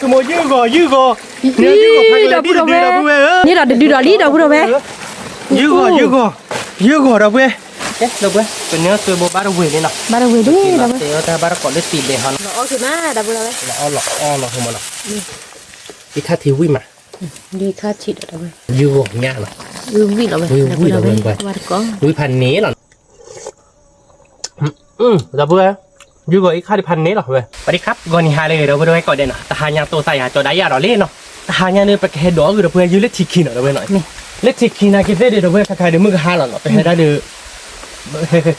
ကမိၣ်ယုၢ်ဂီၤ ယုၢ်ဂီၤ, ယုၢ်ဂီၤဖးကလဲၤဒ်တဒုဒီးပုၢ်ဝဲၢ်ဧၢ, န့ၢ်ဒီးတဒုဒီးလံဒီးပုၢ်ဝဲၢ်, ယုၢ်ဂီၤ ယုၢ်ဂီၤ, ယုၢ်ဂီၤဒီးပုၢ်ဝဲၢ်, ကဲဒီးပုၢ်ဝဲၢ် ပန့ၢ်သွဲဘိဘၣ်တဝ့ၤန့ၣ်နီၤ, ဘၣ်တဝ့ၤလံဒီးပုၢ်ဝဲၢ်, တၢ်ဘၣ်တကိးလၢတံၤဘဲဟီနီၤ, လီၤအီၣ်က့ၤမးဒီးပုၢ်ဝဲၢ်, လီၤအီၣ်လီၤအီၣ်လီၤဟိမနီၤ, ဒ်ခါထံးဝံၣ်မး, ဒ်ခါထံးဒီးပုၢ်ဝဲၢ်, ယုၢ်ဂီၤညါလီၤ, ဝံၣ်ဝံၣ်လီၤဝဲ, ဝံၣ်ဖးန့ၣ်လီၤ ဒီပုၢ်ဝဲၢ်, ယုၢ်ဂီၤအံၤခါဒံးဖးန့ၣ်လီၤဝဲ, ပှၤဒံးခါ ဂီၤနံၤဟါလၢအဂ့ၤ ဒီပုၢ်ဝဲၢ်ကိးဂၤဒဲးနီၤ, တဟါညါတိၢ်သးယၤကၠီဒၣ်ယၤဒီးလံနီၤ, တဟါညါန့ၣ် ပကဟဲဒိးအဂ့ၢ်ဒီပုၢ်ဝဲၢ် ယုၢ်လၢထံးခံနီၤ ဒီပုၢ်ဝဲၢ်နီၤ, လၢထံးခံနာ်က့သ့ၣ်ဒီး ဒီပုၢ်ဝဲၢ် ခဲခါဒုးမုၢ်ကဟါလီၤနီၤ, ပဟဲဒၣ်ဒီး ဟဲ ခဲ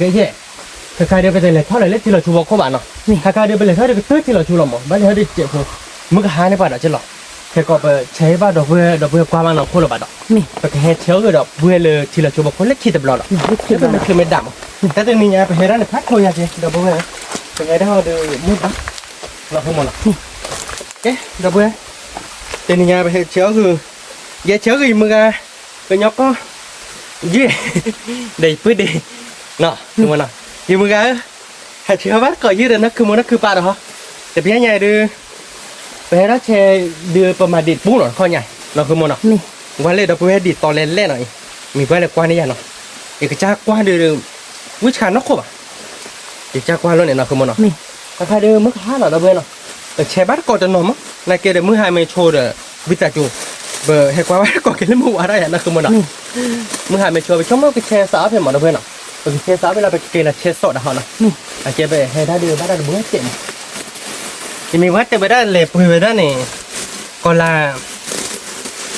ခါဒုးပတလဲၤထီၣ်လၢၤလၢထံလီၤဆူဖီခိၣ်ဘၣ်နီၤ, ခဲခါဒုးပလဲၤထီၣ်ဒီးကတၢၢ်ထံလီၤဆူလီၤမး, ဘၣ်လဲၤထီၣ်ဒီးစဲးဖိ, မုၢ်ကဟါန့ၣ်ပှၤဒီးက့လီၤ, ခဲကီးပဆဲးဘၣ်ဒီပုၢ်ဝဲၢ် ဒီပုၢ်ဝဲၢ်ကွၢ်ဘၣ်နီၢ်ခိၣ်လၢၤဘၣ်ဒီး, ပကဟဲဆဲးအဂ့ၢ်ဒီပုၢ်ဝဲၢ်လၢထံလီၤဆူဖီခိၣ်လၢခံတဘျီဒီး, လၢမ့ၢ်ချုးမ့ၢ်ဒၣ်မး, တၢ်တနံၤညါပဟဲဒၣ်န့ၣ် ဖးထီယၤက့ ဒီပုၢ်ဝဲၢ်, ပဟဲဒၣ်ဒီးမုၢ်ဘၣ်, လီၤဟိမနီၤ, ကဲ ဒီပုၢ်ဝဲၢ်, တနံၤညါပဟဲဆဲးအဂ့ၢ်, ယဲဆဲးအဂ့ၢ်ယမုၢ်ဂၤ, ကညီကီၢ်, ယဲ, ဒီးယပုၢ်ဒ့, နီၤ, ယမုၢ်ဂၤဧၢ, ဟဲဆဲးဘၣ်တကိးယုၢ်ဒီးနီၢ်ခုမိၢ်နီၢ်ခုပၢ်ဒီးဟီ, တပျဲညါအံၤဒုး, ပဟဲထီၣ်ဆဲးဒုးပမၤဒံးတပူၤနီၤ တခီညါ, နီၢ်ခုမိၢ်နီၤ, ဝဲလၢဒီပုၢ်ဝဲၢ်ဒံးတီလဲလဲနီၤအံၤ, မ့ၢ်ပှၤလဲၤကွၢ်န့ၢ်ယၤနီၤ, ယကစၢ်ကွၢ်ဒုး, ဝံၣ်ဆှးနီၢ်ခိၣ်ဘၣ်, ယကစၢ်ကွၢ်လီၤန့ၣ် နီၢ်ခုမိၢ်နီၤ, ခဲခါဒုးမုၢ်ကဟါလီၤဒီပုၢ်ဝဲၢ်နီၤ, ပဆဲးဘၣ်တကိးတနီၤမး, နာ်က့ဒီးမုၢ်ဟါမ့ၢ်ဆိဒီး, ဝံသးစူၤ, ပဟဲကွၢ်ဘၣ်တကိးက့ၤလၢမုၢ်ဝါဒၣ်ယၤ နီၢ်ခုမိၢ်နီၤ, မုၢ်ဟါမ့ၢ်ဆိ ပဆိကမိၣ်ကဆဲးစးအီၣ်ဖဲမး ဒီပုၢ်ဝဲၢ်နီၤ, ပကဆဲးစးအီၣ်ဖဲလီၤ ပကက့ၤလီၤဆဲးစိာ်တၢ်ဟီနီၤ, အကဲပဟဲဒၣ်ဒီးဘၣ်တၢ်တဘိတဲးမး, ယမ့ၢ်ဝဲတဲဝဲဒၣ်လဲၤပှ့ၤဝဲဒၣ်န့ၣ်, ကီၤလၤ,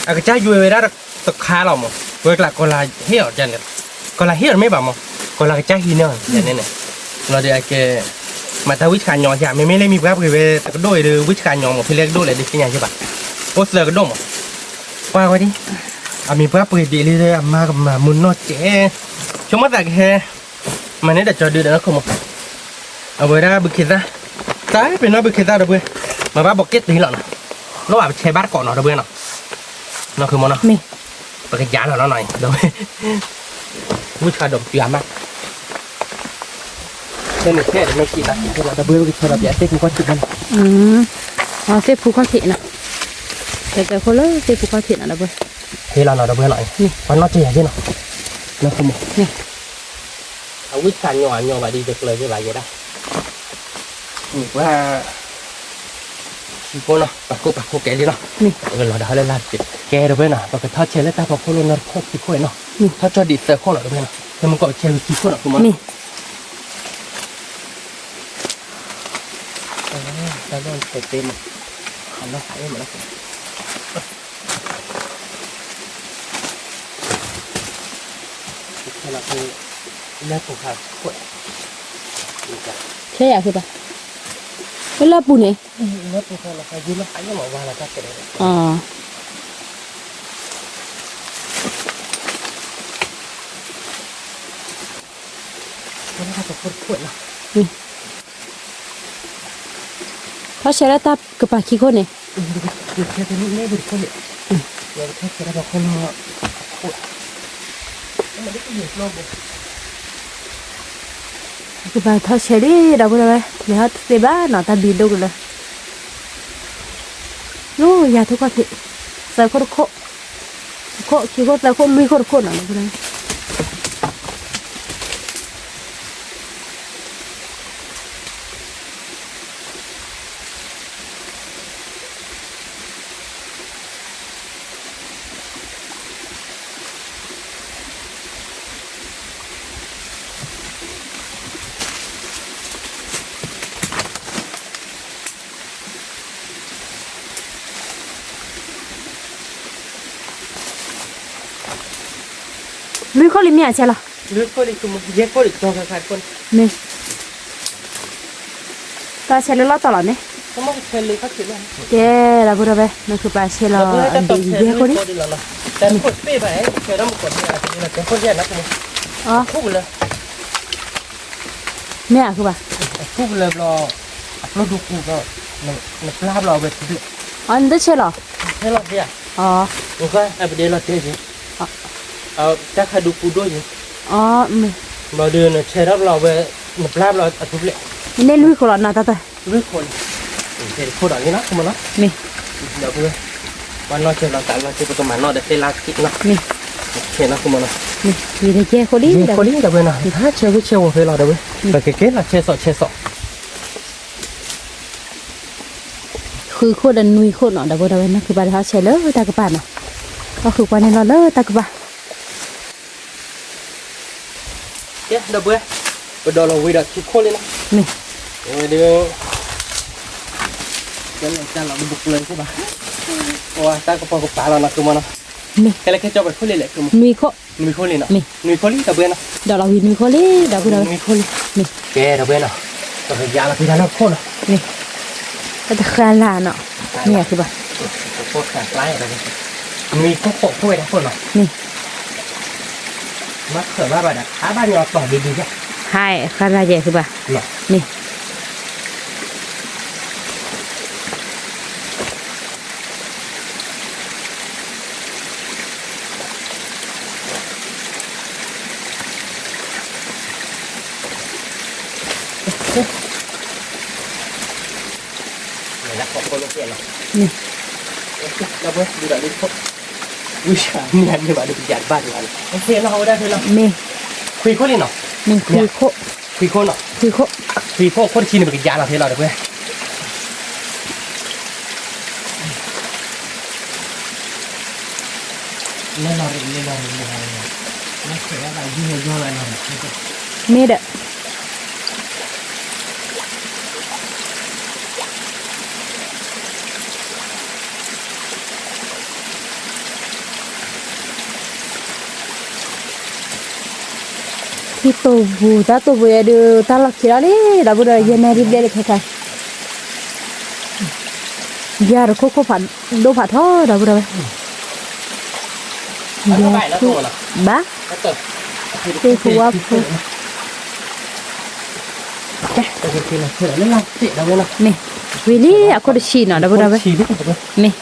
အကစၢ်ယွဲဝဲဒၣ်တခါလီၤမး, ဝဲကျးကီၤလၤဟ့ၣ်အီၤန့ၣ်, ကီၤလၤဟ့ၣ်အီၤတမ့ၢ်ဘၣ်မး, ကီၤလၤကစၢ်ဟံးန့ၢ်အီၤန့ၣ်, လီၤဒီးအကဲ, မၤတၢ်ဝံၣ်ဆှးညီယၤ မ့မ့ၢ်လၢမံၤပှၢ်ပှ့ၤဝဲတကဒိၣ်အံၤဒီး ဝံၣ်ဆှးညီမး ဖဲလဲၣ်ကဒိၣ်လဲၣ်ဒုးသ့ၣ်ညါယဲဘၣ်, အိၣ်သၢကဒိၣ်မး, ကွၢ်ဝဲဒၣ်, အမံၤပှၢ်ပှ့ၤဒံးလံ အမါကမၤမုာ်နီၢ်ကဲး, ဆိကမိၣ်သးကဟဲ, မၤန့ၢ်ဒီးကၠီဒုးဒီးနီၢ်ခုမိၢ်, အဝဲဒၣ်ဘုခ့သၣ်, တၢ်ပ့ၤနီၢ်ဘုခ့သၣ်ဒီပုၢ်ဝဲၢ်, မၤဘၣ်ဘီးက့ၣ်တ့ၢ်လီၤနီၤ, လီၤဘၣ်ပဆဲးဘၣ်တကိးနီၤ ဒီပုၢ်ဝဲၢ်နီၤ, နီၢ်ခုမိၢ်နီၤ, ပကယၤလီၤနီၤနီၤအံၤ ဒီပုၢ်ဝဲၢ်, ဝံၣ်ဆှးဒီးပတုၤအမါ ဖဲန့ၣ်ဖဲန့ၣ်မ့ၢ်က့ၤလီၤ ဒီပုၢ်ဝဲၢ် ပကဆဲးလီၤပသ့ၣ်ဖူခီၣ်ထံးဖဲန့ၣ်, သ့ၣ်ဖူခီၣ်ထံးနီၤ, ကဲကဲခိၣ်လၢသ့ၣ်ဖူခီၣ်ထံးနီၤ ဒီပုၢ်ဝဲၢ်, ဟ့ၣ်လီၤနီၤ ဒီပုၢ်ဝဲၢ်နီၤ, ပှၤနီၢ်ကဲယၤက့နီၤ, နီၢ်ခုမိၢ်, အဝံၣ်ဆှးညီအညီဘၣ်ဒ်တကျၢၤယဲဘၣ်ယဲဒၣ်, ပှၤ ခံခိၣ်နီၤ ပာ်ခိၣ်ပာ်ခိၣ်ကဲလံနီၤ, လီၤဒီးဟီလၢလၢ်တက့ၢ်, ကဲဒီပုၢ်ဝဲၢ်နီၤ ပကထီၣ်ဆဲးလၢတၢ်ဖီခိၣ်လိၣ်နီတခိၣ်ခံခိၣ်နီၤ, ထီၣ်ကၠီဒံးသၢခိၣ်နီၤ ဒီပုၢ်ဝဲၢ်နီၤ, ဖဲမုၢ်ကီးဆဲးဝံၤခံခိၣ်နီၤ ခုမိၢ်နီၤ, တၢ်လီၢ်တဲမး, အလီၢ်ဟးအ့ၣ်မးလီၤ, လၢပူၤခါခိၣ်, ဆဲးယၤဃုဘၣ်, လၢပူၤန့ၣ်, လၢပူၤခါလီၤခါယုၢ်လီၤဟးအ့ၣ်မးဝါလီၤတၢ်တဲ, ထီၣ်ဆဲးလၢတၢ်ကပၤခံခိၣ်န့ၣ်, ကပၤထီၣ်ဆဲးလံ ဒီပုၢ်ဝဲၢ်, လဲၤဟီၣ်တသ့ဘၣ်နီၤ တၢ်ဘံဒိၣ်ကလၢာ်, လၢယၤထူၣ်ခီၣ်ထံး, သၢခိၣ်တခိၣ်, တခိၣ်ခံခိၣ်သၢခိၣ် လွံၢ်ခိၣ်တခိၣ်နီၤ ဒီပုၢ်ဝဲၢ် လွံၢ်ခိၣ်လံမ့ၢ်အဆဲးလီၤ, မ့ၢ်, တၢ်ဆဲးလၢလီၢ်တီၤလီၤမ့ၢ်, ကဲ ဒီပုၢ်ဝဲၢ် နကပၤဆဲးလီၤဒ်ယဲခိၣ်န့ၣ်, မ့ၢ်ဧါ ဃုဘၣ်, အပျိဒူပူၤဒီး, နပျၢ်ဘျီအဝဲ, အနတဆဲးလီၤ, ဆဲးလီၤ, အ, တၢ်ခါဒူပူၤဒိၣ်ယံၤ, ဘျီဒုးနဆဲးထီၣ်ဘျီအဝဲ, နပျၢ်ဘျီအထူဘျဲၣ်, နန့ၢ်လွံၢ်ခိၣ်လီၤ နတၢ်တၢ်, လွံၢ်ခိၣ်လံ, ခိၣ်ဒီးန့ၣ်နီၤ မ့ၢ်, ဒီပုၢ်ဝဲၢ်, ပှၤနီၢ်ကဲလီၤသးလီၤကဲ ပကမၤနီၣ်ဒီးသ့ၣ်လၢက့ၣ်နီၤ, ဆဲးနီၤ ကမၤနီၤ, ယကဲဃိလံ ယကဲဃိလံ ဒီပုၢ်ဝဲၢ်နီၤ, ဟးဆဲးဃိဆဲးဝီၤဖဲလီၤ ဒီပုၢ်ဝဲၢ်, ပကကဲလီၤဆဲးစီၣ်ဆဲးစီၣ် ဃုခိၣ်ဒီးနွံခိၣ်နီၤ ဒီပုၢ်ဝဲၢ်, နီၢ်ခုၣ်ပၢ်ဒီးဟးဆဲးလၢတၢ်ကပၤနီၤ, ဟီၣ်ဃုာ်ပှၤန့ၣ်လီၤလၢတၢ်ကပၤ ကဲ ဒီပုၢ်ဝဲၢ်, ပဒိးလီၤဝံၤဒီးခံခိၣ်လံနီၤ, မ့ၢ်, ဝဲဒၣ်, ကဲလီၤတၢ်လီၤကပူၤကျၢၤကဘၣ်, ပှၤတၢ်ကပီၤကပၤလီၤနီၤ ကမၤနီၤ, မ့ၢ်, ကဲလၢကဲကၠီပှဲၤခိၣ်လံလဲၣ် နွံခိၣ်, နွံခိၣ်လံနီၤ, မ့ၢ်, နွံခိၣ်လံ ဒီပုၢ်ဝဲၢ်နီၤ, ဒီးလီၤဝံၤနွံခိၣ်လံ ဒီပုၢ်ဝဲၢ်, နွံခိၣ်လံ, မ့ၢ်, ကဲ ဒီပုၢ်ဝဲၢ်နီၤ, ပကယါလီၤဖဲတၢ်နီၢ်ခိၣ်နီၤ, မ့ၢ်, တၢ်တဃၣ်လၢ်နီၤ, မ့ၢ် နွံခိၣ်ဃိးခိၣ်ဝဲဒၣ်ခိၣ်နီၤ, မ့ၢ် မၤခၢၣ်ဘၣ်ဘၣ်ဒီး ခါဘၣ်ညီတီၢ်ဒံးဒံး, ဟဲ ဃါရၤယဲၢ်ဃုဘၣ်, မ့ၢ်, မ့ၢ်, မ့ၢ်, ခွံခိၣ်လံနီၤ, မ့ၢ် ခွံခိၣ်, ခွံခိၣ်နီၤ, ခွံခိၣ်, ခွံခိၣ်ခိၣ်တဆံန့ၣ် ပကယါလီၤဖဲလီၤ ဒီပုၢ်ဝဲၢ် မ့ၢ်ဒီး ခံတိၢ်ပူၤ တၢ်တိၢ်ပူၤယဲဒုး တၢ်လီၢ်ခံလီၤလံ ဒီပုၢ်ဒီး ယဲၢ်နဲဒုးဘျဲၣ်လၢခဲခါ ယၤတခိၣ်ခိၣ်ဖးဒိၣ်ဖးထီ ဒီပုၢ်ဒီးဝဲ ယၤခိၣ် ဘၣ် သ့ၣ်ဖိဝါဖိ မ့ၢ် ဝံၤလံ အခိၣ်တဆံနီၤ ဒီပုၢ်ဒီးဝဲ မ့ၢ် တဆံဒီးတခိၣ်နီ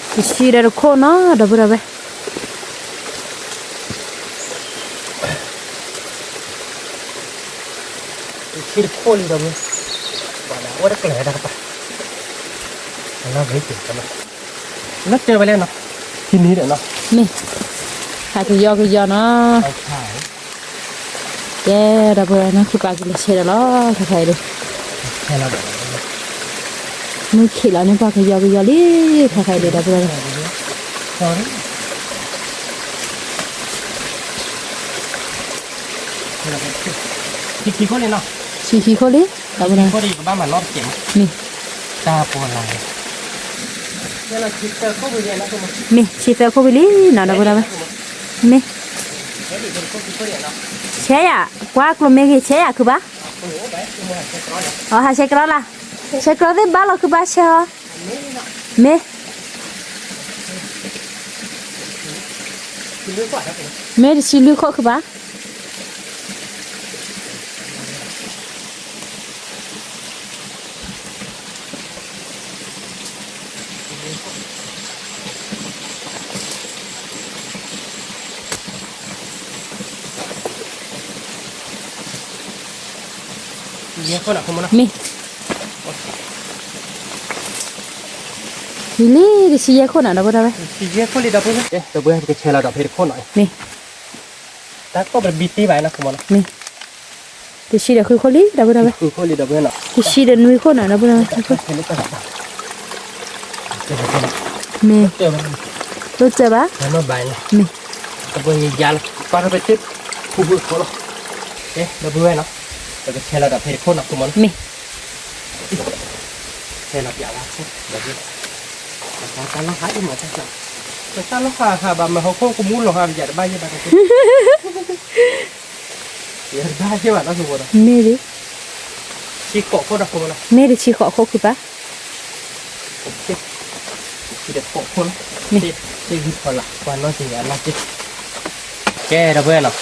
ၤ ဒီပုၢ်ဒီးဝဲ တဆံတခိၣ်လံဒီး ပှၤဒၣ်အိၣ်တကျဲၤတၢ်ကပၤ လၢတဲဝဲလဲၣ်နီၤ ထံနံၤဒီးနီၤ မ့ၢ် ဟးကယီကယီနီၤ ကဲ ဒီပုၢ်ဝဲၢ်နီၤ ခုၣ်ပာ်ကလဲၤဆဲးဒီးလီၤ ခဲခါအံၤဒုး မုၢ်ခံးလီၤန့ၣ် ပှၤကယီကယီလံ ခဲခါအံၤဒုး ဒီပုၢ်ဝဲၢ် ဆံခံခိၣ်လံနီၤ ဆံခံခိၣ်လံ ဒီပုၢ်ဝဲၢ် မ့ၢ် တၢ်ပီၤလၢ် မ့ၢ် ဆံသၢခိၣ်ဝံၤလံနီၤ ဒီပုၢ်ဝဲၢ် မ့ၢ် ဆဲးယၤ ကွၢ်ကျိၤမ့ၢ်ဂ့ၤ ဆဲးယၤခုၣ်ပၢ် အီ ဟးဆဲးကြီလၢ် ဆဲးကြီသ့ၣ်ဘၣ်လီၤခုၣ်ပၢ်ဆဲးဟီ မ့ၢ် မ့ၢ်တဆံလွံၢ်ခိၣ်ခုၣ်ပၢ် မ့ၢ် ဝံၤလံ တဆံယဲၢ်ခိၣ်နီၤ ဒီပုၢ်ဝဲၢ် တဆံယဲၢ်ခိၣ်လံ ဒီပုၢ်ဝဲၢ် ဒီပုၢ်ဝဲၢ် ပကဆဲးလီၤဒီးဖဲတခိၣ်နီၤ မ့ၢ် တၢ်ကိၢ်ပတဘံတ့ၢ်ဘၣ်နီၤ မ့ၢ် တဆံဒီးဃုခိၣ်လံ ဒီပုၢ်ဝဲၢ် ဃုခိၣ်လံ ဒီပုၢ်ဝဲၢ်နီၤ တဆံဒီးနွံခိၣ်နီၤ ဒီပုၢ်ဝဲၢ် မ့ၢ် တစၢၢ်ဘၣ် မ့ၢ် ပှၤပတ့ၢ် ဖူဖူခိၣ်လီၤ ဒီပုၢ်ဝဲၢ်နီၤ ပကဆဲးလီၤဒီးဖဲတခိၣ်နီၤ မ့ၢ် ဆဲးလီၤပျးဝါခိၣ် ဒီပုၢ်ဝဲၢ် တၢ်လီၢ်ဟးအံၤမၤတၢ် တၢ်လီၢ်ဟးဟးဘၣ်မၤဟီၣ်ခိၣ်ကမူလီၤဟးယၤတဘၣ်ယဲဘၣ် ယၤတဘၣ်ယဲဘၣ် ဒီပုၢ်ဝဲၢ်နီၤ မ့ၢ်ဒ် ဆံဃိးခိၣ်ဒီး မ့ၢ်တဆံဃိးခိၣ်ခုၣ်ပၢ် တဆံဃိးခိၣ်နီၤ မ့ၢ် တဂံၢ်ဖီလာ် ပှၤနီၢ်က့ၤယၤလၢ်က့ၤ ကဲ ဒီပုၢ်ဝဲၢ်နီၤ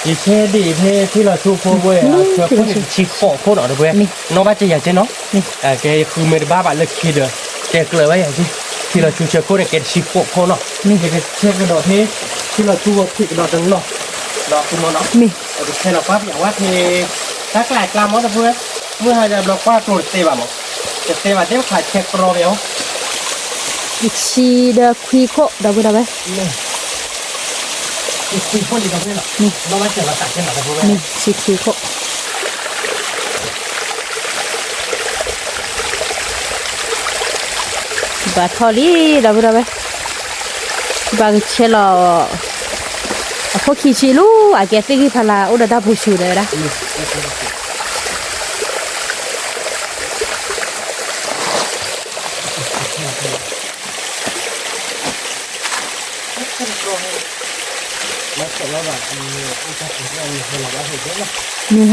ယဆဲးဒ်အံၤဖဲထံလီၤဆူဖိဝဲၢ် ဆဲးခိၣ်န့ၣ်တဆံဃိးခိၣ်နီၤ ဒီပုၢ်ဝဲၢ် နီၢ်ဘၣ်ကဲယၤက့ၤနီၤ ကဲယဃုမ့ၢ်တဘၣ်ဘၣ်လၢခံဒီး ကဲကျၢၤဝဲယၤက့ၤ ထံလီၤဆူဆဲးခိၣ်န့ၣ် ကဲတဆံဃိးခိၣ်နီၤ ယကဆဲးကဒီးဖဲ ထံလီၤဆူဂီၤထံးကဒီးတနီၤ ဒီးပမီၤနီၤ ယကဆဲးလီၤပျးဝါဖဲ တၢ်ကျါကျါမီၤ ဒီပုၢ်ဝဲၢ် မုၢ်ဟါယၤဘျီကွၢ်ကျိၤတသဲဘၣ်မီၤ တသဲဘၣ်သ့ၣ်တဖၣ်ဆဲးကြီပယီၤ တဆံဒီးခွံခိၣ် ဒီပုၢ်ဒီဝဲၢ်, မ့ၢ် တဆံခွံခိၣ်, ဘၣ်ထီၣ်လံ ဒီပုၢ်ဒီဝဲၢ်, ဘၣ်ကဆဲးလီၤ အခိၣ်ခံဆံလံ, အကဲသ့ၣ်ဂံၢ်ဖးလၢ် အိၣ်ဒီးတၢ်ပူၤဆူၣ်ဒီးဝဲဒၣ် မ့ၢ်ဟဲလီၤ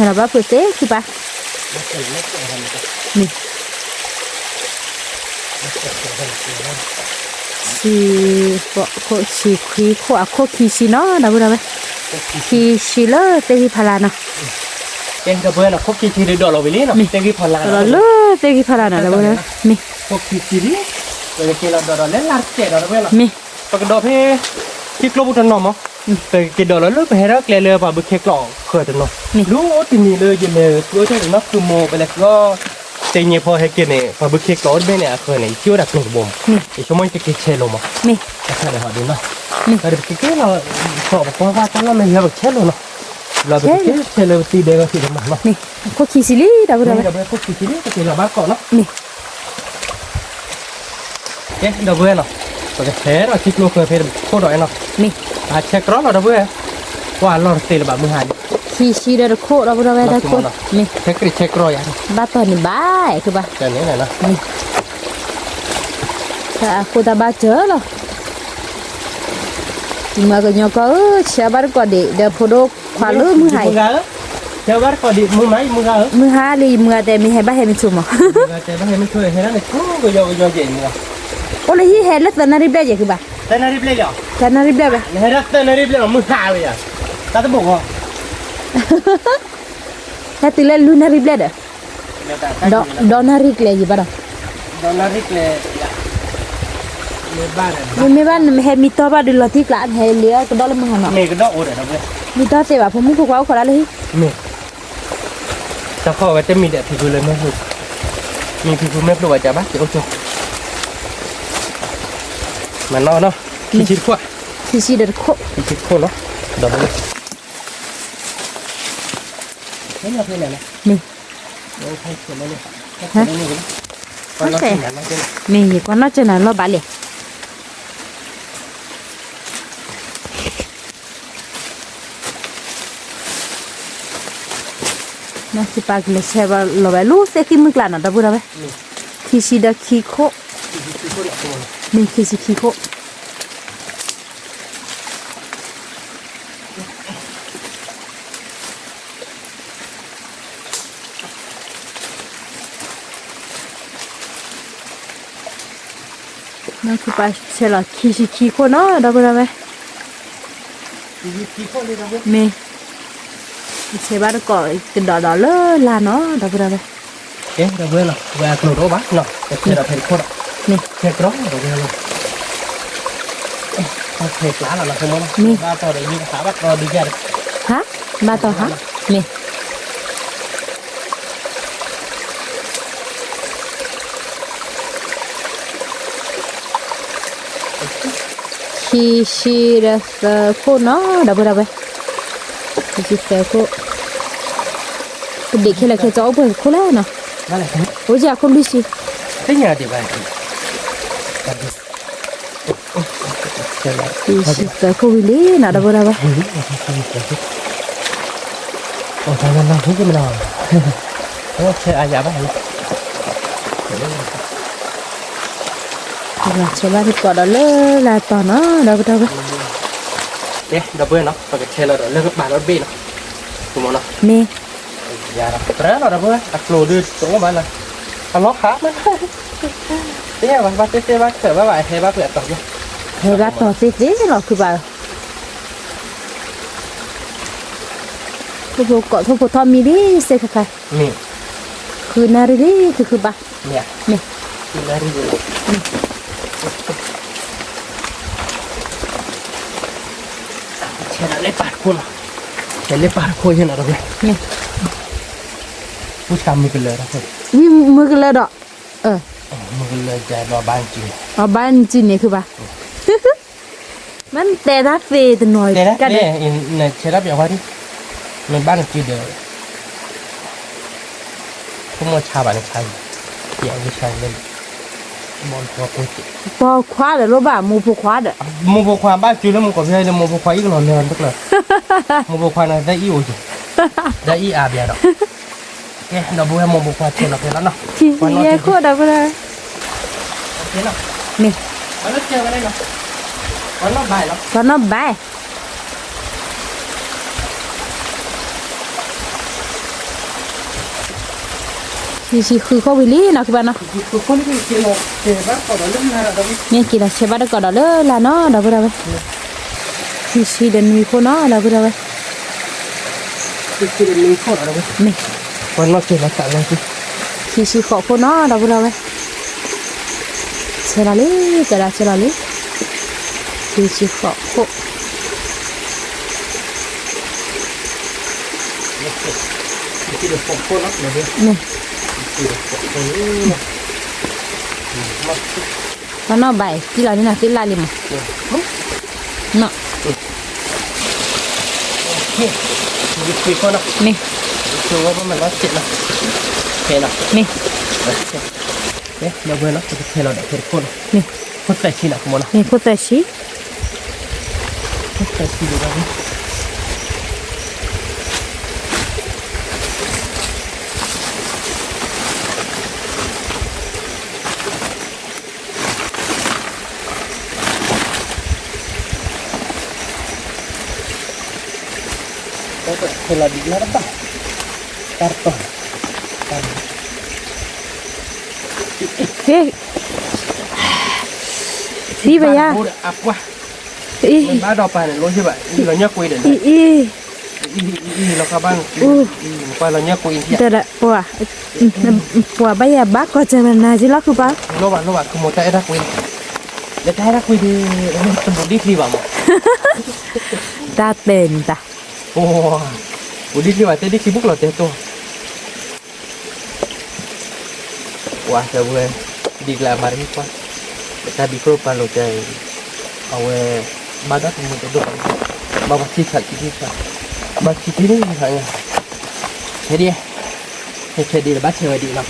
ဘၣ်ဖုးသ့ခံပၤ, မ့ၢ် ဆံ ပခိၣ် ဆံခွံခိၣ် အခိၣ်ခံဆံနီၤ ဒီပုၢ်ဒီဝဲၢ်, ခံဆံလၢသ့ၣ်ဂံၢ်ဖးလၢ်နီၤ, ကဲ ဒီပုၢ်ဝဲၢ်နီၤ ခိၣ်ခံဆံဒုးဒီးလီၤဝံၤလံနီၤ သ့ၣ်ဂံၢ်ဖးလၢ်နီၤ ဒီးလီၤလၢသ့ၣ်ဂံၢ်ဖးလၢ်နီၤ ဒီပုၢ်ဝဲၢ်, မ့ၢ် ခိၣ်ခံဆံလံ, ပကက့ၤလီၤဒီးဒီးလၢလၢ်တစဲးဒီး ဒီပုၢ်ဝဲၢ်နီၤ, မ့ၢ် ပကဒီးဖဲ ထံကျိပူၤတနီၤမး, ပကက့ၤဒီးလီၤလၢပဟဲထီၣ်ကျဲလၢပှၤဘုခ့ကျိာ်ဃၢၤတနီၤ, လူအိၣ်တနံၤလၢယလဲၤကျိတၢ်န့ၣ်နီၤ သုမိၢ်ပလဲၤကျိ တနံၤဖီဟဲက့ၤန့ၣ် ပှၤဘုခ့ကျိာ်အိၣ်တဘ့ၣ်န့ၣ် အဃၢၤန့ၣ် ယထံၣ်ဝဲဒၣ်ကျိတဘိမး, ယဆိကမိၣ်ယကက့ၤဆဲးလိာ်မး, တၢ်ခါန့ၣ်ဟီဒ်နီၤ, ဒီးပကက့ၤလီၤ ဆီၣ်ပကွၢ်ကွၢ်တၢ်လီၢ်မ့ၢ်ယဲပကဆဲးလိာ်နီၤ, လီၤပကက့ၤဆဲးလၢပသံဒဲကီၢ်ခံတမးနီၤ, မ့ၢ် အခိၣ်ခံဆံလံ ဒီပုၢ်ဒီဝဲၢ်, ဒီပုၢ်ဝဲၢ် ခိၣ်ခံဆံလံ ပက့ၤလီၤဘၣ်တကိးနီၤ, မ့ၢ် ကဲ ဒီပုၢ်ဝဲၢ်နီၤ, ပကဆဲးဒီးထံကျိဃၢၤဖဲတခိၣ်ဒီးနီၤ, မ့ၢ် အဆဲးကြီလီၤ ဒီပုၢ်ဝဲၢ်, ကွၢ်လီၤတသ့လၢၤဘၣ်မုၢ်ဟါန့ၣ်, ခံဆံဒီးတခိၣ် ဒီပုၢ်ဒီဝဲၢ် တခိၣ်, မ့ၢ် ဆဲးကြီဆဲးကြီယၤ, ဘၣ်တီၢ်န့ၣ်ဘၣ် အဲၣ်ကဘၣ်, မ့ၢ် တၢ်အဃိတၢ်ဘၣ်စၢၤလီၤ, ယမၤကညီကီၢ်ဧၢ, ဆဲးဘၣ်တကိးဒံး ဒီးဖိဒိၣ်ခွါလၢမုၢ်ဟါအံၤ ဆဲးဘၣ်တကိးဒံး မုၢ်မး ယမုၢ်ဂၤဧၢ, မုၢ်ဟါလံ ယမုၢ်ဂၤတဲမ့ၢ်ဟဲဘၣ်ဟဲမ့ၢ်ဆိမး, ဟဲဘၣ်ဟဲမ့ၢ်ဆိ ဟဲဒၣ်န့ၣ် ဆိကယီကယီကဲမုၢ်ဂၤ, အိၣ်လၢဟံၣ်ဟဲလၢသၢနၣ်ရံၣ်ဘျဲၣ်ယဲၢ်ခုဘၣ်, သၢနၣ်ရံၣ်ဘျဲၣ်လံ, နဟဲဒၣ်သၢနၣ်ရံၣ်ဘျဲၣ်လီၤ မုၢ်ဟါဝဲယၤ, တၢ်တဘိၣ်ဂီၤ, ဟဲတုၤလၢလွံၢ်နၣ်ရံၣ်ဘျဲၣ်ဒီး ဒီးနၣ်ရံၣ်ကျဲယံၤဘၣ်ဒီး, မ့မ့ၢ်ဘၣ်နမ့ၢ်ဟဲမံတီၢ်ဘၣ်ဒီးလီၤတံၢ်ကျါ နဟဲလ့အီၣ်ကဒီးလၢမုၢ်ဟါနီၤ, မံတီၢ်သ့ဘၣ် ဖိမုၣ်ဖိခွါအိၣ်ခိးဒၣ်လၢဟံၣ်, တၢ်ခီၣ်ဝဲတမံၤဒီးဖံဖုလၢမဲာ်ဖျိ, မံဖံဖုမဲာ်ဖျိဝဲကဘၣ်ကအိၣ်ကၠီ, မၤနီၣ်နီၤ, ခံဆံတခိၣ်, ခံဆံဒီးတခိၣ်, ခံဆံတခိၣ်နီၤ, ဒီး မ့ၢ် မ့ၢ်ယကွၢ်နီၣ်ကၠၢနၤလီၢ်ဘၣ်လဲၣ်, နီၢ်စံးပာ်ကလဲၤဆဲးလီၤဝဲလၢသ့ၣ်ဃံမုၢ်ကျါနီၤ ဒီပုၢ်ဒီဝဲၢ်, ခံဆံဒီးခံခိၣ်, မ့ၢ်ခံဆံခံခိၣ် နီၢ်စံးပာ်ဆဲးလီၤခံဆံခံခိၣ်နီၤ ဒီပုၢ်ဒီဝဲၢ်, မ့ၢ် ဆဲးဘၣ်တကိးကဒီးဒီးလၢလါနီၤ ဒီပုၢ်ဒီဝဲၢ်, ကဲ ဒီပုၢ်ဝဲၢ်နီၤ ဝဲအကျိၤတအိၣ်ဘၣ်နီၤ ကဆဲးဒီးဖဲတခိၣ်ဒီး, မ့ၢ် ဆဲးကြီဒီပုၢ်ဝဲၢ်လီၤ, တၢ်ဆဲးကျါလီၤနီၤ မ့ၢ် ဘၣ်တီၢ်ဒီးယကဟးဘၣ်တီၢ်ဒုးယၤဒီး, ဟါ ဘၣ်တီၢ်ဟါ, မ့ၢ် ခံဆံဒီးသၢခိၣ်နီၤ ဒီပုၢ်ဒီဝဲၢ်, ခံဆံသၢခိၣ်, ပဒ့ၣ်ခဲလၢာ်ခဲဆ့အိၣ်ပှဲၤခိၣ်လဲၣ်နီၤ, အိၣ်ယၤခိၣ်လွံၢ်ဆံ, သ့ၣ်ညါဒံးဘၣ် ခံဆံသၢခိၣ်ဝံၤလံနီၤ ဒီပုၢ်ဒီဝဲၢ်, ဆဲးအါယၤဘၣ် ဆဲးဘၣ်တကိးဒီးလၢလါတီၤနီၤ ဒီပုၢ်ဒီဝဲၢ်, ကဲ ဒီပုၢ်ဝဲၢ်နီၤ ပကဆဲးလီၤဒီးလၢကပၤလီၤတဘ့ၣ်နီၤ, မ့ၢ် ယၤဒီး တြၢလီၤဒီပုၢ်ဝဲၢ် အကျိၤဒုးတအိၣ်ဘၣ်လၢ အလီၤခးမး, သ့ၣ်ညါဘၣ် ဘၣ်သ့ၣ်သ့ၣ်ဘၣ်ခၢၣ်ဘၣ်ဘၣ် ဟဲဘၣ်ဖုးအတီၤယဲၢ်, ဟဲဘၣ်တီၤသ့ၣ်သ့ၣ်လီၤခုဘၣ်, ထိၣ်ဖိကီးထိၣ်ဖိထီၣ်မံလံ စဲးခါခါ, မ့ၢ် ဃုနၣ်ရံၣ်လံ ခုခုဘၣ်, မ့ၢ် ဃုနၣ်ရံၣ်လံ ဆဲးလၢပၢ်တခိၣ်နီၤ, ဆဲးလၢပၢ်တခိၣ်ယဲၢ်နီၤ ဒီပုၢ်ဝဲၢ်, မ့ၢ် မုၢ်ကလၢၤဒီး, ဝံၤမုၢ်ကလၢၤဒီး, အၢ မ့ၢ်ကလၢာ်ကဒီးဘါနစုန့ၣ်, အဘါနစုန့ၣ်ခုဘၣ်, မ့ၢ်တဲတၢ်သ့တနီၤ, တဲတၢ်သ့, နဆဲးတၢ်ပျီခွါဒံ, မ့ၢ်ဘါနစုဒီး, ဖိမီၢ်ဆါဘၣ်န့ၣ်ဆါ, ယဝဲဆါလၢ, ဘီခွါဒီးလိၣ်ဘၣ်မိၢ်ဖိခွါဒီး, မိၢ်ဖိခွါဘၣ်စုလၢမူကီၢ်ဖဲလၢမိၢ်ဖိခွါအံၣ်ကလီၤလၢတကျၢၤ, မိၢ်ဖိခွါန့ၣ်သဲအံၣ်အိၣ်က့ၤ, သဲအံၣ်အါဘျါဒီး ကဲ ဒီပုၢ်ဝဲၢ် မိၢ်ဖိခွါဆဲးလီၤဖဲလီၤနီၤ, ယဲခိၣ်ဒီပုၢ်ဝဲၢ်, မ့ၢ်, ပှၤနီၢ်ဘဲ, ယဆံဃုခိၣ်ဝံၤလံနီၤ ခံဘၣ်နီၤ, မ့ၢ်က့ၤဒီးဆဲးဘၣ်တကိးဒီးလၢလၢ်နီၤ ဒီပုၢ်ဝဲၢ်, ခံဆံဒီးနွံခိၣ်နီၤ ဒီပုၢ်ဝဲၢ်, မ့ၢ်, ခံဆံဃိးခိၣ်နီၤ ဒီပုၢ်ဝဲၢ်, ဆဲးလီၤလံ ကဲဒၣ်ဆဲးလီၤလံ, ခံဆံဃိးခိၣ် မ့ၢ်, ပှၤနီၢ်ဘၣ်အံၤ ကံၣ်လီၤန့ၣ်နီၤ သ့ၣ်လၢ်လံမး, နီၤ, မ့ၢ်, မ့ၢ်, မ့ၢ်, ခိၣ်သၢဆံ, ခဲလီၤဒံးလၢတဘၣ်, တၢ်တတီၤ, ဟ့ၣ်, သံဘၣ်ယၤ, အပှၢ်, အံၤ, ဘၣ်ဒီးပၢ်န့ၣ် လိၣ်ယဘၣ် အံၤလီၤညၣ်ကွ့ဒီး, အံၤ, အံၤ, အံၤ, ပှၤလီၤညၣ်ကွ့, ပှၤဘၣ်ယၤဘၣ်ကီၢ်စၢၤနၤက့လီၤ ဃုပၢ်, လိၣ်ဘၣ်လိၣ်ဘၣ် ကမိၢ်တၢ်အဲၣ်တၢ်ကွ့, လၢတၢ်အဲၣ်တၢ်ကွ့ဒီး, တဘူၣ်ဒံၣ်ချံဘၣ်မး, တၢ်တဲန့ၣ်တၢ်, ဘူၣ်ဒံၣ်ချံဘၣ် တဲဒံၣ်ချံဘူးကလီၤတဲတိၢ် ပှၤတဲဝဲ, ဒ်ကျါအမၤတဟ့ၣ်ကွၢ်, တၢ်ဒ်ကျိၣ်ပာ်လိာ်တဲ, အဝဲ, ဘၣ်ဒၣ်တမုာ်တဒိၣ်ဘၣ်, ဘၣ်ပှၤထံဆးထံဆး, ဘၣ်ထံထံန့ၣ်, ခဲဒံး, ခဲဒံးလၢဘၣ်ဆဲးဝဲဒ်နီၤ, မ့ၢ်,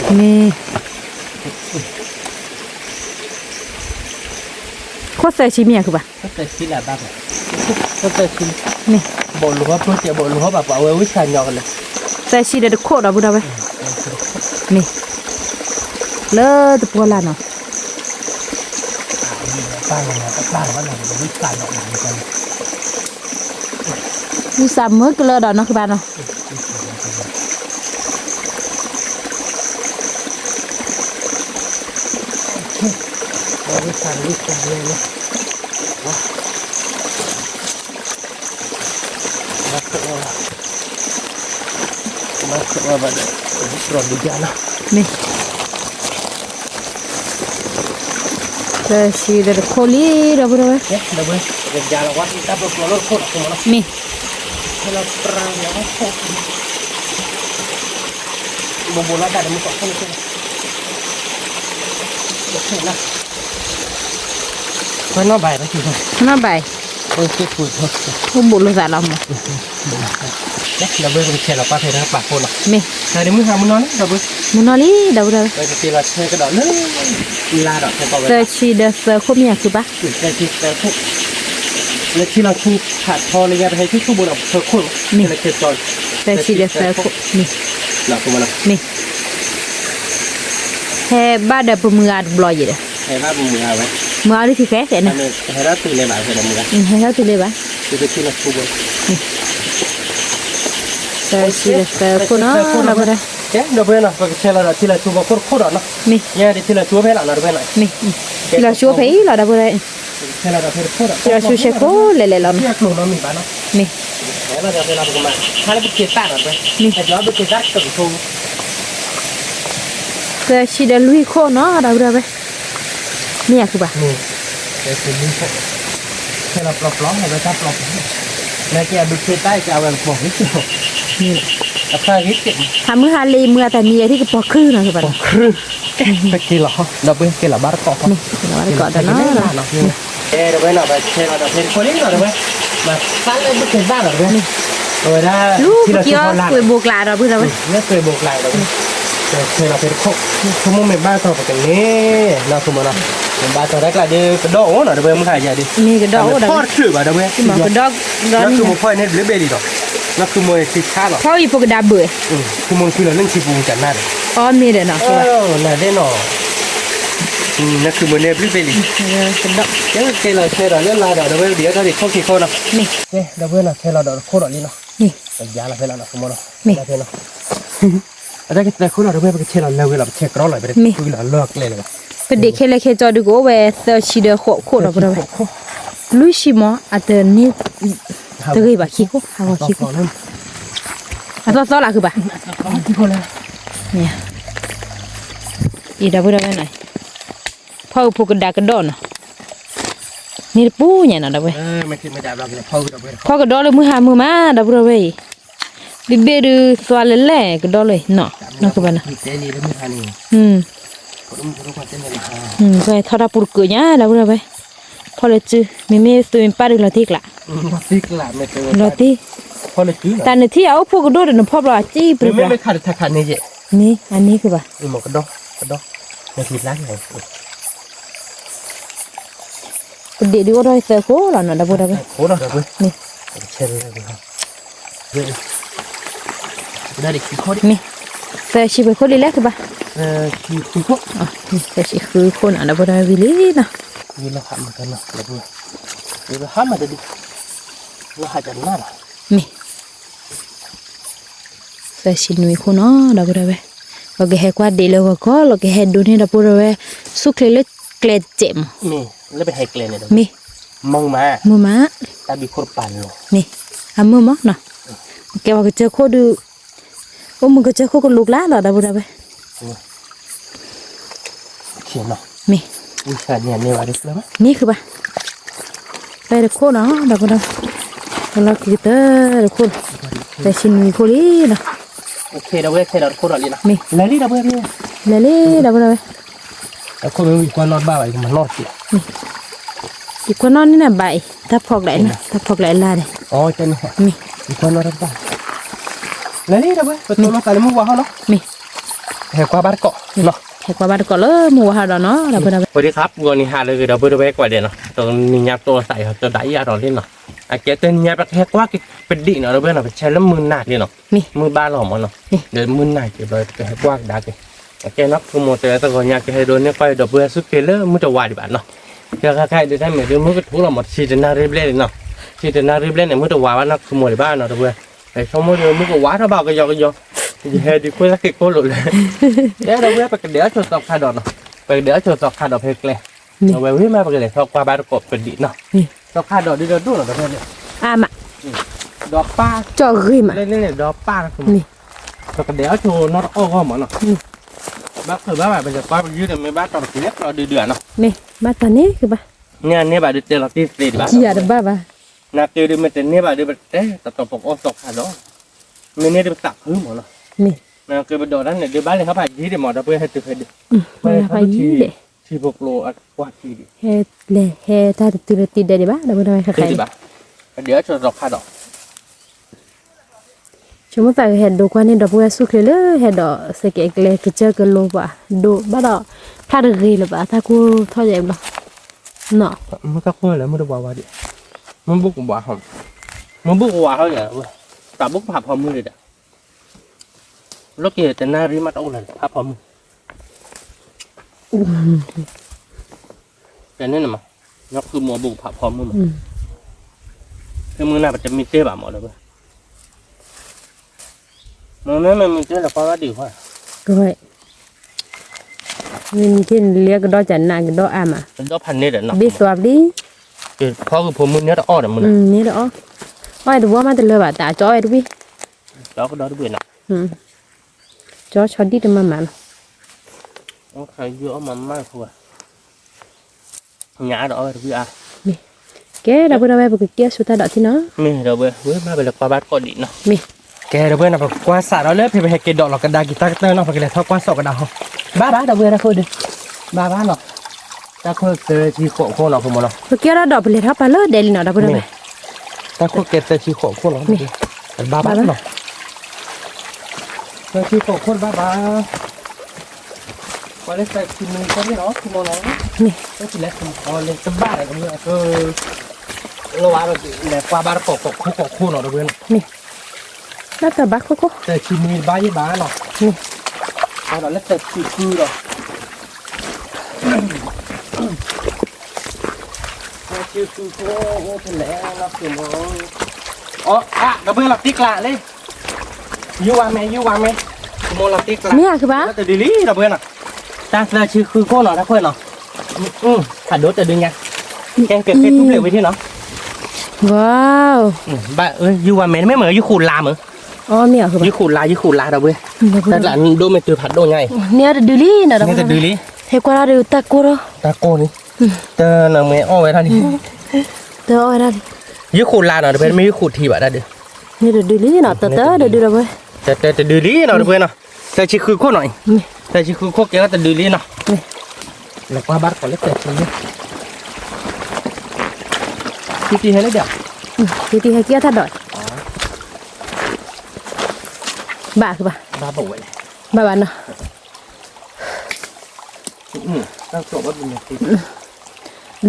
ခိၣ်သၢဆံမ့ၢ်ယါခုဘၣ်, မ့ၢ်, ဘီၣ်လိၤဟီၣ်ဖိကဲ ဘီၣ်လိၤဟီၣ်ဘၣ်ပှၤဝဲဝံသးညီကလဲၣ်, သၢဆံဒီးတခိၣ်ဒီပုၢ်ဝဲၢ်, မ့ၢ်, လၢတပှီၢ်လၢ်နီၤ, ဝံသးမုာ်ကလၢဒီးနီၤ ဃုဘၣ်နီၤ, မ့ၢ်, သၢဆံဒီးတခိၣ်လံ ဒီပုၢ်ဝဲၢ်, မ့ၢ်, ပှၤနီၢ်ဘၣ်, အိၣ်ဘူးလိာ်သးလီၤမး, မ့ၢ်, မုၢ်နီၢ်လံ ဒီပုၢ်ဝဲၢ်, သၢဆံဒီးသၢခိၣ်မ့ၢ်ယါခုဘၣ်, လၢထံလီၤဆူဖးထီလၢညါပဟဲဆူဆိဘိဒီးသၢခိၣ်, မ့ၢ်, သၢဆံဒီးသၢခိၣ်, မ့ၢ်, မ့ၢ်, ဟဲဘၣ်ဒီးပမုၢ်ဂၤတဘျီယံၤဒီး, မုၢ်ဂၤဒ်ခံခဲ, ဟဲထီၣ်တုၤလၢၤဘၣ်, သၢဆံဒီးသၢခိၣ်နီၤ, ဒီပုၢ်ဝဲၢ်, ဒီပုၢ်ဝဲၢ်နီၤ ပကဆဲးလီၤဒီးထံလီၤဆူဘိခိၣ်တခိၣ်ဒီးနီၤ, မ့ၢ်, ယဲဒ်ထံလီၤဆူဖဲလီၤနီၤ ဒီပုၢ်ဝဲၢ်နီၤ, မ့ၢ်, ထံလီၤဆူဖဲအံၤလီၤ ဒီပုၢ်ဝဲၢ်, ထံလီၤဆူဆဲးခိၣ်လဲၤလဲၤလီၤနီၤ, မ့ၢ်, မ့ၢ်, သၢဆံဒီးလွံၢ်ခိၣ်နီၤ ဒီပုၢ်ဝဲၢ်, မ့ၢ်ယါခုဘၣ်, ဟးမုၢ်ဟါလ့ၤမုၢ်အတၢ်နံၤအံၤဒ်ကပီၤခုၣ်နီၤ ပီၤခုၣ် ပက့ၤလီၤ ဒီပုၢ်ဝဲၢ် က့ၤလီၤဘါသကိးဃီ က့ၤလီၤဘါသကိးဒီးနီၤ အဲ ဒီပုၢ်ဝဲၢ်နီၤ ပဆဲးလီၤဒီးဖဲတခိၣ်လံနီၤ ဒီပုၢ်ဝဲၢ် မၤသးလၢဘုက့ၤဘၣ်လီၤ ဒီပုၢ်ဝဲၢ် အဝဲဒၣ် လၢပက့ၤအီၣ်သွဲးဘိကျါဒီပုၢ်ဝဲၢ် လၢသွဲးဘိကျါဒီပုၢ်ဝဲၢ် ပဆဲးလီၤဖဲတခိၣ် ဆိကမိၣ်မ့ၢ်ဘၣ်ကီၢ်ပကန့ၣ် နီၢ်ခိမီၤနီၤ မ့ၢ်ဘၣ်ကီၢ်တၢ်ကျါဒီး ကဒီးအိၣ်နီၤ ဒီပုၢ်ဝဲၢ် မုၢ်ဟါယၤဒီး မ့ၢ်ကဒီးအိၣ်ဒီး ဖီၣ်တချုးဘၣ် ဒီပုၢ်ဝဲၢ် နီၢ်ခိမီၤဖီၣ်အံၤန့ၣ် ဘျုးဘ့ၣ်လံဒီး နီၢ်ခိမီၤအံၤသ့ဆါလီၤ ဖီၣ်အံၤဖိကဒါဘၢၣ် ခိမီၤကွံာ်လီၤလၢနခံပူၤကနၣ်ဒီး အီမ့ၢ်ဒီးနီၤ နၤဒဲးနီၤ နၢ်ခုမိၣ်န့ၣ်ဘျုးဘ့ၣ်လံ ကဲလီၤဆဲးဒီးလၢလာ်ဒီး ဒီပုၢ်ဝဲၢ်ဒံးအထီၣ်ဒံးခိၣ်ခံခိၣ်နီၤ ဒီပုၢ်ဝဲၢ်နီၤ ဆဲးလီၤဒီးတခိၣ်ဒီးလံနီၤ ပယါလီၤဖဲလီၤနီၤ ကမီၤနီၤ ဖဲနီၤ အတၢ်ကသၢခိၣ်နီၤ ဒီပုၢ်ဝဲၢ် ပကဆဲးလီၤလၢဝဲလီၤ ပဆဲးကြီလီၤ ပတဖုလီၤလၢကျဲလၢၤဘၣ် ပဒ့ၣ်ခဲလၢာ်ခဲကၠီဒုးကအိၣ်ဝဲသၢဆံဒီးဃိးခိၣ်ဒီး ဒီပုၢ်ဝဲၢ် လွံၢ်ဆံမီၤ အတန့ၢ် တဂ့ၤဘၣ်ခံခိၣ် ဟးဂီၤခံခိၣ် အသီသီလၢခုဘၣ် အံၤ ဒီပုၢ်ဝဲၢ်နီၤ ဖီၣ်အုးဖိကဒါကဒီးနီၤ န့ၣ်တပူၤညါနီၤ ဒီပုၢ်ဝဲၢ် ဖီၣ်ကဒီးလၢမုၢ်ဟါမုၢ်မး ဒီပုၢ်ဝဲၢ်အံၤ ဘ့ၣ်ဘ့ၣ်ဒုးသွါလဲၣ်လဲၣ်ကဒီးလၢနီၤ နီၢ်ကဘၣ်နီၤ ထီၣ်တၢ်ပူၤတကၢၢ်ညါ ဒီပုၢ်ဝဲၢ် ဖီၣ်လၢစု မ့မ့ၢ်သုမ့ၢ်ပၢ်ဒုးလီၤတံၢ်ကျး လီၤတံၢ် တၢ်နထံၣ်အအိၣ်ဖှိၣ်ကဒိၣ်ဒီးနဖီၣ်ဘျီအစံၣ်ပြံပြါ န့ၣ် အန့ၣ်ကဘၣ် ပဒ့ၣ်ဒုးအိၣ်ထီၣ်သၢခိၣ်လီၤနီၤ ဒီပုၢ်ဝဲၢ် မ့ၢ် သၢဆံပှဲၤခိၣ်လံလဲၣ်ကဘၣ် သၢဆံဃုခိၣ်နီၤ ဒီပုၢ်ဝဲၢ် ဝံၤလံနီၤ မ့ၢ် သၢဆံနွံခိၣ်နီၤ ဒီပုၢ်ဝဲၢ် ပကဟဲကွၢ်ဒ့ၣ်လၢဂီၤကီၢ်လီၤ ကဟဲဒိးန့ၢ်ဒီပုၢ်ဝဲၢ် ဆူၣ်ချ့လၢကျဲစဲးမး မ့ၢ် မုာ်မး ကဲပှၤကစၢၢ်ခိၣ်ဒုး အိၣ်မုာ်ကစၢၢ်ခိၣ်ကလူၤကျါလီၤ ဒီပုၢ်ဝဲၢ် မ့ၢ် မ့ၢ်ဃုဘၣ် ဖဲတခိၣ်နီၤ ဒီပုၢ်ဝဲၢ် လီၤက့ၤကတၢၢ်တခိၣ် သၢဆံနွံခိၣ်လံနီၤ မ့ၢ် လဲၤလံ ဒီပုၢ်ဝဲၢ် တခိၣ်မ့ၢ်ဝံၤကွၢ်နီၣ်တဘၣ်ဘၣ် ယကမၤနီၣ်တက့ၢ် ယကွၢ်နီၣ်န့ၣ်နဘၣ်အံၤ တၢ်ဖီကျဲးန့ၣ် တၢ်ဖီကျဲးအလါန့ၣ် မ့ၢ် ယကွၢ်နီၣ်တဘၣ် လဲၤလံ ဒီပုၢ်ဝဲၢ် ပတိၢ်နီၣ်သးလၢမုၢ်ဝါဟီၣ်နီၤ မ့ၢ် ဟဲကွၢ်ဘါတကိး ဟဲကွၢ်ဘါတကိးလၢမုၢ်ဝါဟီၣ်ဒီးနီၤ ဒီပုၢ်ဝဲၢ် ပဝဲဒၣ်ခါပူၤဂီၤနံၤဟါလၢဂ့ၤ ဒီပုၢ်ဝဲၢ်ကွၢ်ဒဲးနီၤ တနံၤညါတိၢ်သးအံၤ တဒၣ်အံၤအါထီၣ်လံနီၤ အကဲတနံၤညါပကဟဲကွၢ်က့ၤပဒ့ၣ်နီၤ ဒီပုၢ်ဝဲၢ်နီၤ ပဆဲးလၢမုၢ်နၤလံနီၤ မုၢ်ဘါလီၤမးနီၤ ဒီးမုၢ်နၤက့ၤဘျီ ပဟဲကွၢ်ကဒါက့ၤ အကဲနီၢ် ခိမိၣ်တဲတဂီၤညါ ကဟဲဒိးန့ၢ်ကွၢ်ဒီပုၢ်ဝဲၢ်ဆူၣ်ချ့လၢမုၢ်တဝါဒံးဘၣ်နီၤ ကဲခါခါအံၤဒုးတၢ်မ့ၢ်ဒုးမုၢ်ကထူလီၤမး တဆံတနၣ်ရံၣ်ဘျဲၣ်လံနီၤ တဆံတနၣ်ရံၣ်ဘျဲၣ်န့ၣ် မုၢ်တဝါဘၣ်နီၢ် ခိမိၣ်ဒံးဘၣ်နီၤ ဒီပုၢ်ဝဲၢ် ဆိကမိၣ်ဒုးမုၢ်ကဝါထီၣ်ဘၣ်ကယီကယီ ယဟဲဒုးခိၣ်သၣ်ဃံးကိၢ်လိာ်လၢ ကဲဒီပုၢ်ဝဲၢ် ပကဒဲးအီၣ်ဆိးသီခါဒီးနီၤ ပကဒဲးအီၣ်ဆိးသီခါဒီးဖဲကျဲ အဝဲဝံၤမး ပကလဲၤထီၣ်ကွၢ်ဘါတကိးပဒ့ၣ်နီၤ သီခါဒီးဒုးဒီးဒိၣ်နီၤ ဒီပုၢ်ဝဲၢ် အါမး ဒီးပၢ် ကၠီၣ်ဂ့ၤမး လၢန့ၣ်ဒီးပၢ် ပကဒဲးအီၣ်ဆိးနီတအီၣ်ဂီၢ်မးနီၤ ဘၣ်ချုးဘၣ်ဘၣ် ပလဲၤကွၢ်ပယုၢ်ဒီး မ့ၢ်ဘၣ်တီၤတက့ၢ်လၢကျီဒုဒုအနီၤ မ့ၢ်ဘၣ်တီၤန့ၣ်ကဘၣ် န့ၢ်န့ၢ်ဘၣ်ဒုးတဲလီၤတံၢ်သ့ဒံးဘၣ် ကံယၤတဘၣ်ဘၣ် နက့ဒုးမ့ၢ်တန့ၢ်ဘၣ်ဒုး ပတဲတတီၤပကအီၣ်သီခါဒီး မ့ၢ်န့ၢ်ဒုးပသးဖုမးနီၤ နက့ပဒိးတၢ်န့ၣ်ဒုး ဘၣ်လဲၤဟီၣ်ဖးယံၤဒံးမး ဒီပုၢ်ဝဲၢ် ဟဲတုၤဖဲဒံး ဘၣ်လဲၤဟီၣ်ဖးယံၤဒံး ထံဖိကျိအကွၢ်ထံဒံး ဟဲလဲၤဟဲတၢ်တတုၤလၢတံၢ်ဒဲးဒံးဘၣ် ဒီပုၢ်ဝဲၢ် ခဲခါအံၤ ပဒဲးအီၣ်ဆိးသီခါဒီး ဆိကမိၣ်သးကဟဲဒိးကွၢ်န့ၢ်ဒီပုၢ်ဝဲၢ်ဆူၣ်ချ့လၢဟဲဒီးစဲးကဲးကျဲကစၢၢ်ကလိပှၤ ဒိးဘၣ်ဒီး ဖျါတဂ့ၤလၢၤဘၣ် တၢ်ကိၢ်ထီၣ်ယဲဘျီ နီၤ မ့ၢ်တၢ်ကိၢ်လၢမုၢ်တဝါဝါဒံး မုၢ်ဘူၣ်ကဝါဟီ မုၢ်ဘူၣ်ကဝါဟီယဲ တၢ်ဘူၣ်ကဖးဖီမုၢ်ဒံးဒၣ် လီၢ်က့ၤတနၣ်ရံၣ်မးတအိၣ်လၢၤ ဖးဖီမုၢ် တဲန့ၣ်နမး နီၢ်ခုမိၣ်အဘူၣ်ကဖးဖီမုၢ်မး ဖဲမုၢ်နၤပတမံတ့ၢ်ဘၣ်မးဒီး မ့မ့ၢ်မ့ၢ်မ့ၢ်တဲလၢကွၢ်ဘၣ်ဒံးခွါ မ့မ့ၢ်က့ၤနလၢကဒီးကနၣ်ကဒီးအါမး ကဒီးဖးန့ၣ်ဒီးနီၤ ဘ့ၣ်သွါပလံ ဖီကဖိမုၢ်န့ၣ်တအီၣ်ဒီးမုၢ်န့ၣ် န့ၣ်တအီၣ် အီၣ်တဘီမးတလၢဘၣ် တၢ်ကၠီအီၣ်တဝံၣ် ကၠီကဒီးတဝံၣ်နီၤ ကၠီဆီဒံၣ်တမၤမးနီၤ ညါဒီးအီၣ်ဝဲတဝံၣ်အါ ကဲဒီပုၢ်ဝဲၢ် ပကကဲဆိတၢ်ဒီးထံနီၤ မ့ၢ်ဒီပုၢ်ဝဲၢ် ဝဲမ့ၢ်ပလဲၤကွၢ်ဘါတကိးဒံးနီၤ မ့ၢ် ကဲဒီပုၢ်ဝဲၢ်နီၤ ပကကွၢ်စးဒီးလၢဖဲပဟဲက့ၤဒိးလီၤကဒါက့ၤတၢ်ကတၢၢ်နီၤ ပကလဲၤထီၣ်ကွၢ်စိးကဒါဟီ ဘၣ်ဘၣ် ဒီပုၢ်ဝဲၢ်တၢ်ခိၣ်ဒုး, ဘၣ်ဘၣ်နီၤ, တၢ်ခိၣ်သၢဆံဃိးခိၣ်နီၤ ဖိမုၣ်နီၤ, ပကဲထီၣ်ဒီးပလဲၤထီၣ်ပာ်လၢဒဲးလံနီၤ ဒီပုၢ်ဝဲၢ်, တၢ်ခိၣ်ကဲသၢဆံဃိးခိၣ်နီၤ, ဘၣ်ဘၣ်နီၤ, သၢဆံဃိးခိၣ်တဘၣ်ဘၣ်, ပှၤလၢသၢဆံနွံခိၣ်နီၤ ဖိမုၣ်နီၤ, တဘၣ်ဒီး လီၤဝါဒီး လဲၤကွၢ်ဘၣ်တကိးကိးခိၣ်ကိးခိၣ်နီၤ ဒီပုၢ်ဝဲၢ်နီၤ, ဘၣ်တဘၣ်ခိၣ်ခိၣ်, သၢဆံနွံတဘၣ်ယဘၣ်နီၤ, ဒီးလၢသၢဆံဃုဒီး သၢဆံဃုခိၣ်အိၣ်ဖဲလဲၣ်နီၤ ဖိမုၣ်, အါ ဒီပုၢ်ဝဲၢ်လီၤတံၢ်ကျါလံ ယုၢ်ဝါမဲ ယုၢ်ဝါမဲ, ဖိမုၣ်လီၤတံၢ်ကျါ, မ့ၢ်ဧါ ကဘၣ် တဒုလံ ဒီပုၢ်ဝဲၢ်နီၤ, တၢ်သၢဆံဃုခိၣ်နီၤ တၢ်ခိၣ်နီၤ, ဖးဒိၣ်တဒုညါ, ကဲကဲကဲထူပျဲၢ်ဝံၤထံနီၤ, ဝါ, ဘၣ် ယုၢ်ဝါမဲ မ့ၢ်မ့ၢ် ယုၢ်ဃိးလါမ့ၢ်, ယုၢ်ဃိးလါ ယုၢ်ဃိးလါ ဒီပုၢ်ဝဲၢ်, တၢ်ကျးဒိၣ်မ့ၢ်တုၤဖးဒိၣ်ညါအံၤ, န့ၣ်တဒုလံနီၤ န့ၣ်တဒုလံ, ဟဲကွၢ်တၢ်ဒုး တၢ်ကိၢ်ထီၣ်, တၢ်ကိၢ်န့ၣ်, တၢ်နမ့ၢ်အီၣ်ဝဲဒၣ်န့ၣ်, တၢ်အီၣ်ဝဲဒၣ်န့ၣ်, ယုၢ်ဃိးလါနီၤ ဒီပုၢ်ဝဲၢ် မ့ၢ်ယုၢ်ဃိးထံးဘၣ်တၢ်ဒုး, န့ၣ်တဒုလံနီၤ တၢ်တဒုလံ, တဒုလံနီၤ ဒီပုၢ်ဝဲၢ်နီၤ, သၢဆံဃုခိၣ်နီၤအံၤ, သၢဆံဃုခိၣ်ကဲထီၣ်တဒုလံနီၤ, လဲၤကွၢ်ဘၣ်တကိးလၢသၢဆံနွံ, တံတံဟဲလၢဒၣ်, တံတံဟဲက့ၤအီၣ်တၢ်ဒီး, ဘၣ်ကဘၣ်, ဘၣ်ဘၣ်ဝဲလဲၣ်, ဘၣ်ဘၣ်နီၤ လွံၢ်ခိၣ်ဘၣ်တဒု ဒီ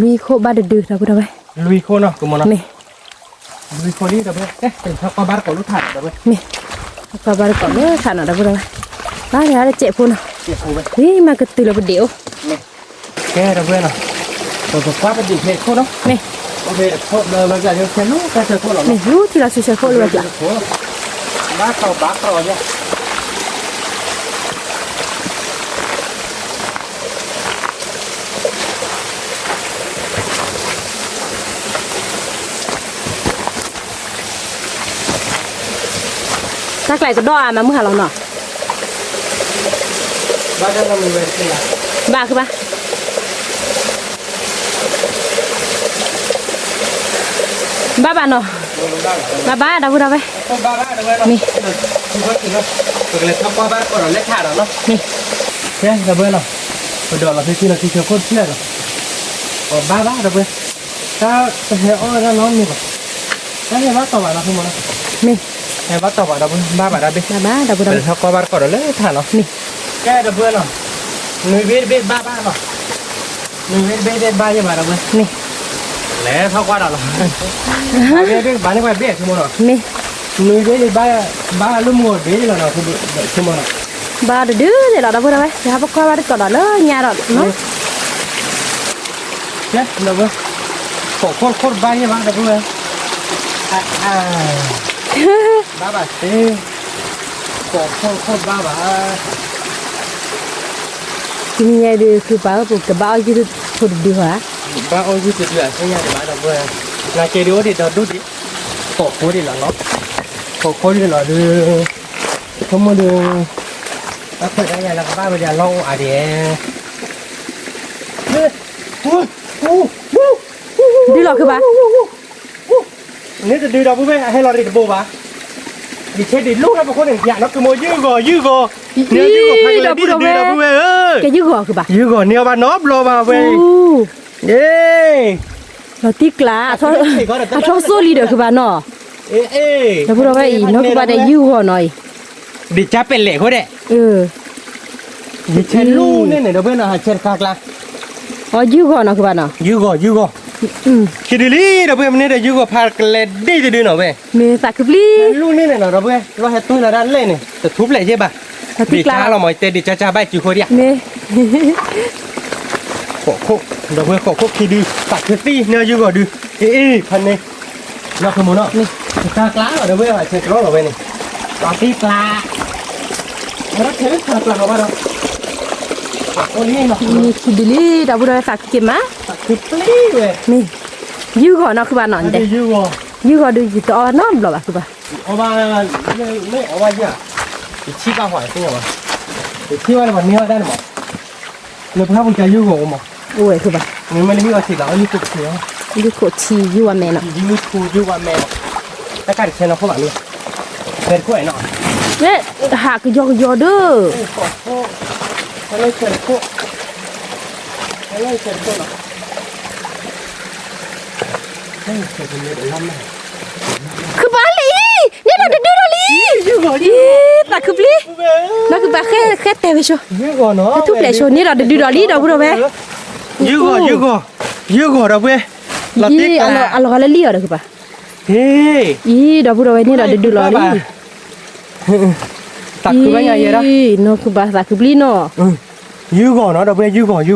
ပုၢ်ဝဲၢ်, လွံၢ်ခိၣ်နီၤ ကမ့ၢ်နီၤ, မ့ၢ်, လွံၢ်ခိၣ်လံ ဒီပုၢ်ဝဲၢ်, ကွၢ်ဘၣ်တကိးလၢထးနီၤ ဒီပုၢ်ဝဲၢ်, မ့ၢ်, ကွၢ်ဘၣ်တကိးလၢထးနီၤ ဒီပုၢ်ဝဲၢ်, ဘၣ်တဂၤတစဲးဖိနီၤ, ဝံၤမၤကတုၤလၢပဒ့ၣ်အိၣ်, မ့ၢ်, ကဲ ဒီပုၢ်ဝဲၢ်နီၤ, ပကကွၢ်ပဒ့ၣ်ဖဲခိၣ်နီၤ, မ့ၢ်, အိၣ်ဖဲခိၣ်လၢလီၤကျး ဆဲးလူၤတၢ်ဆဲးခိၣ်လီၤ, မ့ၢ် လူၤထံလီၤဆူဆဲးခိၣ်လၢလီၤကျး ဘၣ်တီဘၣ်တီယဲ တၢ်ကျဲကဒီးဧါ မၤမုၢ်ဟါလီၤနီၤ, ဘၣ်ကဘၣ်, ဘၣ်ဘၣ်နီၤ, ဘၣ်ဘၣ် ဒီပုၢ်ဝဲၢ်, မ့ၢ်, မ့ၢ်, ကဲ ဒီပုၢ်ဝဲၢ်နီၤ, ပဒိးလီၤဖဲထံလီၤထံဆဲးခိၣ်တဖျၢၣ်ဒီး, ဘၣ်ဘၣ် ဒီပုၢ်ဝဲၢ်, တၢ်တဟဲအီၣ်ဝဲဒၣ်နီတမံၤဘၣ်, တၢ်ဟဲဘၣ်တီဘၣ်နီၤ ဖိမုၣ်နီၤ, မ့ၢ်, ဟဲဘၣ်တီဘၣ် ဒီပုၢ်ဝဲၢ် ဘၣ်ဘၣ်ဒၣ်ဘ့ၣ်, ဘၣ်ဘၣ် ဒီပုၢ်ဝဲၢ်, ပထီၣ်ကွၢ်ဘၣ်တကိးဒီးလၢထးနီၤ, မ့ၢ်, ကဲ ဒီပုၢ်ဝဲၢ်နီၤ, နွံဘ့ၣ်တဘ့ၣ်ဘၣ်ဘၣ်နီၤ, နွံဘ့ၣ်တဘ့ၣ်ဘၣ်ယဲဘၣ် ဒီပုၢ်ဝဲၢ်, မ့ၢ်, လဲၤထီၣ်ကွၢ်ဒီးလီၤ, ဘၣ်န့ၢ်ကွၢ်ဘ့ၣ် ဖိမုၣ်နီၤ, မ့ၢ်, နွံဘ့ၣ်ဘၣ်, ဘၣ်လၢမုၢ်ဂီၤဘ့ၣ်လီၤနီၤ, ဖိမုၣ်နီၤ, ဘၣ်တဒုသ့ၣ်လီၤ ဒီပုၢ်ဝဲၢ်, ဟဲပကွၢ်ဘၣ်တကိးဒီးလၢညါဒီးနီၤ ကဲ ဒီပုၢ်ဝဲၢ်, ခိးခိၣ်ခိၣ်တဘၣ်ယဲဘၣ် ဒီပုၢ်ဝဲၢ်, ဘၣ်ဘၣ်သ့, ခိးခိၣ်ခိၣ်တဘၣ်ဘၣ်, တနံၤညါဒုး သုပာ်ဧၢ ပကဘၣ်အီၣ်ယုၢ်ဖိတဒုဧါ, ဘၣ်အီၣ်ယုၢ်တဒုဧါ သ့ၣ်ညါဒံးဘၣ် ဒီပုၢ်ဝဲၢ်, နာ်က့ဒုးအိၣ်ဒံးဒီဒူၣ်ဒံး, ခိးခိၣ်ဒံးလီၤနီၤ, ခိးခိၣ်ဒံးလီၤဒုး, ဆိကမိၣ်ဒုး, တၢ်ခွဲးတၢ်ယာ်လၢကဘၣ်ဝဲဒၣ်လီၤအိၣ်အါဒံး, ဒုးလီၤခုဘၣ် န့ၣ်တဒု ဒီပုၢ်ဝဲၢ် အဟဲလီၤရံၣ်တဘိဘၣ်, ယဆဲးဒံးလူၢ်ထီၣ်ပခိၣ်န့ၣ် ယၤနီၢ်ကမိၣ် ယုၢ်ဂီၤ ယုၢ်ဂီၤ, န့ၢ်ယုၢ်ဂီၤဖးကလဲၤဒ်တဒု ဒီပုၢ်ဝဲၢ်ဧၢ, ကဲယုၢ်ဂီၤခုဘၣ်, ယုၢ်ဂီၤန့ၢ်အီၤဘၣ်နီတဘျီဘၣ်ဝဲ, လီၤတံၢ်ကျါ, အထီၣ်စိၣ်လံဒီးခုဘၣ်နီၤ, ဒီပုၢ်ဝဲၢ်အံၤ နီၢ်ကဘၣ်ဒီးယုၢ်ဂီၤနီၤအံၤ ဒံးကၢ်ပဲာ်လဲၣ်ဃိဒဲး, ယဆဲးလူၢ်န့ၣ်န့ၣ် ဒီပုၢ်ဝဲၢ်နီၤ ဟးဆဲးတခါကျါ, အီ ယုၢ်ဂီၤနီၤ ကဘၣ်နီၤ, ယုၢ်ဂီၤ ယုၢ်ဂီၤ, ခံဒုလံ ဒီပုၢ်ဝဲၢ် မ့ၢ်န့ၣ်ဒီး ယုၢ်ဂီၤဖးကလဲၤဒ်တဒုနီၤဝဲ, မ့ၢ်သးခုပျံၤ, လူၢ်န့ၣ်န့ၣ်နီၤ ဒီပုၢ်ဝဲၢ် လီၤဟဲတွံၢ်လီၤဒၣ်လဲၣ်န့ၣ် တထူၣ်ဖျဲးယဲၢ်ဘၣ်, ဒံးကၢ်လီၤမး တဲဒံးကၢ်ကၢ်ဘၣ်စုဃိဒံး, မ့ၢ် ဃိးခိၣ်, ဒီပုၢ်ဝဲၢ် ဃိးခိၣ်ခံဒု သးခုသံ န့ၢ်ယုၢ်ဂီၤဒု, အ့ၣ် ဖးန့ၣ် နီၢ်ခိမုၣ်နီၤ, တၢ်ကျါလီၤ ဒီပုၢ်ဝဲၢ် ဆဲးတြီလီၤဝဲန့ၣ်, ပှၤသံကျါ, အဝဲဒၣ်ဆဲးတြီလီၤဘၣ်ဒီး, ပှၤကိးလံနီၤ, မ့ၢ်ခံဒုလံ ဒီပုၢ်ဝဲၢ် သးခုက့ၤမး, သးခုပျံၤဝဲ, မ့ၢ် ယုၢ်ဂီၤနီၤ ခုဘၣ်နီၤ, ယုၢ်ဂီၤ, ယုၢ်ဂီၤဒု ယတအီနီတဘျီဘၣ် ခုဘၣ်, အီဘၣ်, မ့ၢ်အီဘၣ်ယၤ, ယထံၣ်ဘၣ်ဟီသ့ၣ်ညါဘၣ်, ယထံၣ်ဘၣ်လၢပှၤန့ၢ်ဝဲဒၣ်န့ၣ်မး လၢပှၢ်ပူၤကယုၢ်ဂီၤအိၣ်မး, အိၣ်ဝဲခုဘၣ်, မ့မ့ၢ်လၢယုၢ်ဂီၤထံးလီၤ ယုၢ်ခိၣ်ထံး, ယုၢ်ခိၣ်ထံး ယုၢ်ဝါမဲနီၤ, ယုၢ်ခိၣ် ယုၢ်ဝါမဲနီၤ, တၢ်ကၢ်တဆဲးနီၤခိၣ်ဘၣ်မ့ၢ်, ဖဲတခိၣ်အဲၣ်နီၤ, မ့ၢ်ဟးကယီကယီဒုး, ခိၣ်ခိၣ်, လၢဆဲးခိၣ်, လၢဆဲးခိၣ်လီၤ, ခုၣ်ပၤလံ, န့ၢ်ဒီးတဒုဒီးလံ, သးခုပျံၤ, နီၢ်ခုၣ်ပၤဃဲတဲဝဲဆိ, ဟဲထူၣ်ဖျဲးဆိ န့ၢ်ဒီးတဒုဒီးလံ ဒီပုၢ်ဒီဝဲၢ်, ယုၢ်ဂီၤ ယုၢ်ဂီၤ, ယုၢ်ဂီၤဒီပုၢ်ဝဲၢ်, အလီၤဂာ်လၢလံအီၤဒီးခုၣ်ပၤ, အံၤ ဒီပုၢ်ဒီဝဲၢ်န့ၢ်ဒီးတဒုလီၤလံ သးခုဘၣ်ညါယဲဒၣ်, နီၢ်ခုၣ်ပၤသးခုပျံၤနီၤ, ယုၢ်ဂီၤနီၤ ဒီပုၢ်ဝဲၢ် ယုၢ်ဂီၤ ယုၢ်ဂီၤ,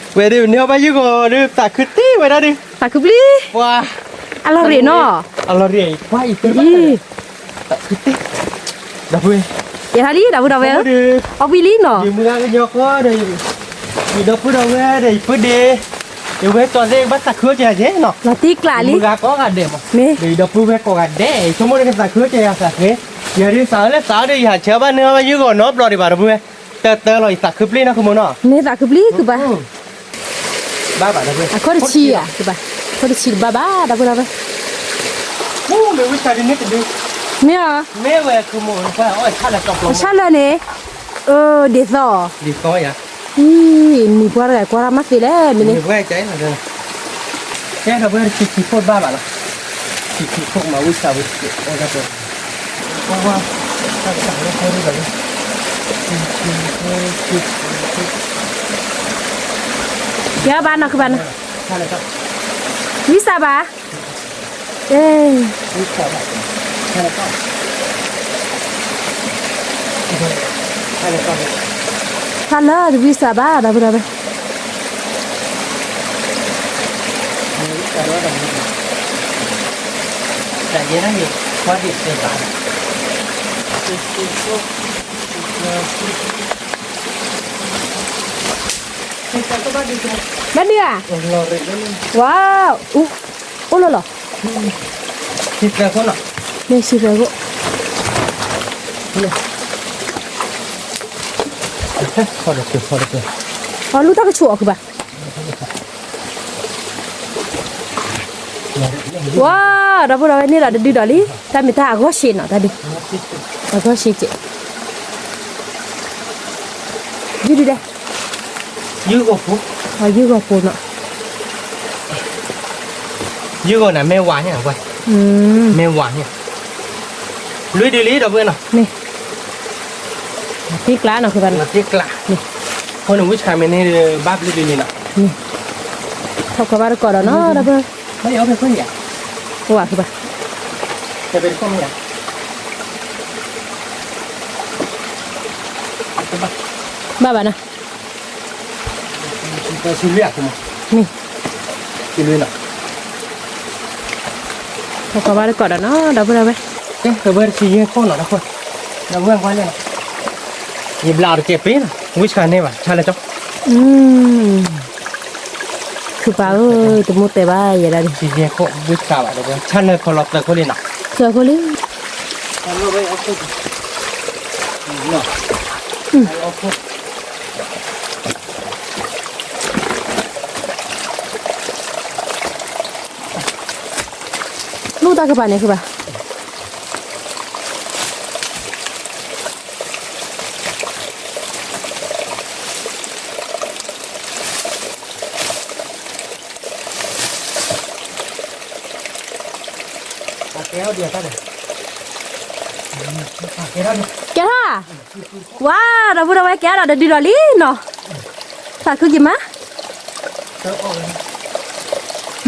ဝဲဒၣ်န့ၢ်အီၤဘၣ်ယုၢ်ဂီၤဒီး သးခုတ့ၢ်ဝဲဒၣ်ဒီး, သးခုပျံၤ, ပှၤ, အလီၤရ့ၣ်နီၤ, အလီၤရ့ၣ်, ပှၤအံၤသ့ဘၣ်, သးခုတ့ၢ်, ဒီပုၢ်ဝဲၢ်, ယဲဒၣ်လံ ဒီပုၢ်ဒီဝဲၢ်, အီၣ်ဝံၤလံနီၤ, ယမုၢ်ဂၤကညီဃီဒီး, ယဒီပုၢ်ဒီဝဲၢ်ဒီး ယပုၢ်ဒ့, ယဝဲၢ်ကီၢ်သ့ၣ်ဘၣ်သးခုအိၣ်ကယၤကဲနီၤ, လီၤတံၢ်ကျးလံ, မုၢ်ဂၤကိးဂၤဒဲးမး, မ့ၢ်ဒီးယဒီပုၢ်ဝဲၢ်ကိးဂၤဒဲး ဆိကမိၣ်လၢကသးခုအိၣ်ကယၤသးဃ့, ယၤဒုးသးအၢလၢသးအၢဒီး ယဟးဆၢဘၣ်န့ၢ်အီၤဘၣ်ယုၢ်ဂီၤနီတဘျီဒံးဘၣ် ဒီပုၢ်ဝဲၢ်, တၢ်တၢ်လီၤ ယသးခုပျံၤနီၤ ခုၣ်မုၣ်နီၤ, မ့ၢ်သးခုပျံၤခုၣ်ပၤ, ဘၣ်ဘၣ်ဒီပုၢ်ဝဲၢ်, အခိၣ်တဆံဧါ, အခိၣ်တဆံတဘၣ်ဘၣ် ဒီပုၢ်ဒီဝဲၢ်, မ့ၢ်ဝံသးဒ်န့ၣ်တဒု, မ့ၢ်ဧါ, မ့ၢ်ဝဲခုၣ်မုၣ်, အဆၣ်လၢန့ၣ်, ဒ်သိး, ဒ်သိးယၤ, အံၤ နံၤပှၢ်တဂၤကွၢ်တၢ်မၤသ့လဲၣ် မ့ၢ်န့ၣ်, ကဲဒီပုၢ်ဝဲၢ် တဆံခံခိၣ်ဘၣ်ဘၣ်လီၤ, တဆံခံခိၣ်မၤဝံသးဝံ, ကဲဘၣ်နီၤ ခုၣ်ပၤနီၤ, ဝံသးဘၣ်, ဆၣ်လၢတဝံသးဘၣ် ဒီပုၢ်ဒီဝဲၢ်, ဘၣ်ဒုးဧါ, ဝါ, အိၣ်လီၤလီၤ, မ့ၢ်ဆံသၢခိၣ်, အီလူၢ်တၢ်ကဆိးအီၤခုၣ်ပၤ, ဝါ, ဒီပုၢ်ဒီဝဲၢ်န့ၣ်ဒီးတဒုဒီးလံ, တၢ်မ့ၢ်တၢ်အဂီၢ်ဆံးနီၤ တၢ်ဒုး, အဂီၢ်ဆံးကဲး, ယုၢ်ဒုဒဲး, ယုၢ်ဂီၤဖိ, ယုၢ်ဂီၤဖိနီၤ, ယုၢ်ဂီၤန့ၣ် မ့ၢ်ဝါညါ, မ့ၢ်ဝါညါ, လွံၢ်ဒုလံ ဒီပုၢ်ဝဲၢ်နီၤ, မ့ၢ်, တံၢ်ကျါနီၤ ခုၣ်ပၤနီၤ, တံၢ်ကျါ, အဃိန့ၣ် ဝံဆှးမ့ၢ်န့ၢ်ဘၣ်ဘျုးဒုလံနီၤ, ထီၣ်ခွဲးဘၣ်တကိးဒီးနီၤ ဒီပုၢ်ဝဲၢ်, အိၣ်ဝဲခုၣ်ပၤ, ဘၣ်ဘၣ်နီၤ မ့ၢ်, ထီၣ်ခွဲးဘၣ်တကိးဒီးနီၤ ဒီပုၢ်ဒီဝဲၢ်, ဒီပုၢ်ဝဲၢ်တဆံယဲၢ်ခိၣ်နီၤ ဒီပုၢ်ဝဲၢ်, ဒီပုၢ်ဝဲၢ်ကွၢ်လဲၣ်နီၤ, ယဘျးအီၤတကဲးပ့ၤနီၤ ဝံဆှးန့ၢ်ဘၣ် ဆါလၢကၠီ, ခုၣ်ပၤဧၢ, တမူတဲဘၣ်ယဲဒၣ်န့ၣ်, ဆံယဲၢ်ခိၣ် ဝံဆှးဘၣ် ဒီပုၢ်ဝဲၢ် ဆါလၢခီလီၤသၢခိၣ်လံနီၤ, သၢခိၣ်လံ လူၢ်တၢ်ကပၤန့ၣ် ခုၣ်ပၤ, ကဲထီၣ်, ဝါ, ဒီပုၢ်ဒီဝဲၢ်ကဲဒီးတဒုဒီးလံနီၤ, သးခုက့ၤမး,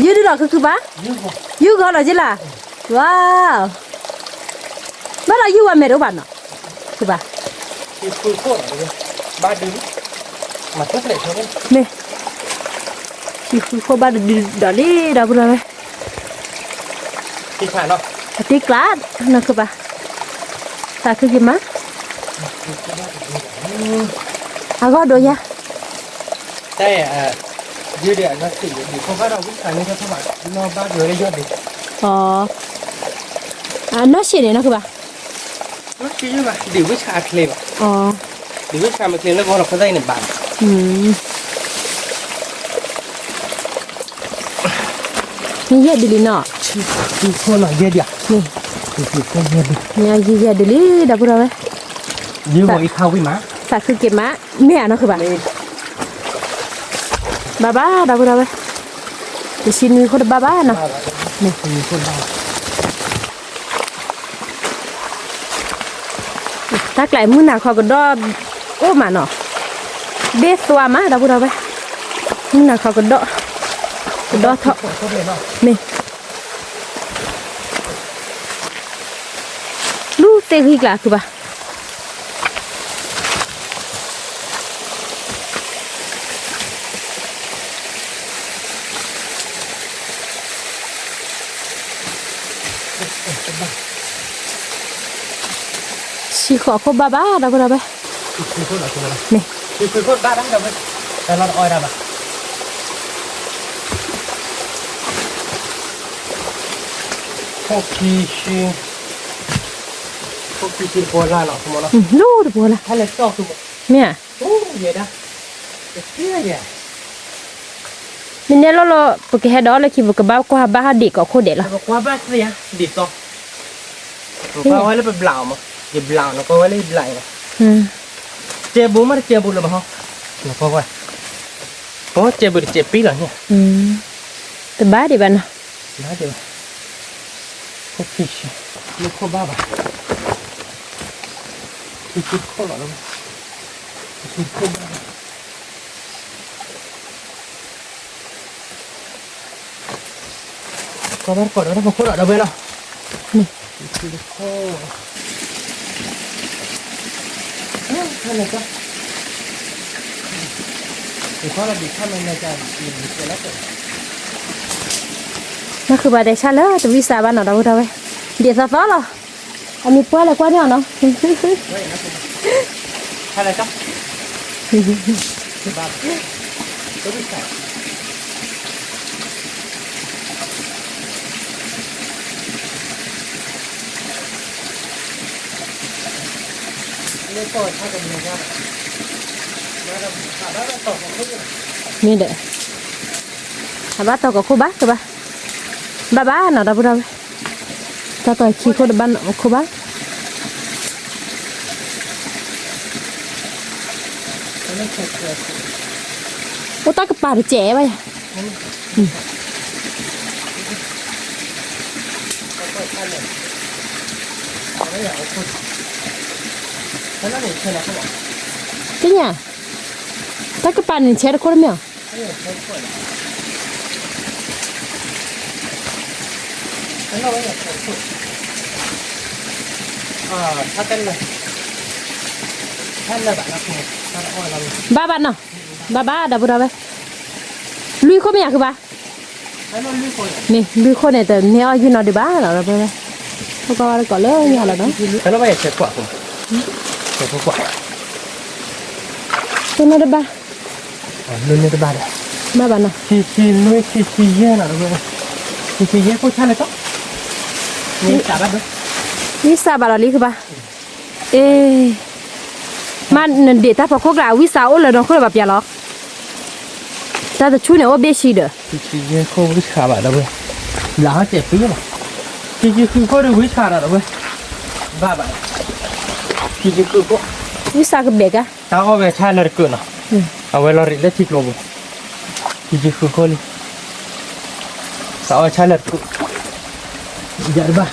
ယုၢ်ဒုလီၤခုၣ်ခုၣ်ပၤ, ယုၢ်ဂီၤလီၤက့ၤလၢ်, ဝါ, ဘၣ်ဒီးယုၢ်ဝဲမဲာ်တအိၣ်ဘၣ်နီၤ, ခုၣ်ပၤ, မ့ၢ်, ဆံဃုခိၣ်ဘၣ်တဒုဒီးလံ ဒီပုၢ်ဒီဝဲၢ်, အတံၢ်ကျါ, နီၢ်ခုၣ်ပၤ, သးခုက့ၤမး, အဂီၢ်ဒိးယၤ, တၢ်, ယုၢ်ဒံးအနီၢ်ဆံးန့ၣ် ဒံးခိၣ်ဘၣ်ဒီးဝံသးန့ၣ် တၢ်ထီၣ်ဘၣ်နီၢ်ဘၣ်ဒိးဝဲလၢယီၢ်ဒံး, အနီၢ်ဆံးန့ၣ် နီၢ်ခုၣ်ပၤ, နီၢ်ဆံးယုၢ်ဘၣ် ဒံးဝံဆှးအချ့ဘၣ်, ဒံးဝံဆှးမ့ၢ်ချ့လၢဂီၢ်လီၤ ဖိသၣ်အံၤန့ၣ်ဘၣ်, မ့ၢ်ယဲၢ်ဒုလံနီၤ, ယဲၢ်ဒု, မ့ၢ်ယဲၢ်ဒုလံ ဒီပုၢ်ဒီဝဲၢ်, ယုၢ်ဂီၤအံၤခါဝံၣ်မး သးခုက့ၤမး မ့ၢ်ဧါနီၢ်ဃုဘၣ်, ဘၣ်ဘၣ် ဒီပုၢ်ဒီဝဲၢ်, ယဆံနွံခိၣ်တဘၣ်ဘၣ်နီၤ, တၢ်ကျးမုၢ်နၤခီကဒီး အိၣ်မးနီၤ, ဘ့ၣ်သွါမး ဒီပုၢ်ဒီဝဲၢ်, မုၢ်နၤခီကဒီး, ကဒီးထီၣ်, မ့ၢ် လူသ့ၣ်ဂံၢ်ကျါခုဘၣ် ဆံဃိးခိၣ်ဘၣ်ဘၣ် ဒီပုၢ်ဒီဝဲၢ်, မ့ၢ် ခိၣ်ခံဆံ, ခိၣ်ခံဆံတပှီၤလၢ်နီၤ, လူတပှီၤလၢ်, မ့ၢ်ဧါ, မ့ၢ်နဲလိၣ်လီၤ ပကဟဲဒီးလၢခံ ပကဘၣ်ကွၢ်ဘၣ်ဟးဒံးကိးခိၣ်ဒဲးလီၤ, ပကွၢ်ဝဲလၢပဘျးအီၤမး, ယဘျးအီၤ နကွၢ်ဝဲလၢယဘျးအီၤလီၤ, ကဲဘိမးတကဲဘိလၢၤဘၣ်ဟီ, နကွၢ်ဝဲ, ပကဲဘိတကဲဘိလၢၤဘၣ်ဟီ, တဘၣ်ဒံးဘၣ်နီၤ, တဘၣ်ဒံးဘၣ်, ခိၣ်ခံဆံ, မ့ၢ်ခိၣ်ဘၣ်ဘၣ်, ခံဆံခိၣ်လီၤ, ခံဆံခိၣ်ဘၣ်ဘၣ် ကွၢ်ဘၣ်တကိးဒီးတၢ်ဖီခိၣ်ဒီး ဒီပုၢ်ဝဲၢ်နီၤ, နဃုဘၣ်တဲဆၣ်လၢတဝံစးဘၣ်နီၤ ဒီပုၢ်ဒီဝဲၢ်, ဒ်သိးသိးလီၤ, အမံၤပှၢ်လဲၤကွၢ်န့ၢ်အီၤနီၤ မ့ၢ်ဒီး, အဘၣ်တီၢ်ကီးခိၣ်ဘၣ်ကဘၣ်, ဘၣ်ဘၣ်နီၤ ဒီပုၢ်ဒီဝဲၢ်, တၢ်တီၢ်ခံခိၣ်တဘၣ်ခိၣ်ဘၣ် အိၣ်တၢ်ကပၤတစဲးဘၣ်ယၤ, သ့ၣ်ညါ, တၢ်ကပၤန့ၣ်ဆဲးတခိၣ်တမ့ၢ်ဧါ, ဘၣ်ဘၣ်နီၤ, ဘၣ်ဘၣ်ဒီပုၢ်ဒီဝဲၢ်, လွံၢ်ခိၣ်မ့ၢ်ယၤဃုဘၣ် မ့ၢ်လွံၢ်ခိၣ်န့ၣ် တမ့ၢ်အီၣ်ယုၢ်နီတဘၣ်လီၤ, ပကွၢ်ဝဲတကိးလၢညါလီၤနီၤ, တနီတဘၣ်, ဘၣ်ဘၣ်နီၤ, ခံဆံလွံၢ် ခံဆံယဲၢ်လီၤ, ခံဆံယဲၢ်ခိၣ်ဆၣ်လၢကီး, ဝံစးဘၣ်လီၤလံဃုဘၣ် အ့, မ့ၢ်နဒံးတၢ်ဖီခိၣ်ကျါ အဝံစးအိၣ်လၢနီၢ်ခိၣ်လၢၤဘၣ်ပျၢ်လီၤ, တၢ်တဆူန့ၣ်အိၣ်ဘ့ၣ်ဆံဒီး, ခံဆံယဲၢ်ခိၣ်ဝံစးဘၣ်ဒီပုၢ်ဝဲၢ်, ဘျးဟီၣ်စဲးပ့လီၤ, ခံဆံဃုခိၣ်ဒီးဝံစးဒီးဒီပုၢ်ဝဲၢ်, ဘၣ်ဘၣ်, ခံဆံဃုခိၣ်, ဝံစးကဘဲးကါ, တၢ်အီၣ်ဝဲဆၣ်လၢတကုးနီၤ, အဝဲလီၤရံးလၢထံကျိပူၤ, ခံဆံဃုခိၣ်လံ တၢ်အီၣ်ဆၣ်လၢတကုး, ယၤတဘၣ်,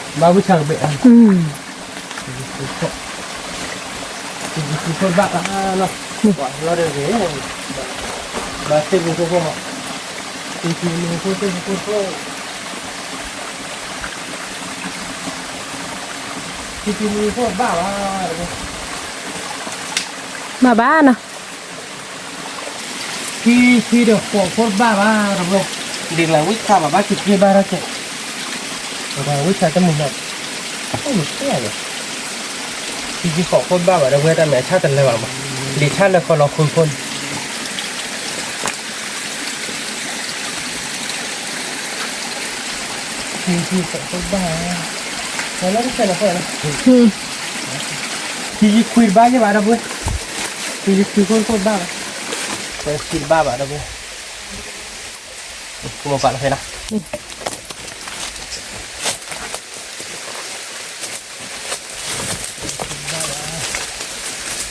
ဘၣ်ဝံစးကဘဲး, ခံဆံဃုခိၣ်ဘၣ်ဘၣ်နီၤ, လီၤတဂ့ၤ, ဘၣ်သ့ၣ်မုၢ်ခိၣ်ခိၣ်မး, ခံဆံမုၢ်ခိၣ်သ့ၣ်မုၢ်ခိၣ်ခိၣ် ခံဆံမုၢ်ခိၣ်ဘၣ်ဘၣ်, ဘၣ်ဘၣ်နီၤ, ခံဆံဒီးဃိးခိၣ်ဘၣ်ဘၣ်ဒီပုၢ်ဝဲၢ်, ဒ်လဲၣ်ဝံစးဘၣ်ဘၣ်ခံဆံဘၣ်ထီၣ်ကဲး, ဝံစးတမုာ်နီၤ, ခံဆံဃိးခိၣ်ဘၣ်ဘၣ်ဒီပုၢ်ဝဲၢ် တၢ်မဲာ်ဆၣ်တလၢာ်ဘၣ်မး, ဒ်ဆၣ်လၢဃီလီၤဃုခိၣ်န့ၣ် ခံဆံခွံဘၣ်ယဲၢ်ဘၣ်ဒီပုၢ်ဝဲၢ်, ခံဆံခွံဘၣ်ဘၣ်, ခံဆံခွံဘၣ်ဘၣ်ဒီပုၢ်ဝဲၢ်, ကမိၣ်ပာ်လီၤဖဲနီ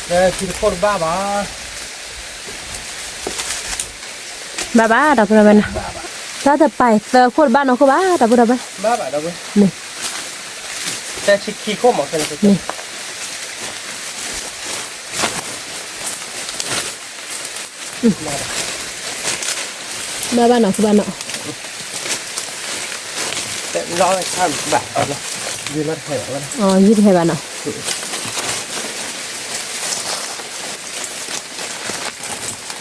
ၤ, တၢ်ဆံတခိၣ်တဘၣ်ဘၣ်. ဘၣ်ဘၣ် ဒီပုၢ်ဒီဝဲၢ်နီၤ, တၢ်တပာ်သၢခိၣ်တဘၣ်နီၢ်ခိၣ်ဘၣ် ဒီပုၢ်ဒီဝဲၢ်, ဘၣ်ဘၣ်ဒီပုၢ်, မ့ၢ်, တၢ်ဆံခံခိၣ်မ့ၢ်, မ့ၢ် ဘၣ်ဘၣ်နီၢ်ခိၣ်ဘၣ်နီၤ, ယုၢ်တဟဲဘၣ်နီၤ. တၢ်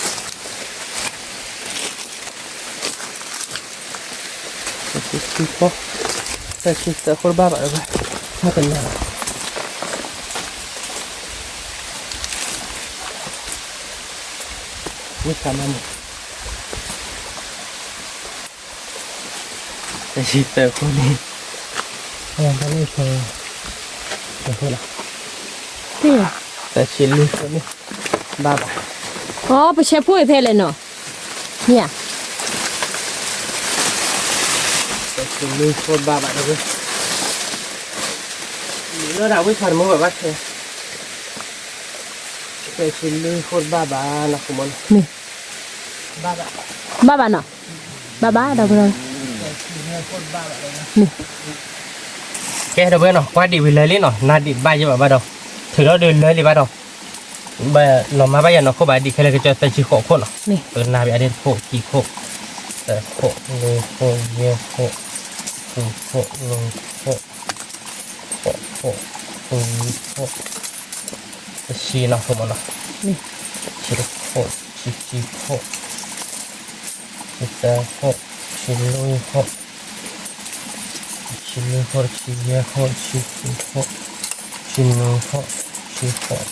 ဆံခံခိၣ်, တၢ်ဆံသၢခိၣ်တဘၣ်ဘၣ်ဒီပုၢ်, တၢ်တနၢ်ဘၣ်, ဝံၣ်ဆါမးမး, တၢ်ဆံသၢခိၣ်န့ၣ်, တၢ်ဆံသၢခိၣ်လီၤ, တၢ်ဆံလွံၢ်ခိၣ်န့ၣ်, ဘၣ်ဘၣ်, အိ ပဆဲးဖိအံၤဖဲလဲၣ်နီၤ, မ့ၢ်ဧါ, တၢ်ဆံလွံၢ်ခိၣ်ဘၣ်ဘၣ်ဒီပုၢ်, လၢဒၣ်ဝံၣ်ဆါတမုၢ်ဘၣ်ဘၣ်ခဲ, တၢ်ဆံလွံၢ်ခိၣ်ဘၣ်ဘၣ်နီၢ်ခိၣ်မးနီၤ, မ့ၢ်, ဘၣ်ဘၣ်နီၤ, ဘၣ်ဘၣ်ဒီပုၢ်ဒီဝဲၢ်, မ့ၢ်, ကဲဒီပုၢ်ဝဲၢ်နီၤ, ကွၢ်ဒံးဝံၤလၢာ်လံနီၤ, နၤဒံးဘၣ်ယဲၢ်ဘၣ်ဘၣ်ဒီး, ထုးထီၣ်ဒုးလၢာ်လံဘၣ်ဒီး, ဘၣ်လီၤမၢ်ဘၣ်ယဲၢ်နီၢ်ခိၣ်ဘၣ်ဒံးခဲလၢာ်ကစီဒီး သၢဆံဃိးခိၣ်နီၤ, ပကနၣ်ဘၣ်အဒ့တခိၣ် ခံခိၣ်, သၢခိၣ်, လွံၢ်ခိၣ်, ယဲၢ်ခိၣ်, ဃုခိၣ်, နွံခိၣ်, ဃိးခိၣ်, ဃုခိၣ်, တဆံနီၢ်ခိၣ်မးနီၤ, တဆံတခိၣ်, တဆံခံခိၣ်, တဆံသၢခိၣ်, တဆံလွံၢ်ခိၣ်, တဆံလွံၢ်ခိၣ်, တဆံယဲၢ်ခိၣ်, တဆံခံခိၣ်, တဆံနွံခိၣ်, တဆံဃိးခိၣ်, တဆံခွံ, ခံဆံ, ခံဆံ, ခံဆံတခိၣ်, ခံဆံခံခိၣ်, ခံဆံသၢ, ခံဆံသၢ, ခံဆံလွံၢ်, ခံဆံယဲၢ်, ခံဆံခွံ, တၢ်ကွၢ်လီၤသးမုာ်တဝဲ, ခံဆံနွံ, ခံဆံဃိး, ခံဆံခွံ, သၢဆံ, သၢဆံတခိၣ်, သၢဆံခံခိၣ်, သၢဆံသၢခိၣ်, သၢဆံလွံၢ်ခိၣ်, သၢဆံယဲၢ်ခိၣ်, သၢဆံနွံ, သၢဆံဃိးဘၣ်လံနီၤ, သၢဆံဃိးခိၣ်နီၤ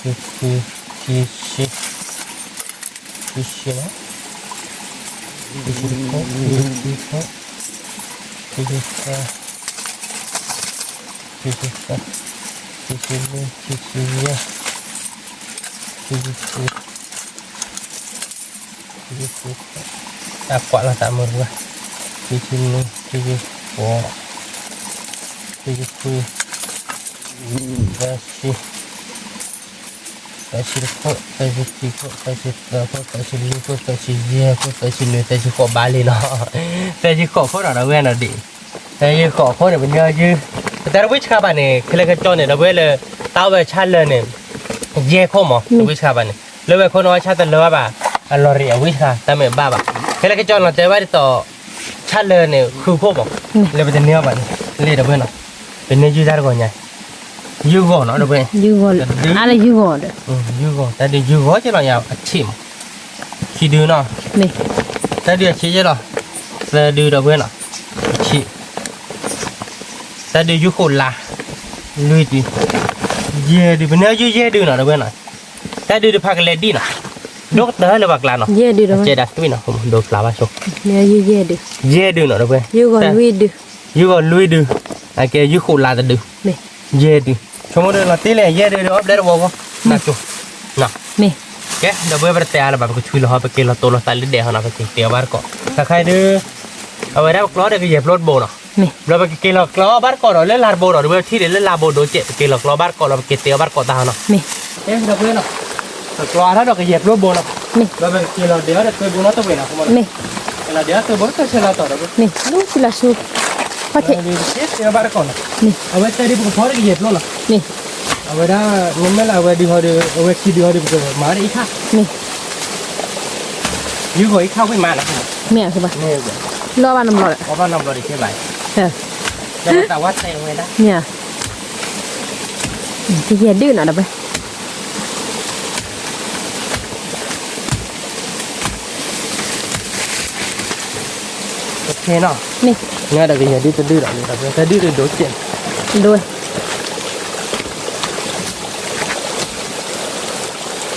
ဒီပုၢ်ဝဲၢ်နီၤဒံး, သၢဆံဃိးခိၣ်န့ၣ် ပန့ၢ်အီၤယုၢ်, ပတဲတဝံၣ်ဆှါဘၣ်န့ၣ် ခဲလၢာ်ကစီန့ၣ် ဒီပုၢ်ဝဲၢ်လၢ တၢ်အိၣ်ဝဲဆၣ်လၢာ်န့ၣ်, ယဲၢ်ခိၣ်မး တဝံၣ်ဆှါဘၣ်န့ၣ် လၢဝဲခိၣ်န့ၣ်အီၣ်ဆၣ်တလၢဘၣ်ဘၣ်, အလီၤရံးအဝံၣ်ဆှါ တၢ်မ့ၢ်ဘၣ်ဘၣ်, ခဲလၢာ်ကစီနီၤ တဲဘၣ်ဒ်သိး ဆၣ်လၢာ်န့ၣ် ဃုခိၣ်မး, လၢပတန့ၢ်အီၤဘၣ်န့ၣ်, လံဒီပုၢ်ဝဲၢ်နီၤ, ပန့ၢ်ယုၢ်တၢ်တဂီၤညါ, ယုၢ်ဂီၤနီၤ ဒီပုၢ်ဝဲၢ်, အါလၢယုၢ်ဂီၤဒီး, ယုၢ်ဂီၤ တၢ်ဒုးယုၢ်ဂီၤက့လီၤယၤအဆံးမး, ခံဒုနီၤ, တၢ်ဒုးအဆံးက့လီၤ, သၢဒု ဒီပုၢ်ဝဲၢ်နီၤ, အဆံး, တၢ်ဒုးယုၢ်ဃိးလါ, လွံၢ်ဒု, ယဲၢ်ဒု ပန့ၢ်ယုၢ်ယဲၢ်ဒုနီၤ ဒီပုၢ်ဝဲၢ်နီၤ, တၢ်ဒုးတဖၣ်ကလဲၤဒံးနီၤ, ဒိၣ်ကတၢၢ်လၢပှၤကျါနီၤ, ယဲၢ်ဒုဒီးဝဲ, ကဲဒၣ်သွံၣ်နီၤ, ဒိးဖျါဘၣ်ဆိ, ယဲၢ်ဒုနီၤ ဒီပုၢ်ဝဲၢ်, ယုၢ်ဂီၤလွံၢ်ဒု, ယုၢ်ဂီၤလွံၢ်ဒု, အကဲယုၢ်ဃိးလါတဒု, ယဲၢ်ဒု, ဆိကမိၣ်ဒီးလီၤတံၢ်လံ ယဲၢ်ဒုဒီး အီၣ်ဘျဲတဝီဂီၢ်, နၢ်ကၠိ, ကဲ ဒီပုၢ်ဝဲၢ် ပတတဲအါလၢၤဘၣ် ပကဆွံလီၤဟီ ပက့ၤလီၤတိာ်လီၤသးလၢဒဲးဟီနီၤ ပက့ၤတဲအီၤဘၣ်တကိး, တခါအံၤဒုး, အဝဲဒၣ်ပကျီဒီးကယဲၢ်ပျိတဘိနီၤ, ဘျီပကက့ၤလီၤကျီဘၣ်တကိးဒီးလၢလါတဘိဒီး ဒီပုၢ်ဝဲၢ်ထံၣ်ဒီးလၢလါဘိဒိကဲး ပက့ၤလီၤကျီဘၣ်တကိးလီၤ ပက့ၤတဲအီၤဘၣ်တကိးတၢ်ဟီနီၤ, ဒီပုၢ်ဝဲၢ်နီၤ, ပကျီအါထီၣ်ဒီးကယဲၢ်ပျိတဘိနီၤ, ဘျီပက့ၤလီၤဒဲးအီၤဒီးသွဲဘိနီၤတဝဲနီၤ, က့ၤလီၤဒဲးအီၤသွဲဘိတဆဲးလီၤတီၤဒီး, ဘၣ်တကိးနီၤ, အဝဲသၢဒုပကဖီဒီးကယဲၢ်ပျိနီၤ, အဝဲဒၣ်, မ့မ့ၢ်လၢအဝဲဒုဟီဒီး အဝဲခံဒုဟီဒီး ပကမၤဒ်အံၤခါ, ယုၢ်ဂီၤအံၤခါဝံၣ်မးနီၤ, မ့ၢ်, လီၤဘၣ်နီတဘျီဒီး, အီဘၣ်နီတဘျီဒီးကဲဘၣ်, သးဝါတဲဝဲဒၣ်, မ့ၢ်, ကယဲၢ်ဒုနီၤဒီးပှဲၤ တဆဲနီၤ, မ့ၢ်, နဒီးကယဲၢ်ဒုတဒုဒီး တဒုဒီးဒိကဲး, ဒိ,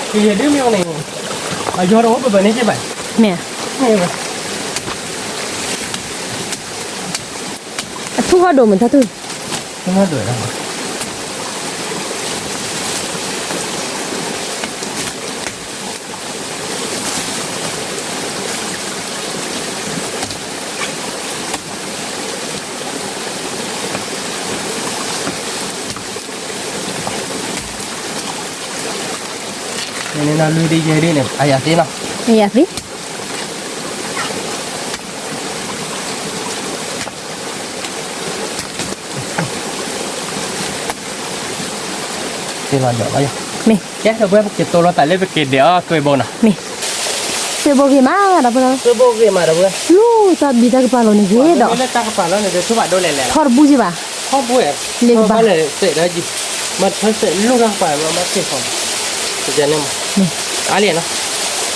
ကယဲၢ်ဒုမ့ၢ်အီၤန့ၣ်, အယီၤတအိၣ်ပဘၣ်န့ၣ်ကဲဘၣ်, မ့ၢ်, မ့ၢ်, အထူၣ်ဟီၣ်ဒိၣ်မ့ၢ်တၢ်ထူၣ်, ထူၣ်ဟီၣ်ဒိၣ်လီၤ. တ န့ၣ်နီၤ လွံၢ်ဒုယဲၢ်ဒုန့ၣ် အယၤသ့နီၤ. အယၤသ့. သ့လီၤဒီးလီၤယၤ. မ့ၢ်. ကဲ ဒီပုၢ်ဝဲၢ် ပက့ၤတိၢ်လိာ်သးလၢပက့ၤဒဲးအီၣ်သွဲဘိနီၤ. မ့ၢ်. သွဲဘိဂ့ၤမး ဒီပုၢ်ဝဲၢ်. သွဲဘိဂ့ၤမး ဒီပုၢ်ဝဲၢ်. လူၤတၢ်ဘံၣ်တၢ်ကပၤလီၤန့ၣ်ဂ့ၤဒီး. လၢတၢ်ကပၤလီၤန့ၣ် ဒီးထူဘၣ်ဒိလဲၣ်လဲၣ်လီၤ. ထီတဘူၣ်ယံၤဘၣ်. ထီတဘူၣ်ဧါ. လ့ကဘၣ်. ဘၣ်လဲၣ်စဲးဒီးယံၤ. မ့ၢ်ထီစဲးလူၤတၢ်ကပၤ မ့ၢ်မ့ၢ်က့ၤဃီ. တကဲန့ၣ်မး. မ့ၢ်. အါလံနီၤ.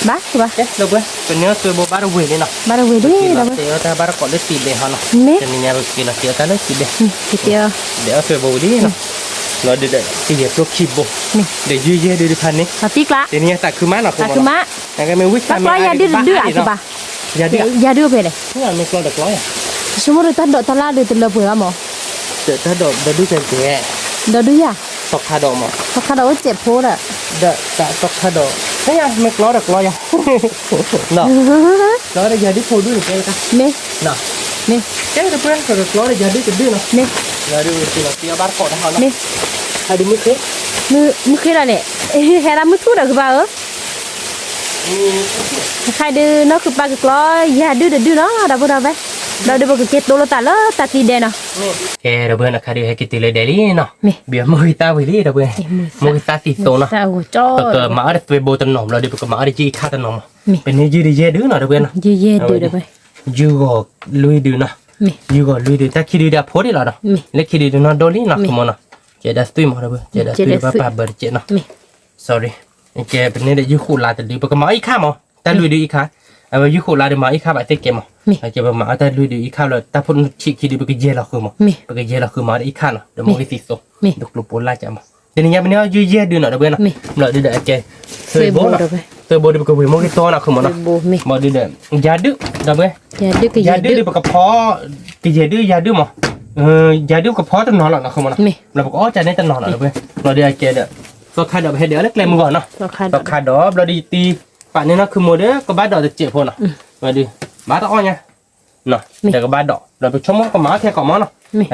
ဘၣ် ကဘၣ်. ကဲ ဒီပုၢ်ဝဲၢ် ပန့ၢ်အီၣ်သွဲဘိဘၣ်တဝ့ၤလံနီၤ. ဘၣ်တဝ့ၤလံ ဒီပုၢ်ဝဲၢ်. ပက့ၤလီၤတဲအီၣ်တၢ်ဘၣ်တကိးလၢသံးဘဲဟီနီၤ. မ့ၢ်. တနံၤညါပက့ၤလီၤတဲအီၣ်တၢ်လၢသံးဘဲ. က့ၤတဲအီၣ်. ဒဲးအီၣ်သွဲဘိဝံၤလံနီၤ. လီၤဒုးဒီး ကယဲၢ်ကျိခံဘိ. မ့ၢ်. ဒီးယုၢ်ယဲၢ်ဒုးတဖၣ်န့ၣ်. တနံၤညါသးခုမးနီၤ သးခုမး. မ့ၢ်ဝံၣ်ဆၣ်မး ယၤဒုးတဒုအါကဘၣ်. ယၤဒုး. ယၤဒုးအဖဲလဲၣ်. မ့ၢ်ကျီဒီးကျီယၤ. ဆိကမိၣ်ဒီးတၢ်ဒိးတၢ်လၢ်ဒုးတလၢပှဲၤဘၣ်မး. တၢ်ဒိးဒီးဒုးကဲကဲ. ဒီးဒုးယၤ. သီခါဒီးမး. သီခါဒီးအိၣ်စဲးဖိဒီး. ဒီးသီခါဒီး. မ့ၢ်ယၤ မ့ၢ်ကျီဒီးကျီယၤ. ကျီဒီးယၤဒုးဖိဒုးန့ၣ်ကဲတၢ်. မ့ၢ်. မ့ၢ်. ကဲဒီပုၢ်ဝဲၢ် ကျီဒီးယၤဒုးတဒုနီၤ. မ့ၢ်. ယၤဒုးဝံၤက့ၤလီၤတဲအီၣ်ဘၣ်တကိးတၢ်ဟီနီၤ. မ့ၢ်. ဟဲဒုးမုၢ်ဃ့. မုၢ်ဃ့လီၤန့ၣ်. ဟဲဒၣ်မုၢ်ထူၣ်ဒီးကဘၣ်ဧၢ. ခါဒုးနီၢ်ခုပၢ်ကကျီ ယၤဒုးတဒုနီၤ ဒီပုၢ်ဝဲၢ်. ဒီးဒုးပကက့ၤတိၢ်လိာ်သးလၢတၢ်သံးဒဲးနီၤ. ကဲဒီပုၢ်ဝဲၢ်နီၤ ခါဒုးဟဲက့ၤတုၤလၢဒဲးလံနီၤ. မ့ၢ်. ဘၣ်မိၢ်ဂံၢ်သၣ်ဝံၤလံဒီပုၢ်ဝဲၢ်. မိၢ်ဂံၢ်သၣ်သံသိးနီၤ. ပကမၤအီၣ်တသွဲဘိတနီၤ ဘျီဒုး ပကမၤအီၣ်တယုၢ်အံၤခါတနီၤမး. ပန့ၢ်ယုၢ်ဒုးယဲၢ်ဒုနီၤ ဒီပုၢ်ဝဲၢ်နီၤ. ယုၢ်ယဲၢ်ဒုဒီပုၢ်ဝဲၢ်. ယုၢ်ဂီၤလွံၢ်ဒုနီၤ. ယုၢ်ဂီၤလွံၢ်ဒု တၢ်ခံဒုဒီးအဖိဒံးလီၤနီၤ. လၢခံဒုဒီးနီၢ်ဒိၣ်လံနီၤ မ့ၢ်. ကဲဒၣ်သွံၣ်မးဒီပုၢ်ဝဲၢ် ကဲဒၣ်သွံၣ်ဒီးဘၣ်ပာ်ဘၢတကဲးနီၤ. Sorry. ကဲပန့ၢ်ဒီးယုၢ်ဃိးလါတဒု ပကမၤအီၣ်အံၤခါမး တၢ်လွံၢ်ဒုအံၤခါ. အဝဲယုၢ်ဃိးလါဒီးမၤအီၣ်အံၤခါဘၣ်သ့ၣ်ကဲမး. ကဲပမၤအီၣ်တၢ်လွံၢ်ဒုအံၤခါဘျီ တၢ်ဖိနုာ်ဆံးခံဒု ပကယဲၢ်လီၤဃုာ်မး. ပကယဲၢ်လီၤဃုာ်မးအံၤခါနီၤ ဒီးမိၢ်ဂံၢ်သံသိး ဒီးကျိၤပိလၢ်ကမး. တနံၤညါပန့ၢ်အီၣ်ယုၢ်ယဲၢ်ဒုနီၤ ဒီပုၢ်ဝဲၢ်နီၤ. ဘျီဒုဒီးအကဲ သွဲဘိနီၤ. သွဲဘိဒီးပကဝ့ၤမိၢ်ဂံၢ်သီနီၤ ဃုာ်မးနီၤ. ဘျီဒုဒီး ယၤဒု ဒီပုၢ်ဝဲၢ်. ယၤဒုဒီးပကဖီ ကယဲၢ်ဒု ယၤဒုမး. ယၤဒုကဖီတနီၤလီၤနီၤ ဃုာ်မးနီၤ. ဘျီပကအီၣ်ကန့ၣ်တနီၤလီၤ ဒီပုၢ်ဝဲၢ်. ဘျီဒုအကဲဒီး သီခါဒီးပဟဲဒဲးအီၣ်လၢကျဲမုၢ်ဂီၤနီၤ. သီခါဒီး ဘျီဒုယတံၤ ပာ်န့ၢ်နီၢ်ခုမိၢ်ဒီး ကဘၣ်ဒိးတစဲးဖိနီၤ. ဘျီဒု ဘၣ်တအီၣ်ညါ ဒီးကဘၣ်ဒိး ဒီးပဆိကမိၣ်ကမၤအီၣ်ခဲကိးမးနီၤ.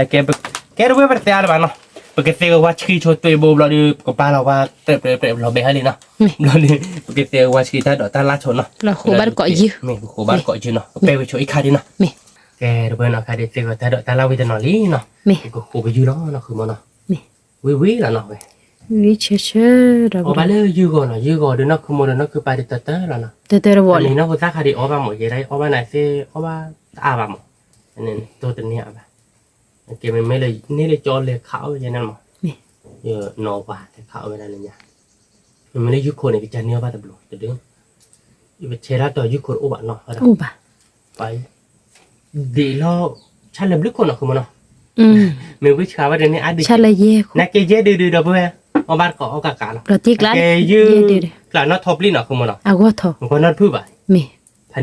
ကဲဒီပုၢ်ဝဲၢ် ပတတဲအါလၢၤဘၣ်နီၤ. ပကသ့ဂ့ၤဝါဆှံဆိသွဲဘိဘျီဒုး ပကပာ်လီၤဝါ ပြဲးပြဲးပြဲးလီၤဘဲဟဲလံနီၤ. ဘျီဒုး ပကသ့ဂ့ၤဝါဆှံတၢ်ဒိးတၢ်လၢ်ဆိနီၤ. ပဃိဘၣ်တကိးယုၢ် မ့ၢ်ပဃိဘၣ်တကိးယုၢ်နီၤ ပပဲာ်ဝံၤဆိအံၤခါဒုနီၤ. ကဲဒီပုၢ်ဝဲၢ်နီၤ ခါဒုသ့ဂ့ၤတၢ်ဒိးတၢ်လၢ်ဝံၤတနီၤလံနီၤ. ပကဃိပယုၢ်လီၤနီၤ ဃုာ်မးနီၤ. ဝံၤဝံၤလီၤနီၤဝဲ ဝံၤဆၢဆၢဒီး အီၣ်ဘၣ်လၢယုၢ်ဂီၤနီၤ ယုၢ်ဂီၤဒီးနီၢ်ခုမိၢ်ဒီးနီၢ်ခုပၢ်ဒုးတၢ်တၢ်လီၤနီၤ. တၢ်တၢ်တဝီၤလံ နီၢ်ဖိသၣ်ခါဒုးအီၣ်ဘၣ်မး ယဲဒၣ်အီၣ်ဘၣ်န့ၣ်သ့ အီၣ်ဘၣ်တအါဘၣ်မး. တိၢ်တန့ၢ်အါဘၣ်. ကဲမ့မ့ၢ်လၢ န့ၢ်လၢကၠီလဲၤခးအီၣ်ဝဲယဲန့ၣ်မး. ယနီၢ်ဝါလဲၤခးအီၣ်ဝဲဒၣ်လၢညါ. မ့မ့ၢ်လၢယုၢ်ခိၣ်န့ၣ် ကစၢ်န့ၢ်အီၣ်ဘၣ်တဘျီတဒု ယပဆဲးတၢ်တီၤယုၢ်ခိၣ်တအိၣ်ဘၣ်နီၤ အိၣ်ဘၣ် ဒ်လီၤ ဆၣ်လၢဘျုးခိၣ်နီၤ ဃုာ်မးနီၤ. မ့ၢ်ဝံဆှးဝဲတန့ၢ်အါဒုး ဆၣ်လၢယဲၢ်ခိၣ် နကဲယဲၢ်ဒုးဒုးဒီပုၢ်ဝဲၢ် အီၣ်ဘၣ်တကိးအီၣ်ကးကးလီၤ. ကဲယုၢ် ကျးနီၢ်ထီပျံၢ်နီၤ ဃုာ်မးနီၤ. အဂီၢ်ထီၣ် မ့ၢ်ကီနီၢ်တဖုဘၣ် မ့ၢ် ဖးန့ၣ်ဒီး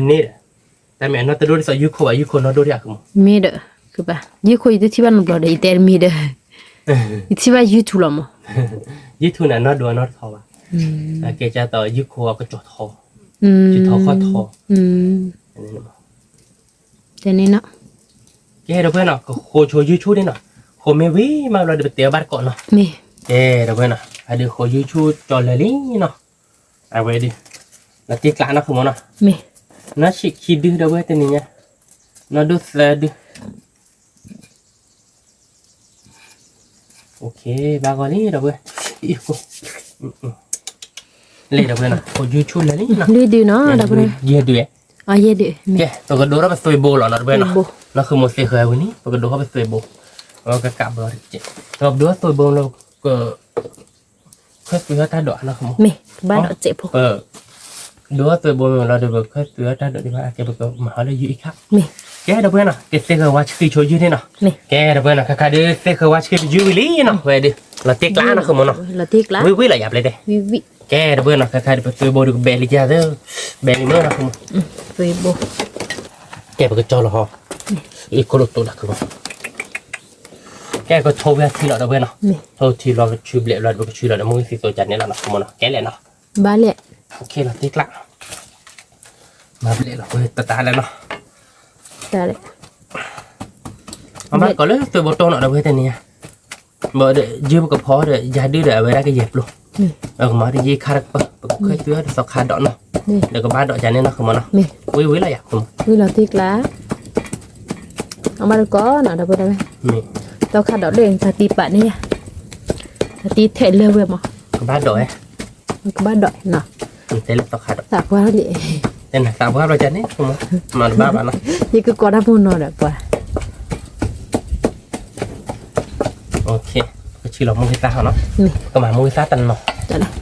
တၢ်မ့ၢ်အနီၢ်တဒိၣ်ဒ်သိးယုၢ်ခိၣ်ဘၣ် ယုၢ်ခိၣ်နီၢ်ဒိၣ်ဒံးအဃုာ်မး. မ့ၢ်ဒီး ကဘၣ် ယုၢ်ခိၣ်ယတထံၣ်ဘၣ်နီတဘျီဒီး ယတဲတမံၤဒီး ယထံၣ်ဘၣ် YouTube လီၤမး. YouTube န့ၣ် နီၢ်ဒိၣ်အနီၢ်တထီဘၣ်. ကဲကၢ်သိးယုၢ်ခိၣ်အကစီၤထီ ကစီၤထီခီၣ်ထီ တန့ၣ်နီၤ ကဲဒီပုၢ်ဝဲၢ်နီၤ ကဃိဆိယုၢ်ဆိန့ၣ်နီၤ ဃိမ့ၢ်ဝံၤမးဘျီဒီးပတဲအီၣ်ဘၣ်တကိးနီၤ. ကဲဒီပုၢ်ဝဲၢ်နီၤ အဒုးဃိယုၢ်ဆိကၠီလၢာ်လံနီၤ အဝဲဒုး လီၤတံၢ်ကျးနီၤ ဃုာ်မးနီၤ နီၢ်ဆံးခံဒုဒီပုၢ်ဝဲၢ် တနံၤညါ နီၢ်ဒိၣ်သၢဒု ဘၣ်ဂီၤလံဒီပုၢ်ဝဲၢ် လံဒီပုၢ်ဝဲၢ်နီၤ ဃိယုၢ်ဆိလၢာ်လံနီၤ လွံၢ်ဒုနီၤ ဒီပုၢ်ဝဲၢ် ယဲၢ်ဒု ယဲၢ်ဒု ကဲ ပကဒိးထီၣ်ပသွဲဘိလီၤနီၤ ဒီပုၢ်ဝဲၢ်နီၤ နီၢ်ဃုာ်မိၢ်သ့ဃၢၤဝံၤလံ ပကဒိးထီၣ်ပသွဲဘိ အဝဲကကးဘျီတကဲး ပကဒိးထီၣ်သွဲဘိလီၤ က ခၢၣ်သွဲအီၣ်တၢ်ဒိးနီၤ မ့ၢ် ကဘၣ်ဒိးစဲးဖိ ဒိးသွဲဘိမ့ၢ်လီၤဒီး ပခၢၣ်သွဲအီၣ်တၢ်ဒိးဒံးဘၣ် အကဲ ပကမၤဟီလၢယုၢ်အံၤခါ ကဲဒီပုၢ်ဝဲၢ်နီၤ ကသ့ဃၢၤဝါဆှံဆိယုၢ်န့ၣ်နီၤ ကဲဒီပုၢ်ဝဲၢ်နီၤ ခါခါဒုးသ့ဃၢၤဝါဆှံပယုၢ်ဝံၤလံနီၤ ဝဲဒုး လီၤတံၢ်ကျးနီၤ ဃုာ်မးနီၤ ဝံၤဝံၤလီၤတံၢ်ကျး ဝံၤဝံၤလီၤ ယၤပျဲတဲ ကဲဒီပုၢ်ဝဲၢ်နီၤ ခါခါဒုး ပသွဲဘိဒုးကဘဲးလံယၤသၢ ဘဲးလံမ့ၢ်နီၤ သွဲဘိ ကဲပကကၠီလီၤဟီ အံၤခိၣ်လိာ်တိၢ်လၢခုဘၣ် ကဲကထိဝဲထံလီၤဒီပုၢ်ဝဲၢ်နီၤ ထိထံလီၤကဆူဘျဲးဘျီဒီး ပကဆူလီၤဒီး မိၢ်သံသိးကန့ၣ်လီၤနီၤ ဃုာ်မးနီၤ ကဲလဲၣ်နီၤ ဘၣ်လဲၣ် လီၤတံၢ်ကျး မၤဘျဲးလီၤ ပတတၢ်လဲၣ်နီၤ တၢ်လဲၣ် အမၤကီးလၢသွဲဘိတီၢ်နီၤဒီပုၢ်ဝဲၢ်တနံၤညါ ဘၣ်ဒီး ယုၢ်ပကဖီဒီး ယၤဒုဒီး အဝဲဒၣ်ကယဲၢ်ပျိ ပကမၤဒီးယုၢ်ခါတကပၤ ခဲတုၤအီၤဒီးသီခါဒိးနီၤ, ဒီးကဘၣ်ဒိးကန့ၣ်နီၤ ဃမီနီၤ, ဝံၤဝံၤလီၤယၤ ဝံၤလီၤတံၢ်ကျါ, အမါတကိးနီၤ ဒီပုၢ်ဒီဝဲၢ်, သီခါဒိးလၢတၢ်တံၢ်ပာ်န့ၣ်ယၤ, တၢ်တံၢ်ထဲးလၢဝဲမး, ကဘၣ်ဒိးဝဲ, ကဘၣ်ဒိးနီၤ, တဲလၢသီခါဒိး, သးပှၢ်လံ, တဲနသးပှၢ်ဘျီကန့ၣ် မၤတဘၣ်ဘၣ်နီၤ, ယကကိးတၢ်ဖိနီၤဒီးပှၤ ကဆံလီၤမုၢ်ဂ့ၤသၣ်ဟီနီၤ, ကမၤမုၢ်ဂ့ၤသၣ်တနီၤ,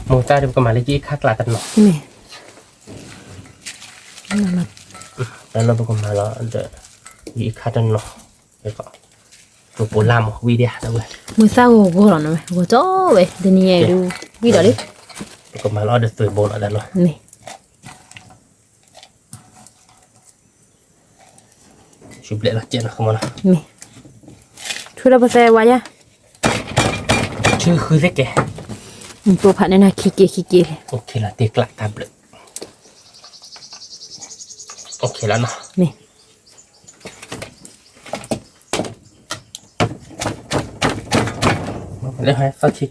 မုၢ်ဂ့ၤသၣ်ဒီးပကမၤလၢယအံၤခါကျါတနီၤ, တနီၤပကမၤလီၤဒီး ယအံၤခါတနီၤ, ပပိာ်လၢ်မး ဝံၤဒၣ်, မုၢ်သၣ်ဂီၤဂီၤလီၤနီၤ, ဂီၤကၠီဝဲ တနံၤညါအံၤဒုး, ဝံၤဒီးလံ, ပကမၤလီၤအီၤဒီးသွဲၣ်ဘိလီၤတနီၤ, ဆူဘျဲၣ်လီၤကဲနီၤ ဃမီနီၤ, ဆူဒီးပသဲဝါယါ, ဆူဃုသ့ကဲ, ပိာ်ဖးန့ၣ်နၤခံက့ခံက့လံ, အိၣ်ခ့လီၤတ့ကျးတၢ်ဘျုး, အိၣ်ခ့လီၤနီၤ, လၢဟဲသီၣ်ဆံကဲ,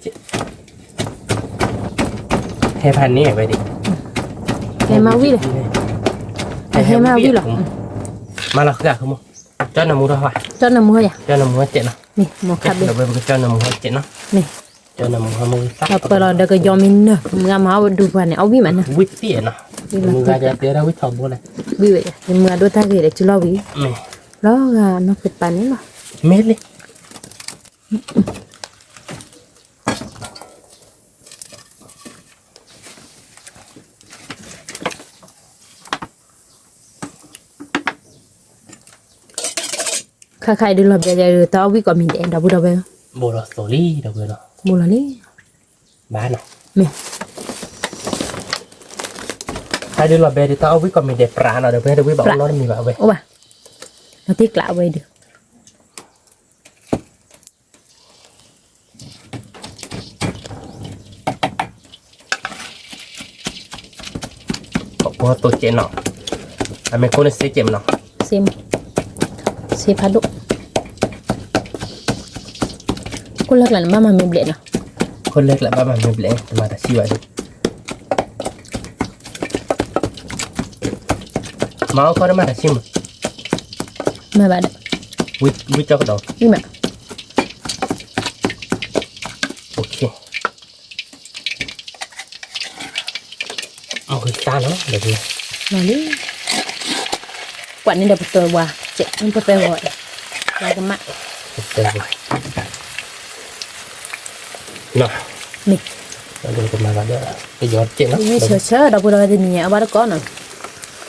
ဟဲဖးန့ၣ်ဝဲဒၣ်, ဟဲမၤဝံၤလီၤ, ဟဲမၤဝံၤလီၤ, မၤလီၤဃုာ်အဃိမး, ကၠီနၢမူထီၣ်ဟါ, ကၠီနၢမူဟါယၤ, ကၠီနၢမူဟါကဲနီၤ, မ့ၢ်မီၤခါဘ့ၣ်, ကၠီနၢမူဟါကဲနီၤ, မ့ၢ် ကၠီနၢမူဟါမုၢ်သၣ်, ပၢလီၤဒီးကယီမံနၢ် မုၢ်ဂၤမၤအီၣ်ဒူပှၤန့ၣ် အီၣ်ဝံၣ်မးနၢ်, ဝံၣ်သ့ၣ်နီၤ, မုၢ်ဂၤတဲတဲဒၣ်ဝံၣ်ထီဘိလဲၣ်, ဝံၣ်ဝဲယၤ, မုၢ်ဂၤဒိၣ်တၢ်ဂ့ၤဒီးစုလီၤဝံၤ, လီၤဂာ်နီၢ်ကပၤန့ၣ်လီၤ, မ့ၢ်လံ ခါခါအံၤဒုးလီၤဘဲဒဲး တၢ်အီၣ်ဝံၣ်ကိးမံၤဒဲး ဒီပုၢ်ဒီဝဲၢ်, ဘူးလီၤသိးလံ ဒီပုၢ်ဝဲၢ်နီၤ, ဘူးလီၤလံ, ဘၣ်နီၤ, မ့ၢ် ခါဒုးလီၤဘဲဒုး တၢ်အီၣ်ဝံၣ်ကိးမံၤဒဲး ပြးနီၤ ဒီပုၢ်ဝဲၢ် တဝံၣ်ဘၣ်အီၣ်နီတမံၤဘၣ်ဝဲ, အိၣ်ဘၣ်, လီၤတံၢ်ကျးဝဲဒုး ပှၤသိးကဲးနီၤ, အမ့ၢ်ခိၣ်န့ၣ်စ့ကဲးမနီၤ, စ့မ, စ့ဖးဒိၣ်, ခိၣ်လၢကျးန့ၣ် ဘၣ်မၤမ့ၢ်ဘျဲးနီၤ, ခိၣ်လၢကျးဘၣ်မၤမ့ၢ်ဘျဲး တမၤတၢ်ဆံၣ်ဘၣ်ဒုး, မၤအီၣ်ခီတမၤတၢ်ဆံၣ်မး, မၤဘၣ်ဒီး, ဝံၣ်ကၠီကဒီး, ဝံၣ်မး, အိၣ်ခ့ မုၢ်ဂ့ၤသၣ်နီၤ, လီၤလံ, ကွၢ်န့ၣ်ဒီးပသၢဝါ, ပသၢဝါ, ဝါကမၣ်, ပသၢဝါ, နီၤ, မ့ၢ်, ဒီးပမၤဘၣ်ဒီး, ပယီၤတကဲးနီၤ, ဝံၣ်ဆၢဆၢ ဒီပုၢ်ဒီဝဲၢ်တနံၤညါ အဘၣ်တကိးနီၤ,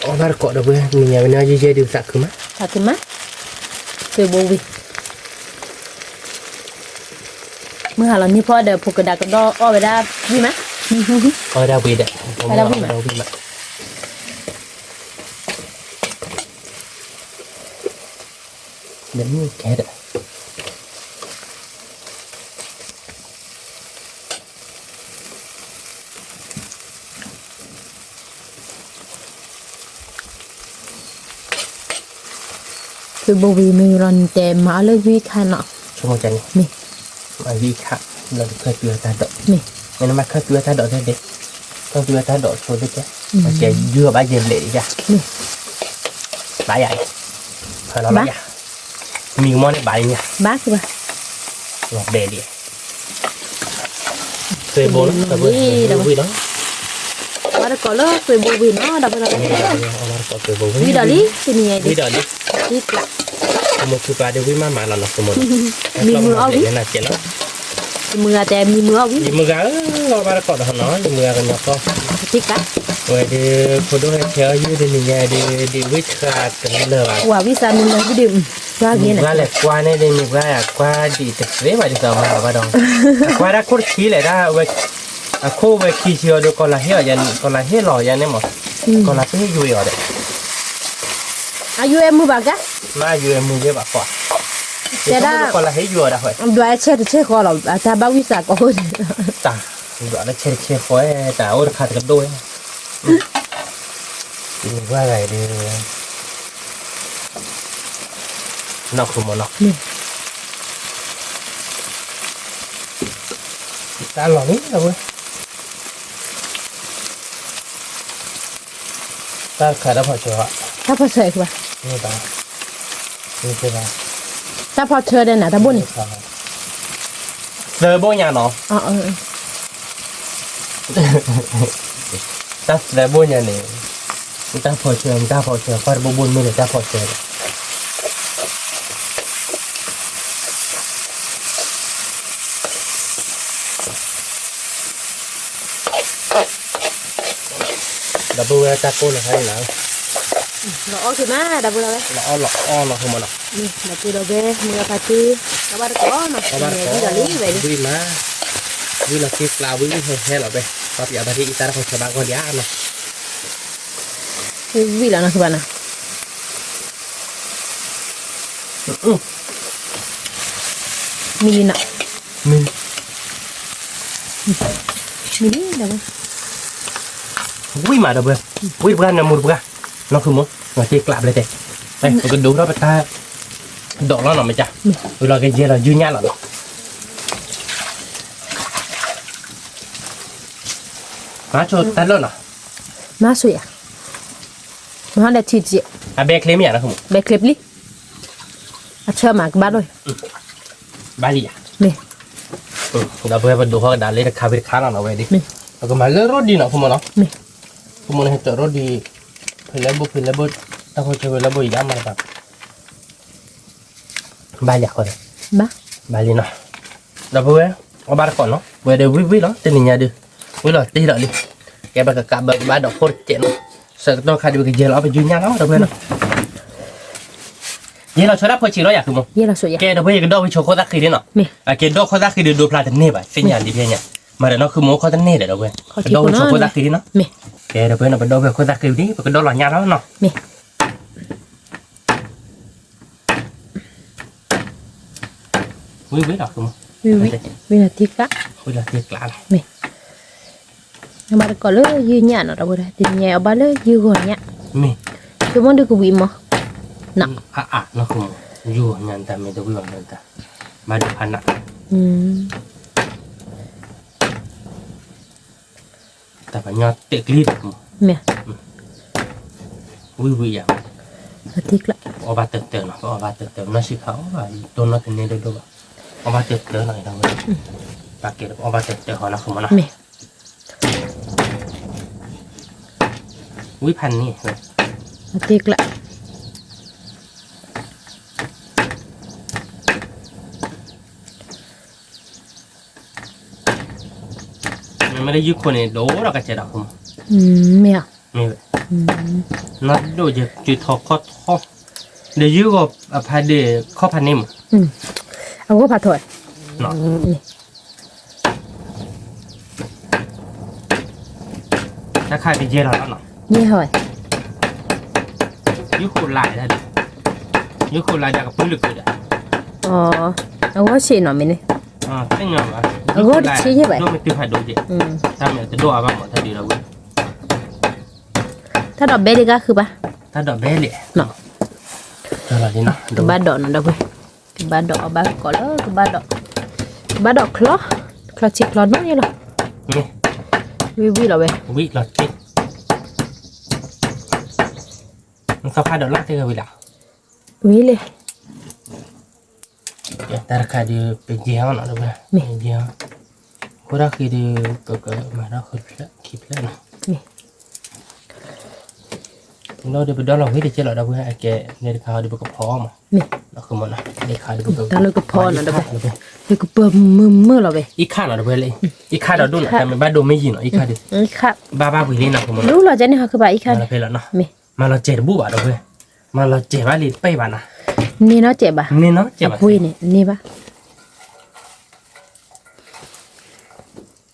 အဘၣ်တကိးဒီပုၢ်ဝဲၢ် နံၤညါဝဲန့ၣ် ယဲယဲဒုးသးခုမး, သးခုမး, သွဲၣ်ဘိဝံၤ မုၢ်ဟါလီၤန့ၢ်ဖီဒီး ဖိကဒါကဒီးအီၣ်ဝဲဒၣ်ဝံၣ်မး, အီၣ်ဝဲဒၣ်ဝံၣ်ဒီး, အီၣ်ဝဲဒၣ်ဝံၣ်မး, ဒီးမုၢ်ကဲဒီး သွဲၣ်ဘိဝံၤမ့ၢ်လီၤ နတဲမၤအီၣ်လၢဝံၣ်ခါနီၤ, ဆိကမိၣ်န့ၣ်, မ့ၢ်, မၤဝံၣ်ခါ, လီၤတခၢၣ်တုၤအတၢ်ဒိး, မ့ၢ်, မ့ၢ်နမၤခၢၣ်တုၤအတၢ်ဒိးသ့ၣ်သ့ၣ်, ခၢၣ်တုၤအတၢ်ဒိးဆိသ့ၣ်သ့ၣ်, မ့ၢ်ကဲယုၢ်အီၤဘၣ်ယဲၢ်ဘျဲးဒံးယၤ, မ့ၢ်, ဘၣ်ယၤအံၤ, ဖၢလီၤလီၤယၤ, မံကမီၢ်န့ၣ်ဘၣ်လံညါ, ဘၣ်ကဘၣ်, လီၤဘဲဒံး သွဲၣ်ဘိလီၤ, သွဲၣ်ဘိဝံၤလီၤ, အီၣ်တကိးလၢသွဲၣ်ဘိဝံၤနီၤ, ဒီးပသး, ဝံၤဒီးလံ, တနံၤညါအံၤ, ဝံၤဒီးလံ, တံၢ်ကျး, မိၢ်ခုပာ်ဒီးဝံၣ်မးမးလီၤနီၤ, မံမုာ်အီၣ်ဝံၣ်, မုၢ်ဂၤတဲမံမုာ်အီၣ်ဝံၣ်, ယမုၢ်ဂၤဧၢ, အီၣ်ဘၣ်တကိးဒီးနီၤ, ယမုၢ်ဂၤကညီကီၢ်, တံၢ်ကျး, ဝဲဒီး ဖိဒိၣ်ဟဲဆဲးအီၣ်ယုၢ်တနံၤညါဒီး ဒ့ၣ်ဝံၣ်ခါတလၢာ်ဘၣ်, ဝံၣ်စၢ်မုၢ်လၢ်ဝံၣ်ဒီး, မုၢ်ဂၤလဲၤကွၢ်န့ၣ်ဒီး မုၢ်ဂၤကွၢ်ဒံးတသ့ဘၣ်ဒ်သိးမၤဘၣ်ဒီး, အကွၢ်ဒၣ်ခိၣ်တဆံလဲၣ်ဒၣ်ဝဲ, အခိၣ်ဝဲခံဆံအီၤဒီး ကီၤလၤဟ့ၣ်အီၤယၤ, ကီၤလၤဟ့ၣ်လီၤယၤန့ၣ်မး, ကီၤလၤဟ့ၣ်ယွဲအီၤဒီး, အယွဲမုာ်ဘၣ်ကါ, မ့ၢ်ယွဲမုာ်ဂ့ၤဘၣ်ဃီ, တဲဒၣ်, ကီၤလၤဟ့ၣ်ယွဲအီၤဒၣ်ဃီ, ဒွးဆဲးတဆဲးဃီလီၤ, အတၢ်ဘၣ်ဝံၣ်စၢ်ကီး, တၢ်, ဒွးလၢဆဲးတဆဲးဃီ, တၢ်အိၣ်တခါတကဒိၣ်, မ့ၢ်ပှၤဂၤဒီး နီၢ်ခိမနီၤ, တၢ်လီၤန့ၣ်လီၤဝဲ, တၢ်တခါတၢ်ဖီၣ်ဆၢ, တၢ်ဖီၣ်ဆၢဘၣ်, တၢ်ဖီၣ်ဆၢဒီးနၤ တၢ်ဘိၣ်န့ၣ်, သၢဘိၣ်ညါနီၤ, တၢ်သၢဘိၣ်ညါန့ၣ်, တၢ်ဖီၣ်ဆၢ တၢ်ဖီၣ်ဆၢ ကွၢ်တဘိၣ်ဘိၣ်မ့ၢ်လၢတၢ်ဖီၣ်ဆၢ ဒီပုၢ်ဝဲၢ်တၢ်ကိၢ်လီၤဟဲလီၤ, လီၤအီၣ်က့ၤမး ဒီပုၢ်ဝဲၢ်, လီၤအီၣ်လီၤအီၣ်နီၤ ဖိမနီၤ, ဒီပုၢ်ဝဲၢ် မ့ၢ်လီၤဖးတံၢ်, အဘၣ်တကိးနီၤ ဝံၤမး, ဝံၤလီၤတ့ကျါဝံၤ ဟဲဟဲလီၤဝဲ, ပှၤပယီၤဘၣ်ဟ့ၣ်အံၤတၢ်တၢ်ဖီၣ်ဆၢဘၣ်ဂီၢ်လံဧါနီၤ, ဝံၤလီၤနီၤ ကဘၣ်နီၤ မံလံနီၤ, မံလံ, မံလံဒီပုၢ်ဝဲၢ်, ဝံၤမးဒီပုၢ်ဝဲၢ်, ဝံၤတပှၢ်နၢမူတပှၢ်, နီၢ်ဃုမိၢ်, လီၤတ့ကျါဘျဲၣ်တဲ, ပကဒိၣ်ထီၣ်ပတၢ်ဒိးလီၤနီၤ မ့ၢ်ကၢ်, ဝံၤလီၤကယဲၢ်လီၤ ယုၢ်ညၣ်လီၤနီၤ, မၤဆိတၢ်လၢာ်နီၤ, မၤဆိယၤ, မၤဒီးထံတက့ၢ်, အဘဲချ့မ့ၢ်ယၤနီၤ, ဘဲချ့ပျံၤ, အဆၢမးကဘၣ်ဒိၣ်, ဘၣ်လံယၤ, မ့ၢ်, ဒီပုၢ်ဝဲၢ် ပဒိးထီၣ်ကဒါလၢတခါဝံၤတခါနီၤ ဒီပုၢ်ဝဲၢ်ဒ်, ပကမၤလၢရိဒံးနီၤ ဖိမနီၤ, ဖိမနီၤ ဟဲတရိဒံး, ဖဲလဲၣ်ဘိ ဖဲလဲၣ်ဘိ, တၢ်ဖီၣ်ဆၢဖဲလဲၣ်ဘိ ယါမၤတဘၣ် ဘၣ်လံအဃိန့ၣ်, ဘၣ်လံနီၤ, ဒီပုၢ်ဝဲၢ်, အီၣ်ဘၣ်တကိးနီၤ ပဝဲဒီးဝံၤဝံၤလီၤ တနံၤညါဒုး, ဝံၤလီၤတ့လီၤလံ, ကဲပကကးဘၣ်ဘၣ်ဒီးဖိတကဲးနီၤ, ဆၢကတီၢ်ခါဒုး ပကယဲၢ်လီၤ ပယုၢ်ညၣ်လီၤ ဒီပုၢ်ဝဲၢ်နီၤ, ယဲၢ်လီၤဆိတၢ်ဖိဆံးလီၤယၤ ဃုမိၢ်, ကဲ ဒီပုၢ်ဝဲၢ် ယကဒီၣ်ဝဲဆိခိၣ်သၣ်ဃံဒံးနီၤ, ကဲ ဒီၣ်ခိၣ်သၣ်ဃံဒုး ဒိဖျါတန့ၢ်ဘၣ် သ့ၣ်ညါလံဖဲညါ, မၤဒီးနီၢ်ဃုမိၢ်ခိၣ်တန့ၢ်ဒီး ဒီပုၢ်ဝဲၢ်, ကဒီၣ်ဝဲဆိခိၣ်သၣ်ဃံဒံးနီၤ, ကဲ ဒီပုၢ်ဝဲၢ်နီၤ ပဒီၣ်ဝဲခိၣ်သၣ်ဃံဒံး ပကဒီၣ်လီၤညၣ်လီၤနီၤ, ဝံၤဝံၤလီၤ, ဝံၤလီၤတ့ကျါ, ဝံၤလီၤတ့ကျါလီၤ, မ့ၢ်, အဘၣ်တကိးလၢယုၢ်ညၣ်နီၤ ဒီပုၢ်ဝဲၢ်, တနံၤညါအီၤဘၣ်လၢယုၢ်ဂီၤညၣ်, မ့ၢ်, ဆိကမိၣ်ဒုးကဝံၤမး, နီၤ, အါအါနီၤ ယုၢ်ဂီၤညၣ်တၢ်မ့ၢ်တဝံၤဘၣ်မ့ၢ်တၢ်, ဘၣ်ဒိဖးနး တၢ်ပှၤညီတဲာ်ကျံတၢ်မး, မ့ၢ်, ဝံၤဝံၤယၤ, အီၣ်ဘၣ်တၢၢ်တၢၢ်နီၤ ပအီၣ်ဘၣ်တၢၢ်တၢၢ် နီၢ်ဆံးခါအီၣ်ဘၣ် ဒိၣ်နီၢ်တန့ၢ်ဒိၣ်ဒိၣ်ဘၣ်, အီၣ်ဘၣ်တၢၢ်တၢၢ်နီၤ ဒီပုၢ်ဝဲၢ်, ပာ်ကဲလၢပအီၣ်ဘၣ်တၢၢ်တၢၢ်ဟီနီၤ ဃုမိၢ်နီၤ, မ့ၢ်, ဝံၤဖးန့ၣ်, အတ့ကျါ မ့မ့ၢ်လၢယုၢ်ခိၣ်န့ၣ် ဒိၣ်ဒီးကစဲးဒီး မ့ၢ်ဧါ, မ့ၢ်ဝဲ, နီၢ်ဒိၣ်ယစုထီခီၣ်ထီ, ဒီးယုၢ်ဂီၤအဖးဒ့ၣ်ခီၣ်ဖးန့ၣ်မး, အဂီၢ်ဖးထီ, တၢ်ခါကယဲၢ်လီၤနီၤ, ယဲၢ်ဟီ, ယုၢ်ခိၣ်လါ, ယုၢ်ခိၣ်လါဒီးကပုၢ်လၢကုဒီး, အဂီၢ်ဆံးနီၤမ့ၢ်န့ၣ်, အဂီၢ်တဆံယဲၢ်ဘၣ်, ဒိၣ်မ့ၢ်တုၤဖးဒိၣ်က့, တၢ်မ့ၢ်တဒိၣ်အါဘၣ်မး တၢ်ဒုးဒီးဝဲ, တၢ်ဒိးဘဲလံကဃုဘၣ်, တၢ်ဒိးဘဲလံ, ကဘၣ်ဒိးနီၤ ဒီပုၢ်ဝဲၢ်, ကဘၣ်ဒိးအီၣ်ဘၣ်ကီးလၢ ကဘၣ်ဒိး, ကဘၣ်ဒိးချီ, ချီဆံးချီနီၢ်ယဲၢ်လီၤ, ဝံၤဝံၤလီၤဝဲ, ဝံၤလီၤတ့, နသီခါဒိးလီၤတ့ၢ်ဝံၤလီၤ, ဝံၤလံ တၢ်တခါဒုး ပယဲၢ်အီၤနီၤ ဒီပုၢ်ဝဲၢ်, မ့ၢ်, ယဲၢ်အီၤ, အဃိတၢ်ဃံဒုး ပကမၤထီၣ်ဃုဖျၢၣ်ခံဖျၢၣ်နီၤ, မ့ၢ်, လီၤဒုးပဒီလီၤဝံၤတကဲလီၤ ဒီပုၢ်ဝဲၢ်, အကဲန့ၣ်တခါဒုး ပကဖီအီၤမး, မ့ၢ်, ဒီးဃုမ့ၢ်နီၤ တၢ်လၢကဖီနီၤ ဒီပုၢ်ဝဲၢ်, ယကပၢၤမုာ်မုာ်လီၤဝဲ, အံၤခါနီၤ ဒီပုၢ်ဝဲၢ်လၢ, အံၤခါဒီးဒိၣ်နီၤ တၢ်မ့ၢ်ဘၣ်ဒိၣ်မ့ၢ်ယံာ်နီၤ အံၤခါဒုး, ဘၣ်ဘၣ်ဝံၤလံနီၤ ဃုမ့ၢ်နီၤ, လူလီၤကဲန့ၣ်ဟီ ဃုဘၣ်အံၤခါဒုး, မ့ၢ်, မၤလီၤစဲးတဘူၣ်ဘၣ် ဒီပုၢ်ဝဲၢ်, မၤလီၤစဲးဘၣ်လံတပဲၢ်ဘၣ်နီၤ, န့ၢ်နီၤစဲးဘၣ်, န့ၢ်နီၤစဲးဘၣ်, အပှ့ၤန့ၣ်န့ၢ်ဘၣ်,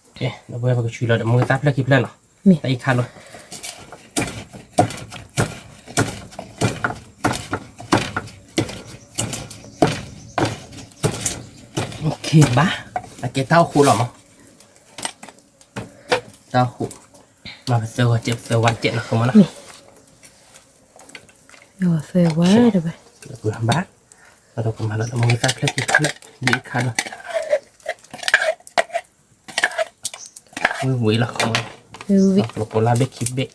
ဒီပုၢ်ဝဲၢ် ပကဆူးလီၤဒီး မ့ၢ်သၣ်ဖျၢၣ်ခံဖျၢၣ်နီၤ, မ့ၢ်, တၢ်အံၤခါလီၤ, ဘၣ်, အကဲတၢ်အိၣ်ဃိလီၤမး, တၢ်အိၣ်ဃိ, မၤပသၢဝါစဲး ပသၢဝါစဲးနီၤ ဃုမ့ၢ်နီၤ, မ့ၢ်, သၢဝါတဘၣ်, ဘၣ်, ဒီးကမၤလီၤဒီး မ့ၢ်သၣ်ဖျၢၣ်ခံဖျၢၣ်, ဒ်အံၤခါလီၤ, ဝံၤဝံၤလီၤ ဃုမ့ၢ်နီၤ, ဝံၤဝံၤ, ပကပိာ်လၢဘ့ၣ်ခံဘ့ၣ်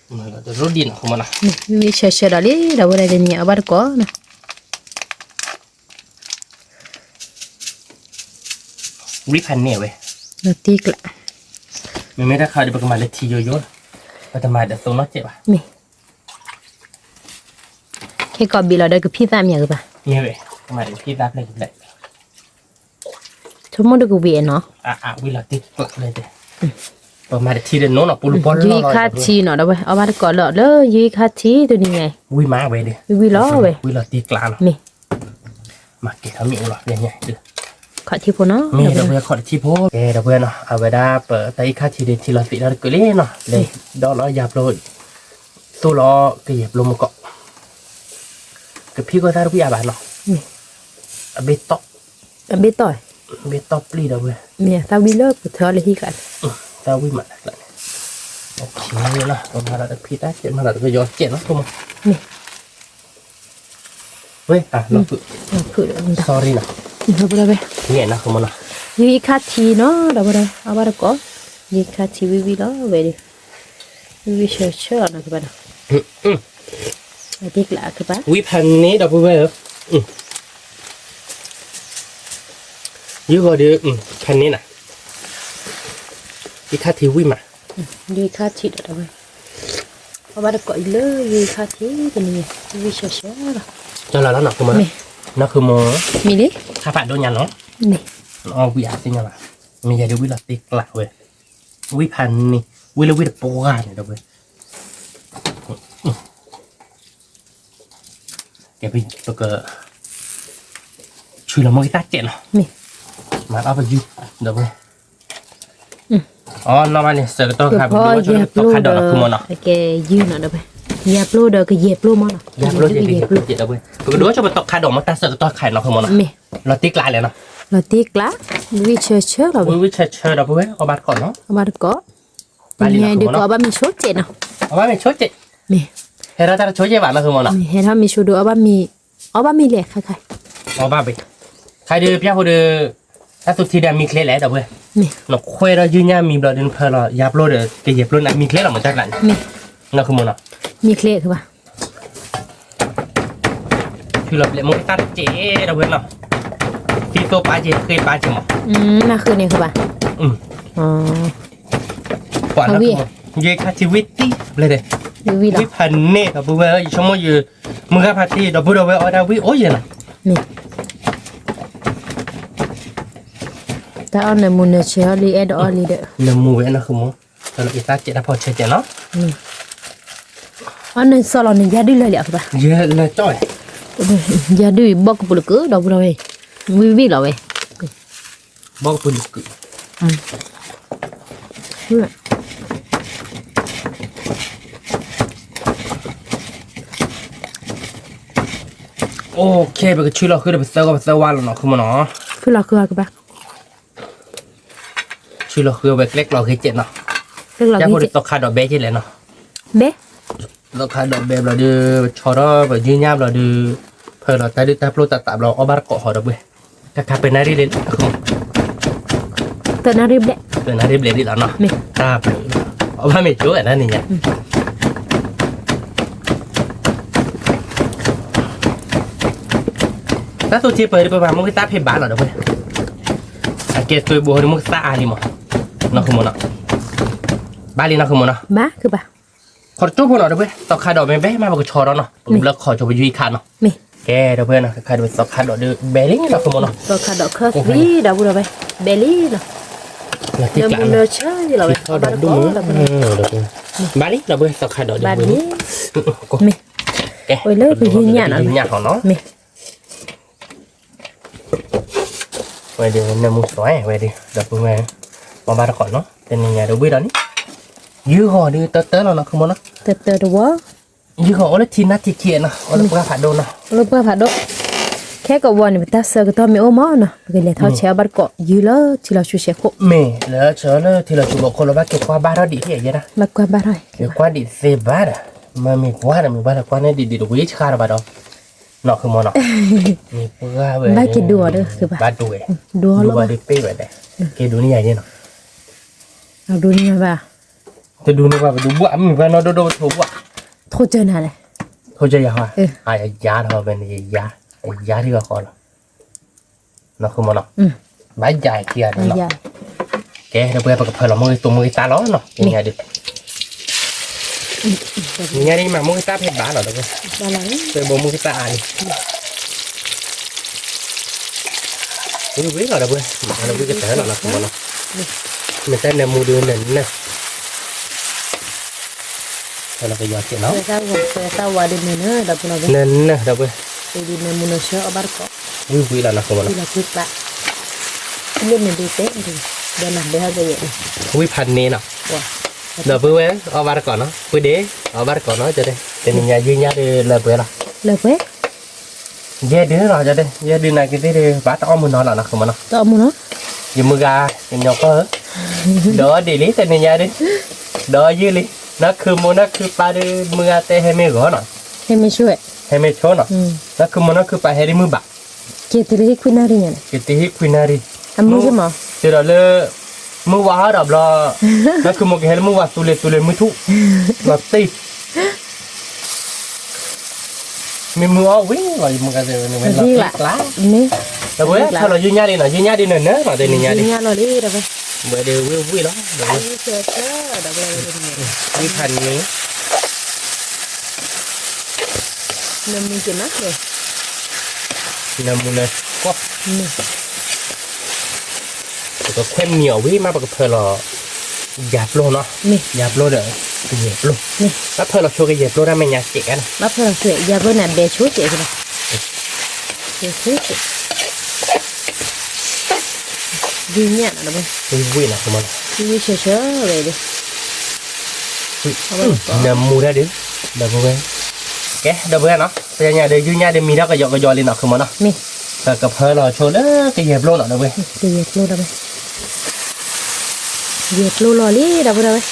တရူဒံနီၤ ဝံၣ်ဝံၣ်ဆၢဆၢဒီးလံ ဒီပုၢ်ဝဲၢ်တနံၤအဘၣ်တကိးနီၤ ဝံၣ်ဖးန့ၢ်ဝဲ လီၤတံၢ်ကျး မ့မ့ၢ်တၢ်ခါဒီး ပကမၤလၢထံယိယိ ပတမၤဒီးသိနီၢ်ကဲးဘၣ် မ့ၢ် ခဲကိးဘံလီၤဒီးကဖံၣ်သၣ်မ့ၢ်ကဘၣ် မ့ၢ်ဝဲ ကမၤဒီးကဖံၣ်သၣ်ဖျဲၣ်ကဖျဲၣ် ဆိကမိၣ်ဒီးကဝံၤနီၤ အဝံၣ်လီၤတံၢ်ကျးဖျဲၣ်တဲ ပမၤတထံဒီးနိနီၤ ပူလူပီၢ်လီၤ ယုၢ်ခါထံနီၤ ဒီပုၢ်ဝဲၢ် အီၣ်ဘၣ်တကိးလၢ လၢယုၢ်ခါထံတနံၤညါ ဝံၣ်မးဝဲဒီး ဝံၣ်လီၤဝဲ ဝံၣ်လီၤတံၢ်ကျးလီၤ မ့ၢ် မၤကဲၤထီၣ်မ့ၣ်အူလီၤ ဖဲညါ ခီၣ်ထံဖိနီၤ မ့ၢ်ဒီပုၢ်ဝဲၢ် ခီၣ်တထံဖိ ကဲဒီပုၢ်ဝဲၢ်နီၤ အဝဲဒၣ်ပတၢ်အံၤခါထံဒီး ထံလီၤသံးတၢ်တကုာ်လံနီၤ လဲၤဒီးလီၤယၤပျိ သိၣ်လီၤကယဲၢ်ပျိမုၢ်ကီး ကဖံးကီၢ်သၣ်တဝံၣ်အါဘၣ်နီၤ အဘ့ၣ်တီၢ် အဘ့ၣ်တီၢ် ဘ့ၣ်တီၢ်ပျံၤဒီပုၢ်ဝဲၢ် မ့ၢ်သၣ်ဝံၣ်လၢပထၢလၢဟံၣ်ကျါန့ၣ် သၣ်ဝံၣ်မးလၢကျါန့ၣ် ပမၤလီၤတဖံးတၢ်ကဲး မၤလီၤတကယီကဲးနီၤ မ့ၢ် ဝဲ လီၤဖုး sorry နီၤ ယုၢ်ခါထံနီၤ ဒီပုၢ်ဝဲၢ် အီၣ်ဘၣ်တကိး ယုၢ်ခါထံဝံၣ်ဝံၣ်လီၤဝဲဒီး ဝံၣ်ဝံၣ်ဆၢဆၢလီၤနီၤ ကဘၣ်နီၤ တံၢ်ကျးကဘၣ် ဝံၣ်ဖးန့ၢ်ဒီပုၢ်ဝဲၢ်ဧၢ ယုၢ်ဂီၤဒီး ဖးန့ၢ်နၤ ယုၢ်ခါထံဝံၣ်မး ယုၢ်ခါထံဒီး အီၣ်ဘၣ်တကိးအံၤလၢယုၢ်ခါထံတနံၤ ဝံၣ်ဝံၣ်ဆၢဆၢလီၤ ကၠီလီၤလီၤနီၤ မ့ၢ် နီၢ်ဃုမိၢ် မ့ၢ်လံ ခါဖးဒိၣ်ညါနီၤ မ့ၢ် အီၣ်ဝံၣ်အါသ့ၣ်ညါဘၣ် မ့ၢ်ယဲဒၣ်ဝံၣ်လီၤတံၢ်ကျးဝဲ ဝံၣ်ဖးန့ၢ် ဝံၣ်လၢဝံၣ်တပှၢ်န့ၣ်ဒီပုၢ်ဝဲၢ် ကဲ ပက ဆူလီၤမိၢ်က့ၤတၢ်စဲးနီၤ မ့ၢ် မၤအီၣ်ပယုၢ် ဒီပုၢ်ဝဲၢ် အီၣ်နီၢ်ဘၣ်န့ၣ် ဆၢကတီၢ်ခါ ပကဒိၣ်ဆိကတီၢ်ခါဒီးနီၤ ဃုမိၢ်နီၤ ကဲယုၢ်နီၤ ဒီပုၢ်ဝဲၢ် ယၤပျိဒီးကယဲၢ်ပျိမးနီၤ ယၤပျိကယဲၢ်ပျိ ဒီပုၢ်ဝဲၢ် ပကဒိၣ်ဆိပတီၢ်ခါဒီးမ့ၢ်တၢ်ဆၢကတီၢ်ခါနီၤ ဃုမိၢ်နီၤ မ့ၢ် လီၤတံၢ်ကျးလဲၣ်နီၤ လီၤတံၢ်ကျး ဝံၣ်ဝံၣ်ဆၢဆၢလီၤ ဝံၣ်ဝံၣ်ဆၢဆၢဒီပုၢ်ဝဲၢ် အီၣ်ဘၣ်တကိးနီၤ အီၣ်ဘၣ်တကိး ဘၣ်လံနီၤ ဃုမိၢ်နီၤ အီၣ်ဘၣ်မ့ၤဆိကဲးနီၤ အီၣ်ဘၣ်မ့ၤဆိကဲး မ့ၢ် ဟဲထီၣ်တၢ်တဆိကဲးဘၣ်နီၤ ဃုမိၢ်နီၤ မ့ၢ် ဟဲထီၣ်မ့ၤဆိဒုး အီၣ်ဘၣ်မ့ၤ အီၣ်ဘၣ်မ့ၤလဲၣ် ခါခါ အီၣ်ဘၣ်ဘၣ် ခါဒီးပျၢ်ဖိဒီး တၢ်သူၣ်ထံဒီးမံၤချ့လဲၣ် ဒီပုၢ်ဝဲၢ် မ့ၢ် နခွဲးဒီးယုၢ်ညၣ်မံၤဘျီဒီးနဖၢလီၤ ယၤပျိဒီးကယဲၢ်ပျိန့ၣ် မံၤချ့လီၤ မ့ၢ်တၢ်ကျးန့ၣ် မ့ၢ် နီၤ ဃုမိၢ်နီၤ မံၤချ့ဘၣ် ဆူလီၤဘျဲးမိၢ်က့ၤတၢ်စဲး ဒီပုၢ်ဝဲၢ်နီၤ သံသိပာ်စ့ၤ ဃ့ပာ်စ့ၤမး နဃုန့ၣ် ဃုဘၣ် ပှၤနီၤ ယခါထံဝံၣ်တံၢ်ဘျဲးဒဲး ဝံၣ်ဖးန့ၢ် ဒီပုၢ်ဝဲၢ် ယဆိကမိၣ်ယ မုၢ်ဂၤဖးတံၢ် ဒီပုၢ်ဒီဝဲၢ်အီၣ်ဒၣ်ဝံၣ်အိၣ်ယဲနီၤ တၢ်အီၣ်နၢမူနၢဆၢအီၤလံ အဲၣ်ဒိးအီၣ်လံဒီး နၢမူဝဲနီၤ ဃုမိၢ် တၢ်လီၤက့ၤတၢ်စဲးတၢ်ဖီၣ်ဆၢစဲးနီၤ အီၣ်နၢစီၢ်လီၤန့ၣ် ယၤဒုၣ်လၢာ်လံ အဃိဘၣ် ယၤလၢာ်ကၠီၣ်ဝဲ ယၤဒုၣ်ဘီၣ်ကပူၤလၢကၢး ဒီပုၢ်ဒီဝဲၢ် ဝံၣ်ဝံၣ်လီၤဝဲ ဘီၣ်ကပူၤလၢကၢး OK ပကဆူလီၤဃုာ်ဒီးပသၢဂီၤပသၢဝါလီၤနီၤ ဃုမိၢ်နီၤ ဆူလီၤဃုာ်ကဘၣ် ဆူလီၤဃုာ်ဝဲကျဲကျိးဂ့ၤကဲးနီၤ ကျဲကျိးဂ့ၤကဲး ယၤဖိဒီးသီခါဒီးဘဲကဲးလဲၣ်နီၤ ဘဲ သီခါဒီးဘဲဘျီဒီး ပဆီထီၣ်ပယုၢ်ညၣ်ဘျီဒီး ဖၢလီၤတၢ်ဒုၣ်တၢ်ပျိၢ်တၢ်သးဘျီ အီၣ်ဘၣ်တကိးဃီဒီပုၢ်ဝဲၢ် တၢ်ခါပၢနၣ်ရံၣ်လံ ပၢနၣ်ရံၣ်ဘျဲၣ် ပၢနၣ်ရံၣ်ဘျဲၣ်ဒ်လီၤနီၤ မ့ၢ် တၢ်ပၢ အီၣ်ဘၣ်မ့ၤကၠိဝဲဒၣ်န့ၣ်ညါ တၢ်သူၣ်ထံပၢဒုး ပမၤမိၢ်က့ၤတၢ်ဖဲဘၣ်လီၤဒီပုၢ်ဝဲၢ် အကဲသွဲဘိဟီဒုး မိၢ်က့ၤတၢ်အါလံမး နီၢ်ဃုမိၢ်နီၤ ဘၣ်လံနီၢ်ဃုမိၢ်နီၤ ဘၣ်ကဘၣ် ခီတကၠိၢ်ဖိနီၤဒီပုၢ်ဝဲၢ် သီခါဒီးမ့ၢ်ဘဲမး ပကဆီထီၣ်နီၤ ပကဘျၢခီၣ်ဆိပယုၢ်အံၤခါနီၤ မ့ၢ် ကဲဒီပုၢ်ဝဲၢ်နီၤ ခါဒီးသီခါဒီးဒုး ဘဲလံနီၢ်ဃုမိၢ်နီၤ သီခါဒီးခၢၣ်သံဒီပုၢ်ဝဲၢ် ဘဲလံနီၤ လၢမူလၢဆၢလီၤဝဲ ဘၣ်လံဒီပုၢ်ဝဲၢ် သီခါဒီးဒုး ဘၣ်လံ မ့ၢ် ဝဲလၢပယုၢ်ညၣ်နီၤ မ့ၢ် ဝဲဒုးနၢမူသွဲဝဲဒုး ဒီပုၢ်ဝဲၢ် အီၣ်ဘၣ်တကိးနီၤ တနံၤညါဒုးဝံၣ်ဒီးန့ၣ် ယုၢ်ဂီၤဒုးတၢတၢလီၤနီၢ်ဃုမိၢ်နီၤ တၢတၢတဝီ ယုၢ်ဂီၤအိၣ်လၢထံနၢ်ထံခံနီၤ အိၣ်လၢပှၢ်ဖးဒိၣ်နီၤ အိၣ်လၢပှၢ်ဖးဒိၣ် ခဲကဝီၤန့ၣ် ပတၢ်ဆၢကတီၢ်မ့ၢ်အိၣ်မးနီၤ ပကလဲၤထီၣ်ဆဲးအီၣ်ဘၣ်တကိး ယုၢ်လၢထံလီၤဆူဆဲးခိၣ် မ့ၢ်လၢဆၢလၢထံလီၤဆူဘီခိၣ်လီၤ ဘၣ်က့ၤကွၢ်ဘၣ်ထီၣ်ဒံးယဲဒၣ် ဘၣ်ကွၢ်ဘၣ်ထီၣ် က့ၤကွၢ်ဒံးသ့ဘၣ်ဒီး မ့ၢ်မ့ၢ်ကွၢ်ဒီးမ့ၢ်ကွၢ်ဒီးကွၢ်န့ၣ်ဒံးဒံးတဝံၤဆှါဒီးဘၣ်ဒီး နီၢ်ဃုမိၢ်နီၤ မ့ၢ်ပှၢ်ဝဲ ဘၣ်က့ၤဒိအီၤဒီး ဘၣ်ဒိဝဲ ဒိအီၤလီၤ ဒိဘၣ်ဒုးပ့ၢ်ဝဲဒဲး က့ၤဒိန့ၢ်ယၤယဲနီၤ ဒိန့ၢ်ယၤဘၣ် တဒူၣ်န့ၣ်ပှၤပဒူၣ်ဘှၣ် မုၢ်ပှၤနီၢ်ဒိၣ်ဒိၣ်ပထိးဘှၣ်, ထိးကၢနၤလဲၣ်, ထိးကၢယၤဟါ, အယၤထီၣ်ဝဲန့ၣ် ယယၤ, ယယၤထံၣ်ကီးဃီလီၤ, နီၢ်ဃုမနီၤ, ဘၣ်ယၤခံဂၤဒီးလီၤ, ကဲ ဒီပုၢ်ဝဲၢ် ပကဖၢလီၤမုၢ်ဂ့ၤသူမုၢ်ဂ့ၤသၣ်လီၤနီၤ, ညါဒ် ညါဒ်မးမုၢ်ဂ့ၤသၣ်ဖဲဘၣ်လီၤ ဒီပုၢ်ဝဲၢ်, ဖဲဘိမုၢ်ဂ့ၤသၣ်အါလံ ဝံၤဝံၤလီၤ ဒီပုၢ်ဝဲၢ်, မၤလီၤဝံၤကတၢၢ်လီၤ နီၢ်ဃုမနီၤ, မ့ၢ်တၢ်နၢမူဒုးနၢနၢ, ကယီၤကဲးနီၤ, နၢနၢ ဒီပုၢ်ဝဲၢ်, ဝံၤဝံၤလီၤ နီၢ်ဃုမနီၤ, ဝံၤဖးန့ၢ်နီၤ, ဒီပုၢ်ဝဲၢ် အီၣ်ဘၣ်တကိးနီၤ, ပုၢ်ဒ့ အီၣ်ဘၣ်တကိးနီၤ, တနံၤညါယုၢ်ညၣ်ဒုးလၢပှဲၤလီၤ, လၢပှဲၤ ယဲၢ်ဒုလီၤ ယဲၢ်ဒုနာ်က့ၤသ့ၣ်ဒုး ဘၣ်တအီၣ်မုၢ်နီၤလီၤ နီၢ်ဃုမနီၤ, တအီၣ်မုၢ်နီၤ, ယမုၢ်ဂၤ ကညီကီၢ်ဧၢ, ဒီးဒ်လံ တနံၤညါဒုး, ဒီးယုၢ်လံ, နီၢ်ခုမိၢ်နီၢ်ခုပၢ်ဒုး မုၢ်ဂၤတဲဟဲမ့ၢ်ဂီၤနီၤ, ဟဲမ့ၢ်ဆိ, ဟဲမ့ၢ်ဆိနီၤ, နီၢ်ခုမိၢ်နီၢ်ခုပၢ်ဟဲဒ်မုၢ်ဘၣ်, က့ၤတုၤလၢဟံၣ်ခွံနၣ်ရံၣ်ညါန့ၣ်, က့ၤတုၤဟံၣ်ခွံနၣ်ရံၣ်, အမုၢ်က့ၤမး, တုၤဒီးလၢ မုၢ်ဝါဟီၣ်ဒီးဘျီ, နီၢ်ခုမိၢ်ကဟဲလၢမုၢ်ဝါသူလ့ၤသူလ့ၤမုၢ်ထူၣ်, လီၤတံၢ် မ့ၢ်မုၢ်အီၣ်ဝံၤလီၤ ယမုၢ်ဂၤတဲဝဲန့ၣ်ဝဲလီၤတံၢ်ကျါ, မ့ၢ်, ဒီပုၢ်ဝဲၢ် ဖၢလီၤယုၢ်ညၣ်ဒံးနီၤ ယုၢ်ညၣ်ဒံးနၢနၢလီၤ တနံၤညါဒံး, ဝဲဒုးဝံၤဝံၤလီၤ, ဝံၤဖးန့ၣ်, နၢမူနၢ, ပကခွဲမံၤအီၤဝံၤမး ပကဖၢလီၤ ယၤပျိနီၤ, ယၤပျိဒီး ကယဲၢ်ပျိ, ဘၣ်ဖၢလီၤဆိကယဲၢ်ပျိတၢ်မဲာ်ညါစဲးကါန့ၣ်, ဘၣ်ဖၢလီၤဆိယၤပျိန့ၣ် အဘဲဆိစဲးကါန့ၣ်, ယုၢ်ညၣ်နီၤ ဝံၤဝံၤနီၤ ဝံၤဆၢဆၢဝဲဒၣ်, နၢမူတၢ်ဒုး, ဒီပုၢ်ဝဲၢ်, ကဲ ဒီပုၢ်ဝဲၢ်နီၤ ပညါဒီးယုၢ်ညၣ်ဒုးမံထီၣ်ကယီကယီလံနီၤ ခုမနီၤ, ပကဖၢလီၤဆိလၢကယဲၢ်ပျိနီၤ ဒီပုၢ်ဝဲၢ်, ကယဲၢ်ပျိလီၤလံ ဒီပုၢ်ဝဲၢ်,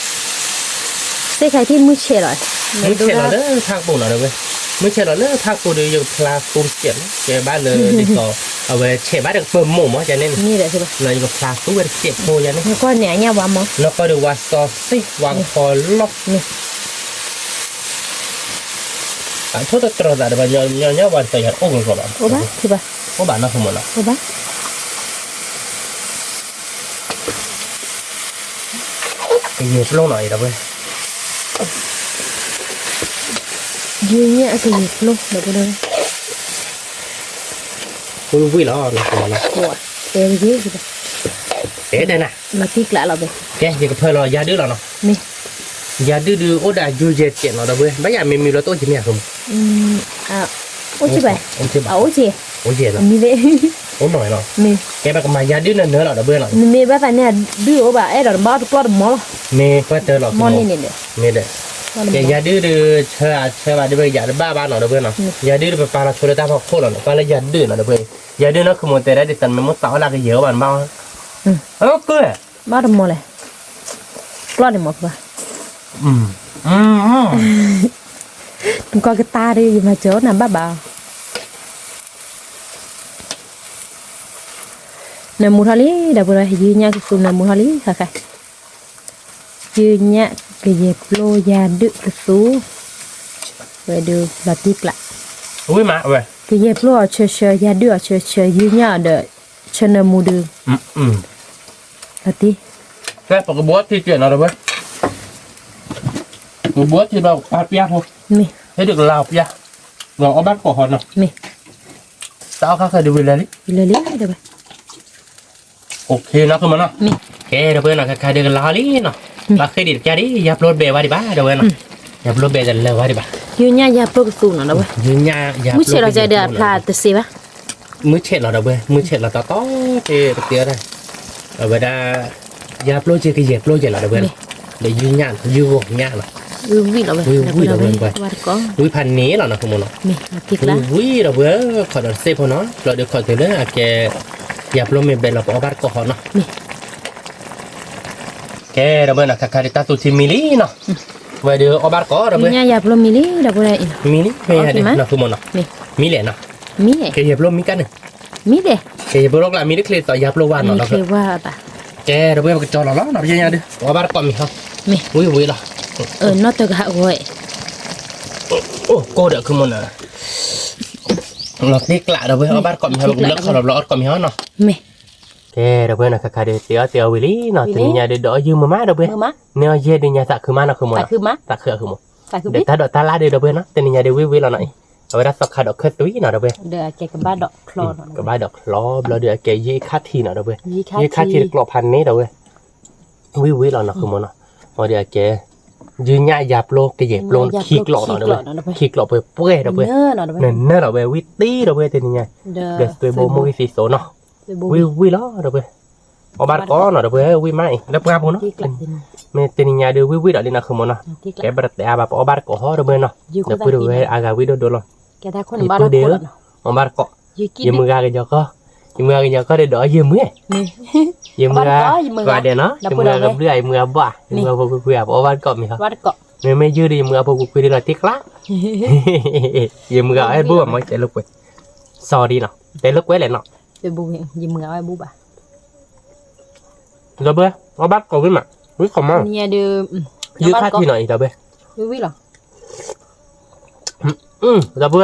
စ့ၢ်ကီးထံၣ်မုၢ်ဆဲးလီၤ, မုၢ်ဆဲးလီၤလၢထးကိာ်နီၤ ဒီပုၢ်ဝဲၢ်, မုၢ်ဆဲးလီၤလၢထးကိာ်ဒီး ယကဖျါသူတစဲးမး ကဲဘၣ်လၢဒ်သိး အဝဲဆဲးဘၣ်တကပၢၢ်မိၢ်မး ယၤန့ၣ်န့ၣ်, ယကဖျါသူဝဲတစဲးဖိယၤန့ၣ်, နီၢ်ကီၢ်ဒီး ဝါစီသ့ၣ် ဝါခီလီၢ် အထိၣ်တတြီၤသးဒီး ပှၤညီညီပှၤတသးယၤအိၣ်ကီးဘၣ်, အိၣ်ဘၣ်နီၤ ခုမနီၤ, ကယဲၢ်ပျိနီၤ ဒီပုၢ်ဝဲၢ်, ယုၢ်ညၣ်ကယဲၢ်ပျိ ဒီပုၢ်ဝဲၢ်, ဝံၤဝံၤလီၤ တဲတဂ့ၤ, တဲဒၣ်နၤ, လီၤတံၢ်ကျးလီၤဘဲ, ကဲ ယကဖၢလီၤယၤဒုးလီၤနီၤ, ယၤဒုးဒုးအိၣ်ဒၣ်ယုၢ်ယဲၢ်စဲးနီၤ ဒီပုၢ်ဝဲၢ်, ဘၣ်ယၤမ့ၢ်မံၤလီၤတအိၣ်က့ၤမ့ၢ်အဃိမး အိၣ်က့ၤဘၣ်, အိၣ်က့ၤ, အိၣ်နီၤ, ကဲပကမၤယၤဒုးနၢနၢလီၤ ဒီပုၢ်ဝဲၢ်နီၤ, မ့ၢ်ဘၣ်သးန့ၣ်ဒုးအိၣ်ဘၣ် အဲၣ်ဒိးတဘၣ်တကျီၢ်တမီၤလီၤ, မ့ၢ်ကွၢ်တၢၢ်လီၤ မ့ၢ်ဒီး, ကဲယၤဒုးဒုး ဆၢအဆၢဘၣ်ဒုး ပကယၤတဘၣ်ဘၣ်နီၤ ဒီပုၢ်ဝဲၢ်နီၤ, ယၤဒုးဒုးပပာ်လီၤဆိလၢတၢ်ဖီခိၣ်လီၤနီၤ, ပာ်လၢယၤဒုးနီၤ ဒီပုၢ်ဝဲၢ်, ယၤဒုးနီၤ ခုမနီၤ တဲဒၣ်ဒ်သိးမ့ၢ်မိၢ်သးအီၣ်လၢကယဲၢ်အိၣ်ဘၣ်နဘၣ်, ဘၣ်တမီၤလဲၣ်, ကျီၢ်န့ၣ်မီၤဖုဘၣ်, နကီၢ်ကတၢၢ်ဒီး ယမၤစၢၤနၤဘၣ်ဘၣ် နၢမူထီၣ်လံ ဒီပုၢ်ဝဲၢ်, ယုၢ်ညၣ်ကသူနၢမူထီၣ်လံ ဃါဃါ, ယုၢ်ညၣ်ကယဲၢ်ပျိယၤဒုးကသူ, ဝဲဒုးလီၤတံၢ်ကျး, ဝဲ, ကယဲၢ်ပျိအီၤဆၢဆၢ ယၤဒုးအီၤဆၢဆၢ ယုၢ်ညၣ်အီၤဒီး ဆၢနၢမူဒုး, လီၤတံၢ်, ပကဘှီထံစဲးနီၤ ဒီပုၢ်ဝဲၢ်, ပဘှီထံဒီးပျၢ်ဖိ, ဟဲဒုးကလၤအီၤပျၢ်, အီၣ်ဘၣ်တကိးဃီနီၤ, တၢ်အီၣ်ခါခဲဒုးဝံၤလၢာ်လံ, ဝံၤလၢာ်လံ ဒီပုၢ်ဝဲၢ် နီၤ ကဲ ဒီပုၢ်ဝဲၢ်နီၤ ခါခါဒုးကလၤဟီလံနီၤ, ဘၣ်ဃ့ဒံးတကါဒံး ယၤပျိတဘဲးဝဲဒံးဘၣ် ဒီပုၢ်ဝဲၢ်နီၤ, ယၤပျိဘဲးတလၢာ်ဝဲဒံးဘၣ်, ယုၢ်ညၣ်ယၤပျိကသူနီၤ ဒီပုၢ်ဝဲၢ်, မုၢ်ဆဲးလီၤကဒီးအဖျါတစ့ဘၣ်, မုၢ်ဆဲးလီၤ ဒီပုၢ်ဝဲၢ် မုၢ်ဆဲးလီၤတီတီက့ၤတက့ၢ်ဒၣ်, အဝဲဒၣ် ယၤပျိက့ၤကယဲၢ်ပျိက့ၤလီၤ ဒီပုၢ်ဝဲၢ်နီၤ, ဒီးယုၢ်ညၣ် ယုၢ်ဂီၤညၣ်နီၤ, ဝံၤလီၤဝဲ ဝံၤဖးန့ၣ်လီၤနီၤ ဖိမုၣ်နီၤ, ဝံၤဒီးပုၢ်ဝဲၢ် ခီဒီးတစ့ဖိနီၤ ဘျီဒီးခီတုၤလၢအကဲ ယၤပျိမ့ၢ်ဘဲးလီၤ ပအီၣ်ဘၣ်တကိးဃီနီၤ, ကဲ ဒီပုၢ်ဝဲၢ်နီၤ ခါခါဒုးတၢ်သူထံမံလံနီၤ, ဝဲဒုးအီၣ်ဘၣ်တကိး ဒီပုၢ်ဝဲၢ်, မံလံ မ့ၢ်ယၤဒုး နီၤ ဖိမုၣ်နီၤ, မံလဲၣ်နီၤ, ကယဲၢ်ပျိမံကါန့ၣ်, ကယဲၢ်ပျိကျါမံတချ့သိးယၤပျိဝါနီၤ ဒီပုၢ်ဝဲၢ် ကဲ ဒီပုၢ်ဝဲၢ် ပကကၠီလီၤလီၤ နီၢ်တပျဲညါဒုး ပအီၣ်ဘၣ်တကိးမံၤဟီ မ့ၢ် ဝံၤဝံၤလီၤ အနီၢ်တဂၤအဂီၢ် အိၣ်ကိၢ်ဒီးခုမီၤနၤ လီၤတ့ကျး ဒီပုၢ်ဝဲၢ် အီၣ်ဘၣ်တကိးမံၤဟီ ပကဘျၢခီလီၤဘျီ အီၣ်တကိးမံၤဟီနီၤ မ့ၢ် ကဲ ဒီပုၢ်ဝဲၢ်နီၤ ခါခါဒုး တ့အီၣ်တ့အီဝံၤလံနီၤ တနံၤညါဒုး ဒီးအီၣ်ယုၢ်မုာ်မး ဒီပုၢ်ဝဲၢ် န့ၢ်အီၣ်ယဲၢ်ဒုးညါသးခုမးနီၤ ခုမီၤနီၤ သးခုအီၤခုမီၤ ဒီးတၢ်ဒိးတၢ်လၢ်ဒုး ဒီပုၢ်ဝဲၢ်နီၤ တနံၤညါဒုး ဝံၤဝံၤလီၤနီၤအံၤ အဝဲဒၣ်သီခါဒီးခၢၣ်သွံနီၤ ဒီပုၢ်ဝဲၢ် ကဘၣ်ဒီးချီ ကဘၣ်ဒီးချီ ဘျီဒုး အကဲယုၢ်ခါထံနီၤ ဒီပုၢ်ဝဲၢ် ယုၢ်ခါထံတကျိးဖးန့ၣ် ဒီပုၢ်ဝဲၢ် ဝံၤဝံၤလီၤနီၤ ခုမီၤနီၤ အဝဲဒုးအကဲ ယုၢ်ညၣ်ယၤပျိကယဲၢ်ပျိခံကျိးနီၤ ဒီပုၢ်ဝဲၢ် ခံကျိးပှဲၤပှဲၤ ဒီပုၢ်ဝဲၢ် နနၢၤလီၤဝဲ ဝံၤတံၢ် ဒီပုၢ်ဝဲၢ် တနံၤညါ ဒီးသွ့ဘိမုၢ်ဂံၢ်သံသိးနီၤ ဝံၤဝံၤလီၤ ဒီပုၢ်ဝဲၢ် အီၣ်ဘၣ်တကိးနီၤ ဒီပုၢ်ဝဲၢ် ဝံၤမးအံၤ လၢပှၢ်ပူၤနီၤ မ့ၢ်တနံၤညါဒုး ဝံၤဝံၤဒီးလံနီၤ ခုမီၤနီၤ ကဲပတတဲအါဘၣ် ပအီၣ်ဘၣ်တကိးဟီ ဒီပုၢ်ဝဲၢ်နီၤ ဒီပုၢ်ဝဲၢ်အါဂၤဝံၤဒိၣ်ဒိၣ်လီၤ ဒီပုၢ်ဒီး အီၣ်ဘၣ်တကိး ယမုၢ်ဂၤကညီကီၢ် ယမုၢ်ဂၤကညီကီၢ်ဒီး ဒီးယမုၢ် ယမုၢ်ဂၤ ကွၢ်ဒဲးနီၤ ယမုၢ်ဂၤကဘျုး ယမုၢ်ဂၤဘၣ် ယမုၢ်ဂၤဖိကွ့ၢ်ကွ့ၢ် ပအီၣ်ဘၣ်တကိးမံၤဟီ မ့မ့ၢ်ယုၢ်ဒီး ယမုၢ်ဂၤဖိကွ့ၢ်ကွ့ၢ်ဒီး လီၤတ့ကျး ယမုၢ်ဂၤအဲၣ်ဘိၣ်ဘၣ် မ့ၢ်တဲလိာ်ကွဲ sorry နီၤ တဲလိာ်ကွဲလဲၣ်နီၤ ယမုၢ်ဂၤအဲၣ်ဘိၣ်ဘၣ် ဒီပုၢ်ဝဲၢ် အီၣ်ဘၣ်တကိးဝံၤမး ဝံၤကိးမး ယုၢ်ခါထံနီၤအံၤ ဒီပုၢ်ဝဲၢ် ဝံၤဝံၤလီၤ ဒီပုၢ်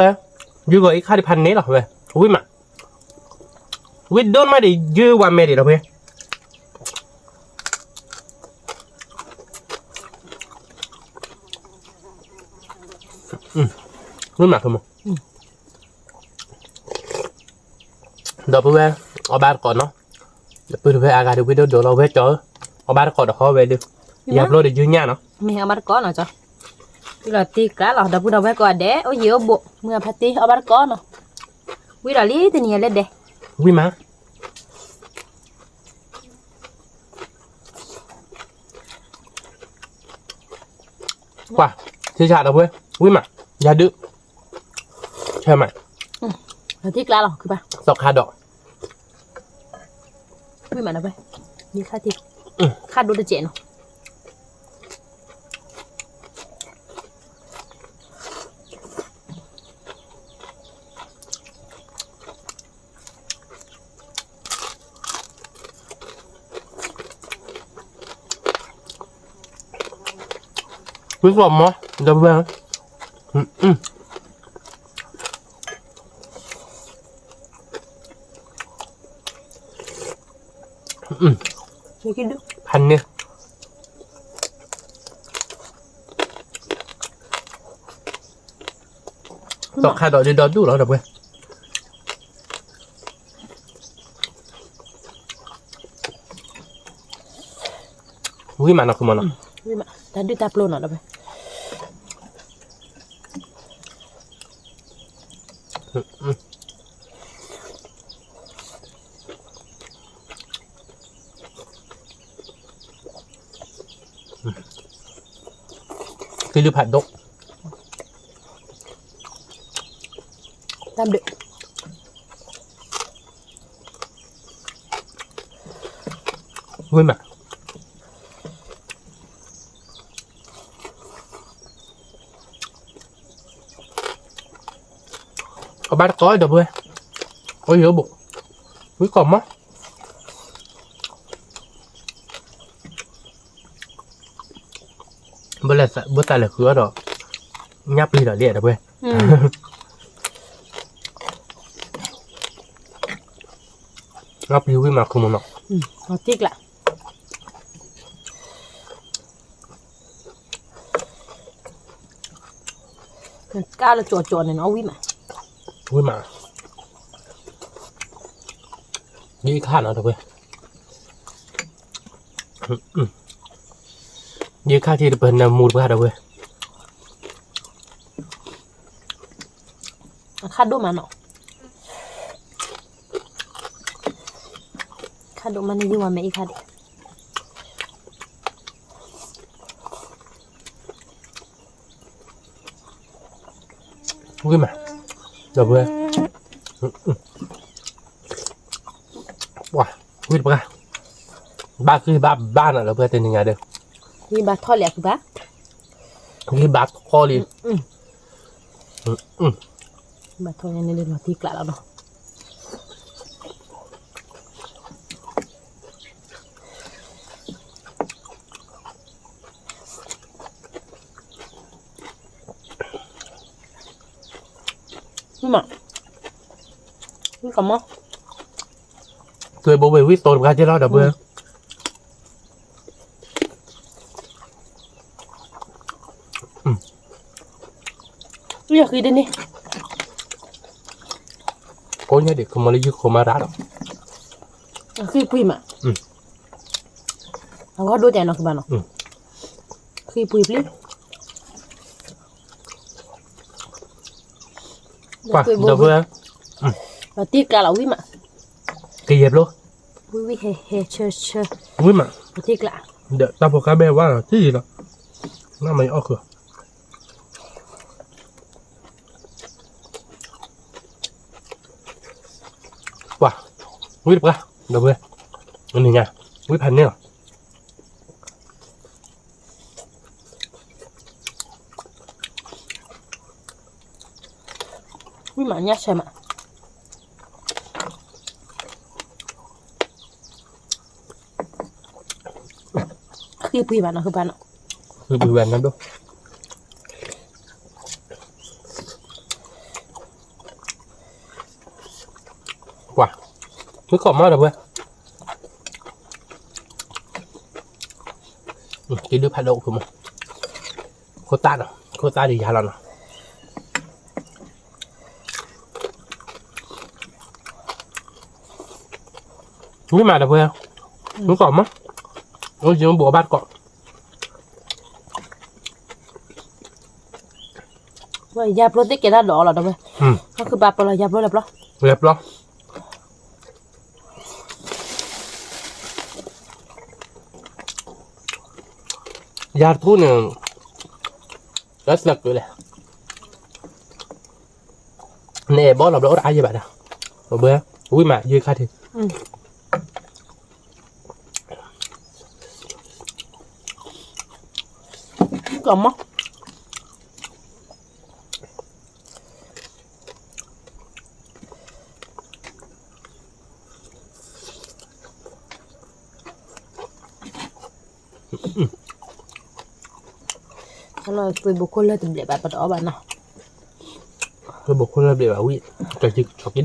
ဝဲၢ် ယုၢ်ဂီၤအံၤခါဒံးဖးန့ၣ်လီၤဝဲ ဝံၤမး ဝံၤဒိၣ်မးဒံး ယုၢ်ဝါမဲဒံး ဒီပုၢ်ဝဲၢ် ဝံၤမး ဒီပုၢ်ဝဲၢ် အီၣ်ဘၣ်တကိးနီၤ ဒီပုၢ်ဝဲၢ်အါဂၤဒုး ဝံၤဒိၣ်ဒိၣ်လီၤ ဝဲကၠီ အီၣ်ဘၣ်တကိးဒီးဃီဝဲဒုး ယၤဘျီဒီးယုၢ်ညၣ်နီၤ မ့ၢ်အီၣ်ဘၣ်တကိးနီၤကၠီ တုၤလီၤတ့ကျးလီၤ ဒီပုၢ်ဒီဝဲၢ်ကိးဂၤဒဲး အိၣ်ယံၤအိၣ်ဘူး မုၢ်အဖါတ့ အီၣ်ဘၣ်တကိးနီၤ ဝံၤဒီးလံတနံၤညါလၢဒဲး ဝံၤမး ကွၢ် ထံဆးဒီပုၢ်ဝဲၢ် ဝံၤမး ယၤဒုး ဆဲမး ထံကျါလီၤ ခုဘၣ် သီခါဒီး ဝံၤမးဒီပုၢ်ဝဲၢ် ယခါထံ ခါဒိၣ်တစဲးနီၤ ဝံၤကီးမး ဒီပုၢ်ဝဲၢ် ဖးန့ၢ် သီခါဒီးဒုးဒီဒူၣ်လီၤ ဒီပုၢ်ဝဲၢ် ဝံၤမးနီၤ ခုမီၤနီၤ တၢ်ဒုၣ်တၢ်ပျိနီၤ ဒီပုၢ်ဝဲၢ် ကလုၢ်ဖးဒိၣ် တၢ်ဘျုး ဝံၤမး အဘၣ်တကိး ဒီပုၢ်ဝဲၢ် အိၣ်ယိဘိၣ် ဝံၤကီးမး ဘၣ်သးလဲၤဃုအီၣ်ဒီး ညၣ်ပျံၤဒီးလံ ဒီပုၢ်ဝဲၢ် ညၣ်ပျံၤဝံၤမး ခုမီၤနီၤ ကၢ်လၢကၠီကၠီန့ၣ်နီၤ ဝံၤမး ဝံၤမး ယခါနီၤ ဒီပုၢ်ဝဲၢ် ယခါထံတပၢၢ်နၢမူတပှၢ် ဒီပုၢ်ဝဲၢ် အခါဒိၣ်မးနီၤ ခါဒိၣ်မးန့ၣ် ယဝၤမဲအံၤခါဒိၣ် ဝံၤမး ဒီပုၢ်ဝဲၢ် ဝံၤတပှၢ် ဘၣ်ဃံဘၣ်ဘၣ်နီၤ ဒီပုၢ်ဝဲၢ် တနံၤညါဒီး ဃံဘါထီၣ်လံ ဃံဘါ ဃံဘါထီၣ်လံ ဘါထီၣ်ညါန့ၣ်လီၤတံၢ်ကျးလီၤနီၤ ဒီပုၢ်ဝဲၢ် မး, ဝံၣ်ကီးမီၢ်, သွဲၣ်ဘိဝဲဝံၣ်တီတပှၢ်ကဲလီၤ ဒီပုၢ်ဝဲၢ်, ယဃံတန့ၢ်, ကိးညါဒံး ကမီၤလၢယုၢ်ခိၣ်မၤရၣ်ဒီး, ဃံပှံၤမး, အဂီၢ်ဒိၣ်တဲနီၤ ကဘၣ်နီၤ, ဃံပှံၤပျံၤ ကွၢ် ဒီပုၢ်ဝဲၢ်, ပတ့ကျးလီၤဝံၣ်မး, ကယဲၢ်ပျိ, ဝံၣ်ဝံၣ်ဟဲဟဲဆၢဆၢ, ဝံၣ်မး, ပတ့ကျး, ဒီးတၢ်ဖိခါဘဲဝါလီၤ ထံၣ်ယံၤလီၤ, နမ့ၢ်အီၣ်ခုၣ်, ကွၢ်, ဝံၣ်တပှၢ်, ဒီပုၢ်ဝဲၢ်, နံၤညါ, ဝံၣ်ဖးန့ၢ်လီၤ. ဝံၣ်မးညၣ်ဆဲးမး, ဃံပှံၤဘၣ်နီၤ ဃံပှံၤနီၤ, ဃံပှံၤဘၣ်နီၤဒိၣ်, ကွၢ်, ဝံၣ်ကီးမီၢ်ဒီပုၢ်ဝဲၢ်, က့ၤဒုးဖးဒိၣ်အိၣ်မး, ခိၣ်သၣ်နီၤ ခိၣ်သၣ်ဒုးယၤလီၤနီၤ. ဝံၣ်မးဒီပုၢ်ဝဲၢ်, ဝံၣ်ကီးမီၢ်, အိၣ်ယဘိးဘၣ်တကိး, ယါပျိသ့ၣ်ကဲတၢ်ဒိးလီၤဒီပုၢ်ဝဲၢ်, ဟီၣ်ခိၣ်ဘၣ်ပၢလီၤ ယါပျိလဲၤပျီ, လဲၤပျီ ယၤတထူၣ်န့ၣ် လၢသၢကုာ်လဲၣ်, နအဲၣ်ဘီလီၤဘျီအိၣ်တအါယံၤဘၣ်ဒီး, ဝံၣ်မးယုၢ်ခါထံး, ကီးမီၢ် လီၤသွဲၣ်ဘိခိၣ်လၢတဘျဲးဘၣ် ပတအီၣ်ဘၣ်နီၤ, သွဲၣ်ဘိခိၣ်လၢတဘျဲးဘၣ်ဝံၣ်, ကၠီက့ဒုၣ်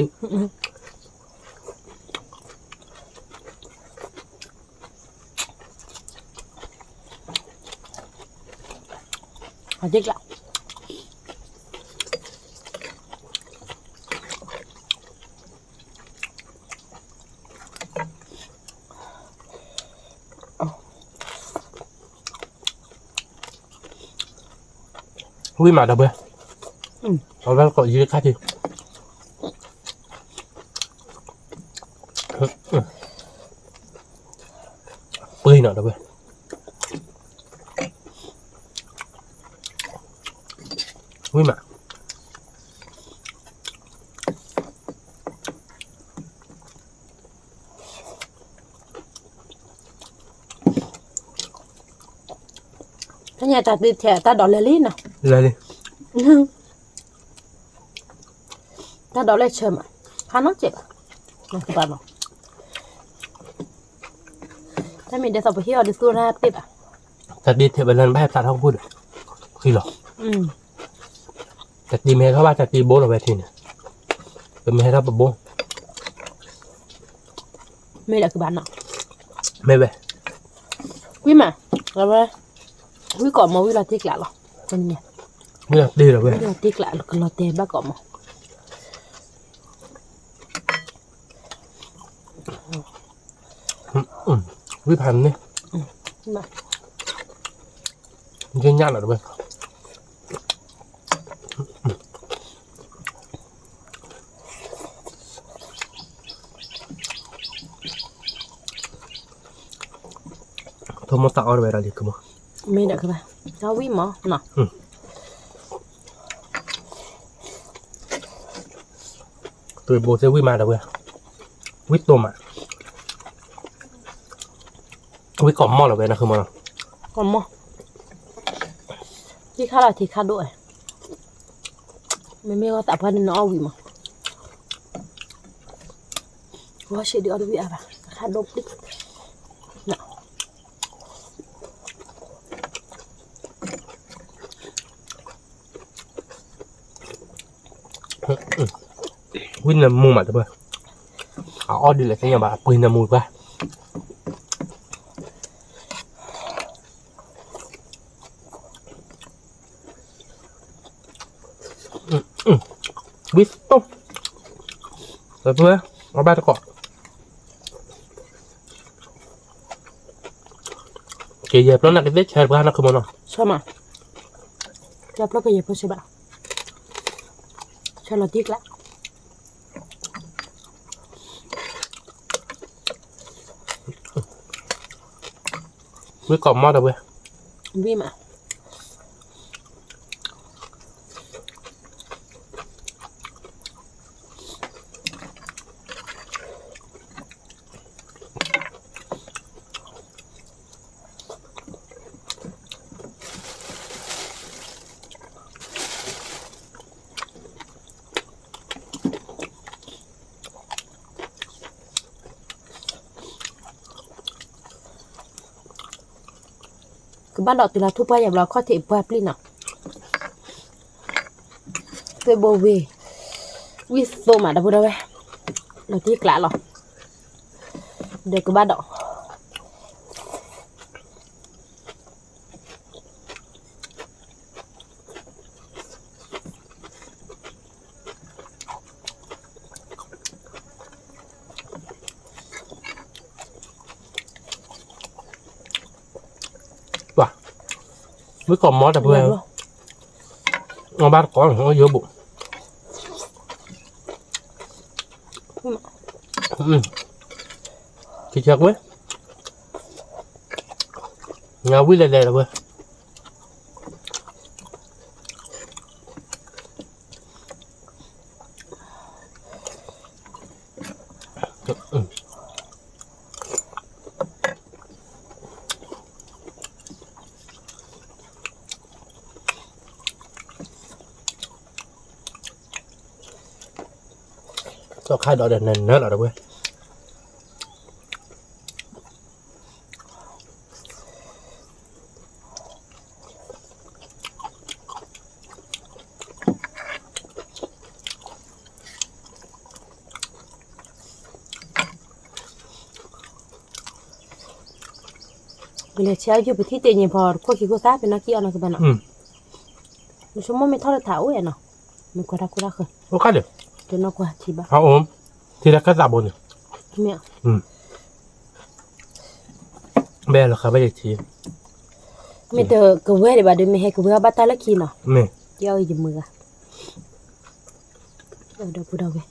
အက့ကျး ဝံၣ်မးဒီပုၢ်ဝဲၢ်, အဝဲကီးယံၤခါထံး, ပှ့ၤနီၤဒီပုၢ်ဝဲၢ်, ဝံၣ်မး ဖဲညါတၢ်တ့ထဲးတၢ်ဒိးလဲၤလံနီၤ, လဲၤလံ, တၢ်ဒိးလဲၤဆၢမး, ဖးနီၢ်စဲးဘၣ်, တဘၣ်နီၤ, တၢ်မ့ၢ်ဒ်သိးပဟ့ၣ်အီၤဒ်သိးတၢ်တ့ဘၣ်, တၢ်တ့ထဲးဝဲလၢနဘၣ်ဟဲဖျါထီၣ်ကပူၤဒီး, ဃံလီၤ, တၢ်တ့မ့ၢ်ဟဲထီၣ်ဘၣ် တၢ်တ့ဘိလီၤဝဲထံန့ၣ်, ပမ့ၢ်ဟဲထီၣ်ပဘိ မ့ၢ်ဒီးကဘၣ်နီၤ, မ့ၢ်ဝဲ, ဝံၣ်မး, ဝံၣ်ကီးမီၢ်ဝံၣ်လီၤတ့ကျးလီၤ, ဝံၣ်လီၤတ့လီၤဝဲ, ဝံၣ်လီၤတ့ကျးလီၤ ကလီၤတဲာ်ဘၣ်ကီးမီၢ်, ဝံၣ်ဖးန့ၣ်, ယညၣ်လီၤတဝဲ ထိၣ်မိၢ်သးအီၣ်တဝဲဒၣ်လံကမီၤ, မ့ၢ်ဒီးကဘၣ်, တၢ်ဝံၣ်မီၤနီၤ, သွဲၣ်ဘိသ့ၣ်ဝံၣ်မးဒီးဝဲ, ဝံၣ်တိၢ်မး, ဝံၣ်ကီးမီၢ်လီၤဝဲနီၤ ဃုမီၤနီၤ, ကီးမီၢ်, ထံခါလီၤထံခါဒိၣ်ဝဲ, မ့မ့ၢ်ဂီၤသးပှၢ်န့ၣ်နအီၣ်ဝံၣ်မး, ဂီၤဆံးဒုးအီၣ်တဝံၣ်အါဘၣ်, ခါဒိၣ်ပျံၤ နီၤ အ ဝံနၢမူမးတပှဲၤ, အအီၣ်ဒ်လဲၣ်သ့ၣ်ညါဘၣ် အပှ့ၤနၢမူတပှဲၤ, ဝံသိၣ်, တပှဲၤ, အီၣ်ဘၣ်တကိး ကယဲၢ်ဖျိနၤကသ့ၣ်ဆၢတပှဲၤနီၢ်ခုမနီၤ, ဆၢမး, ကယဲၢ်ဖျိကယဲၢ်ဖျိဆၢဘၣ်, ဆၢလီၤတံၢ်ကျး, ဝံကိးမီတပှဲၤ, ဝံမး ကဘၣ်ဒီးတုၤလီၤထူၣ်ပှၢ်ယဲၢ်ဘျီ ခီၣ်ထံးပှၢ်ပျံၢ်နီၤ, သွဲၣ်ဘိဝ့ၢ်, ဝံသိၣ်မးဒီပုၢ်ဒီဝဲၢ်, လီၤတံၢ်ကျးလီၤ, ဒီးကဘၣ်ဒီး ပှၤ, ဝံကိးမီတပှဲၤ, အီၣ်ဘၣ်တကိး ယိဘိး, ကဆၢကွံာ်, ညါဝံလဲၤလဲၤတပှဲၤ သီခါဒီးနၢၤနၢၤလီၤတပှဲၤ, ပလဲၤဆဲးအီၣ်ယုၢ်ပထံၣ်တ့ၢ်ညံၤဖီခိၣ်ခံခိၣ်သၣ် ပနီၢ်ကံၢ်အီၣ်နီၢ်ကဘၣ်နီၤ, နဆိကမိၣ်မ့ၢ်ထီၣ်လၢထးအိၣ်အဲၣ်နီၤ, မ့ၢ်ကွၢ်တၢ်ခိၣ်တၢ်ဃၢၤ, တနီၢ်ကွၢ်ထံဘၣ်, ထံလၢကသးဘိန့ၣ်, မ့ၢ် ဘဲလီၤဃာ်ဘၣ်ယထံ, မ့ၢ်တကဝဲဒံးဘၣ်ဒီး မ့ၢ်ဟဲကဝဲအီၣ်ဘၣ်တၢ်လၢခံနီၤ, မ့ၢ် ကဲအီၣ်ယမုာ်ဂၤ, ဒီပုၢ်ဒီဝဲၢ်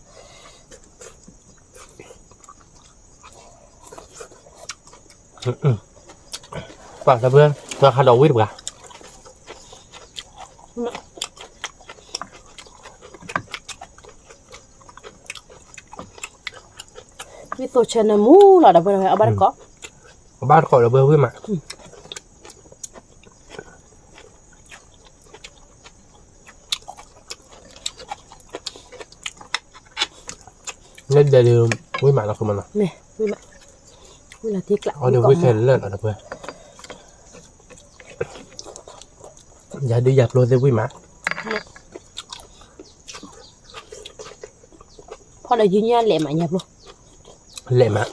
ပှၤတပှဲၤ ပှၤခါဒီးဝံၣ်တပှၤ, ဝံၣ်သိၣ်ဆၢနၢမူလီၤ ဒီပုၢ်ဒီဝဲၢ် အီၣ်ဘၣ်တကိး, အီၣ်ဘၣ်တကိးဒီပုၢ်ဝဲၢ်မး လၢဒဲးဒီး ဝံၣ်မးလီၤ မ့ၢ်နီၤ, ဝံၣ်မး, ဝံၣ်လီၤတံၢ်ကျး, အီၣ်ဒီးဝံၣ်ခဲလၢာ်လီၤ ဒီပုၢ်ဝဲၢ်, ယၤဒုးယၤဖျိသ့ၣ်ဝံၣ်မး, ဖီၣ်ဒီးယုၢ်ညၣ်လဲၣ်မး ယၤဖျိ, လဲၣ်မး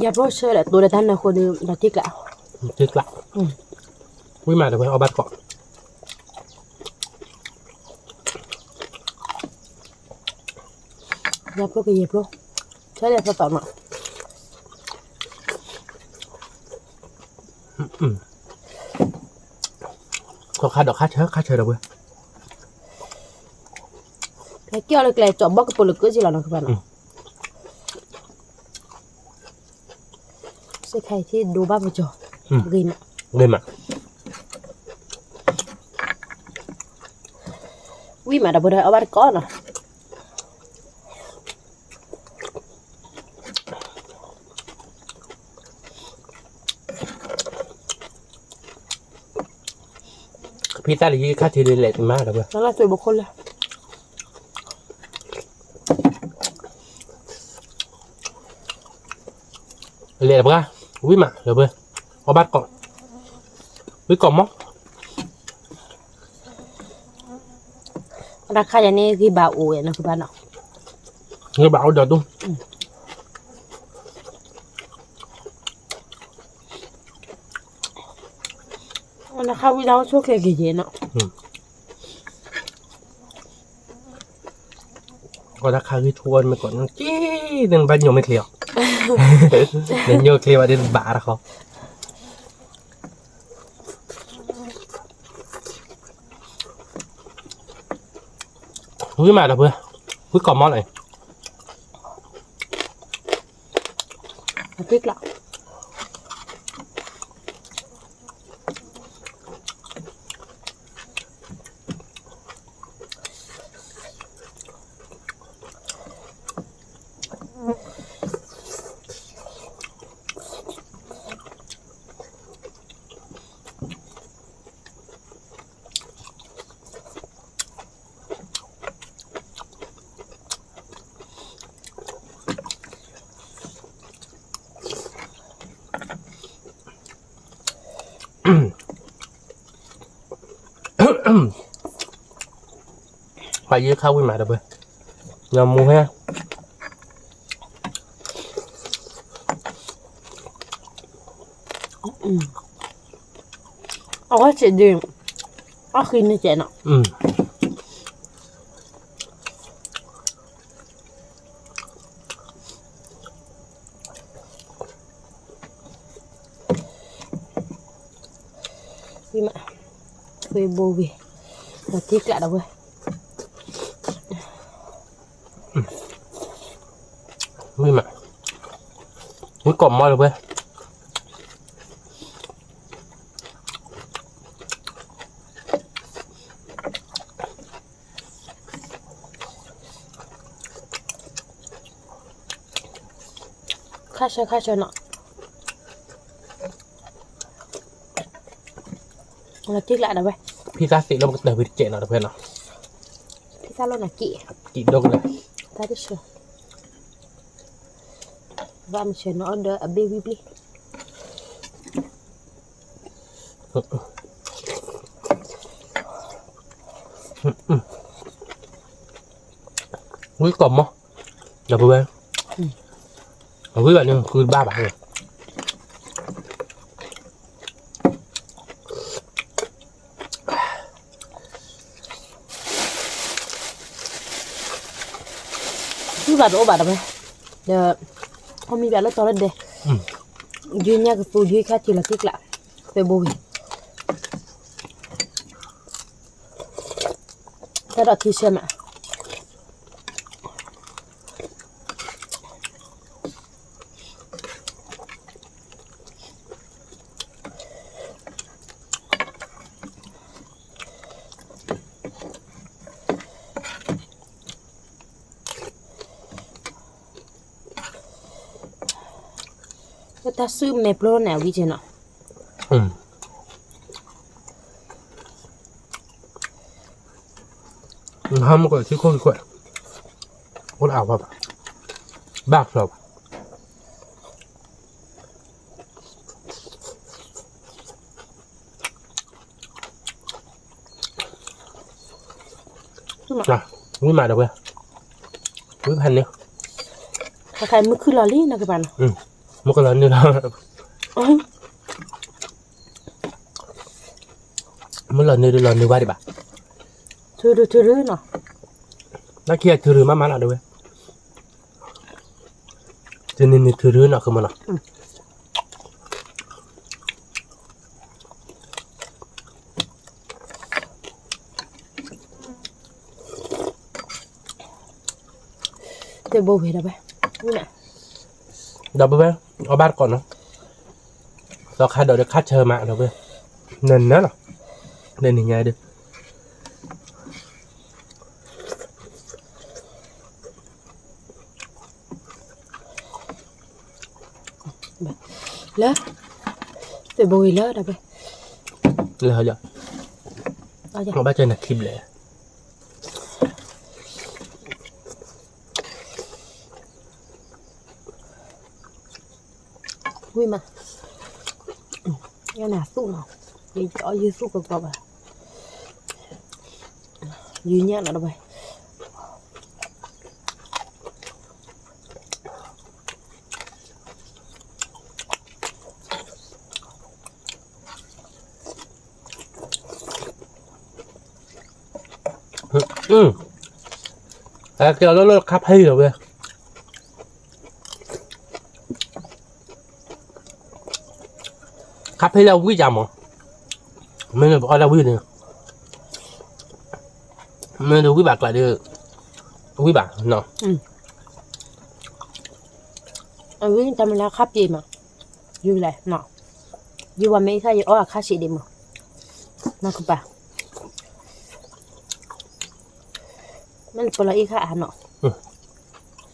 ယၤဖျိဆၢဒီး တိၤဒီးတၢ်နၢဃိဒီး လီၤတံၢ်ကျး, တံၢ်ကျး, ဝံၣ်မး ဒီပုၢ်ဝဲၢ် အီၣ်ဘၣ်တကိး, ယၤဖျိကယဲၢ်ဖျိ, ဆၢဒီးသီသီနီၤ, ခါဒီးခါဆၢ ခါဆၢ ဒီပုၢ်ဝဲၢ်, ဟဲက့ၤအီၣ်လၢကျဲ ကၠီဘီကပိာ်လၢကၢက့လီၤနီၤ ကဘၣ်နီၤ, စ့ၢ်ခါအံၤထံၣ်ဒိဘၣ်ပကၠီ, ဂ့ၤမး, ဂ့ၤမး, ဝံၣ်မး ဒီပုၢ်ဝဲၢ် အီၣ်ဘၣ်တကိးနီၤ. ဖံသၣ်လၢယခါထံးဒ်လဲၣ်မး ဒီပုၢ်ဝဲၢ်, လဲၣ်တပှၤ, ဝံၣ်မး ဒီပုၢ်ဝဲၢ်, အီၣ်ဘၣ်တကိး, ဝံၣ်ကိးမီ, အခါယၤန့ၣ်ဂ့ၤဘၣ်အိၣ်ဝဲနီၤကဘၣ်နီၤ, ဂ့ၤဘၣ်အိၣ်ဒီးဒူ, နခါဝံၤလၢဆိၣ်ချ့က့ၤယဲနီၤ, ကီၢ်တၢ်ခါဂ့ၤထူဝဲမ့ၢ်ကီးနီၤ, က့ၤနဘၣ်ညိၣ်မ့ၢ်ချ့အီၤ, နညိၣ်ချ့ဘၣ်ဒ်ဘၣ်တခီ ဝံၤမးဒီပုၢ်ဝဲၢ်, ဝံၤကီၢ်မီလီၤ, အသ့ကျး, ပှၤယဲခါဝံၤမးဒီပုၢ်ဝဲၢ်, ညီမူဟဲ အဝဲစံးဒ်, အဃံန့ၣ်ကဲနီၤ, ဝံၤမး, ဝံၤဘိဝံၤ, ဒီးတ့ကျးဒီပုၢ်ဝဲၢ်, ဝံၤမး, ဝံၤကီၢ်မီဒီပုၢ်ဝဲၢ် ခါဆၢခါဆၢနီၤ, လီၤတံၢ်ကျးဒီးဝဲ, ဖံသးသ့ၣ်လၢပကတၢၢ်ဝံၤတကဲးနီၤတဖဲနီၤ, ဖံသးလီၤနၤက့ၣ်, က့ၣ်ဒိကလၢာ်, တၢ်တဆၢ, ဘၣ်မဆၢနီၤအီၤဒီးအဘ့ၣ်ဝံၤဘျ့ ဝံၤကီၢ်မီ, ဒီပုၢ်ဝဲၢ်, အဝံၤဘၣ်န့ၣ် ဃုတဘၣ်ဘၣ်, ဃုဘၣ်တအိၣ်ဘၣ်ဒီးဝဲ, ဒီး, အီၣ်မ့ၤဘၣ်လၢတီၤလၢဒဲ, ယုညါကသူယုခါထံလီၤတံၢ်ကျး, ပဲဘိဝံၤ တၢ်ဒီးထံဆၢမး, တၢ်စုမဲာ်ပျိန့ၣ်အဝံၤက့နီၤ, နဟါမ့ၢ်ကီးထံခိၣ်တခွဲး, အိၣ်လၢအဝဲဘၣ်, ဘၣ်ဖျီဘၣ် ဝံၤမးဒီးဝဲ, ဝံၤဖးန့ၣ်, ခါခါမုၢ်ခုၣ်လီၤလံနီၤကပၤနီၤ, မုၢ်ကလီၤနုာ်လီၤ, မုၢ်လီၤနုာ်ဒုးလီၤနုာ်ဝဲဒံးဘၣ်, ထုးထုးထုးထုးနီၤ, တၢ်ခံဂၤထုးထုးမးမးနီၤဒီးဝဲ တနံၤနံၤထုးထုးနီၤ ဃုမနီၤ, တဘိဝဲဒီးဘၣ်, ဒီပုၢ်ဝဲၢ်, အီၣ်ဘၣ်တကိးနီၤ, သီခါဒီးဒီးခါဆၢမးဒီပုၢ်ဝဲၢ်, နနၢၤလီၤ, နနံၤညါဒီး လၢ, တဘိဝဲလၢဒီး, လၢ, ဘၣ်ကဲနခံဘျဲၣ် ဝံၤမး, ယနၢ်သူၣ်နီၤ, ယအီၣ်ယသူၣ်ကကီးဘၣ်, ယညၣ်နီၤတဘၣ်, အကဲလၢလၢခါဖဲလီၤဝဲ, ခါဖဲလၢဝံၣ်ယါမး, မ့ၢ်လၢပအီၣ်ဒၣ်ဝံၣ်န့ၣ်, မ့ၢ်လၢဝံၣ်ဘၣ်ကျါဒီး, ဝံၣ်ဘၣ်နီၤ, အဝံၣ်တၢ်မ့ၢ်လၢခါပျံၤမး, ယူၤလဲၣ်နီၤ, ယူၤဝဲမ့ၢ်အံၤခါယအီၣ်အခါဆံးဒံးမး, နီၢ်ကပၤ မ့ၢ်ပလီၤအံၤခါအါနီၤ,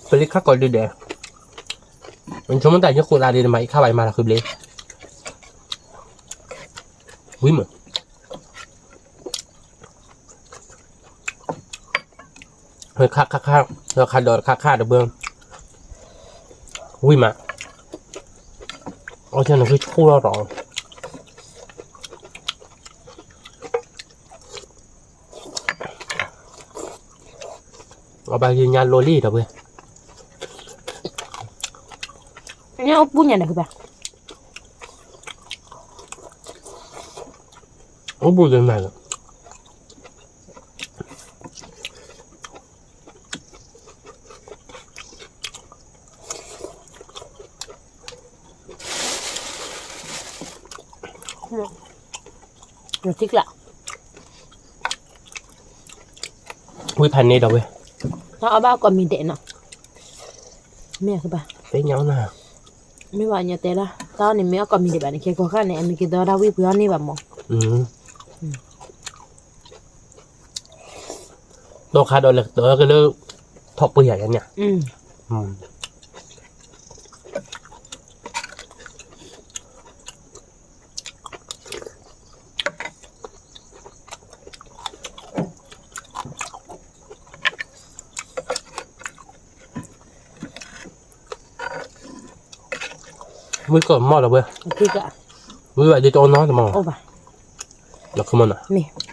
ပလံၤခါကီးဒုဒဲး, ဆိကမိၣ်တၢ်ယခိၣ်သးဒ်န့ၣ်မး အံၤခါဘၣ်ယမၤလီၤဃုဘျ့, ဝံၤမး, ခါခါခါ, ခါဒီးခါခါတဘျီ, ဝံၤမး, အီၣ်ဆၣ်န့ၣ်ဃုဆိၣ်ထီၣ်ဒီး အဘၣ်ယညါလိလံဒီးဝဲ, ညၣ်အိၣ်ပူၤညါဒီးဘၣ်, အိၣ်ပူၤဒီးနၤလီၤ, ထံကျါ, ဝံဖးန့ၣ်ဒီးဝဲ, တၢ်အီၣ်ဘၣ်အီၣ်ကိးမံၤဒဲးနီၤ, မ့ၢ်ဘၣ်, သ့ၣ်ညါနၤ, မ့ၢ်ဘၣ်ညါတဲလၢ တၢ်အီၣ်န့ၣ်မ့ၢ်အီၣ်ကိးမံၤဒဲးဘၣ်န့ၣ် ကဲကိးခါန့ၣ် အမ့ၢ်က့ၤသီဒၣ်ဝံပှ့ၤအီၣ်န့ၢ်ဘၣ်မး, ဒီးခါဒီးလဲၤကတၢၢ်က့ၤလၢ ထီၣ်ပှ့ၤယၤယၤန့ၣ်, ဝံကီၢ်မီၢ်လီၤဝဲ, ဝံဘၣ်ဒ်တအီၣ်နီတမီၢ်, လီၤခမီၢ်နီၤ,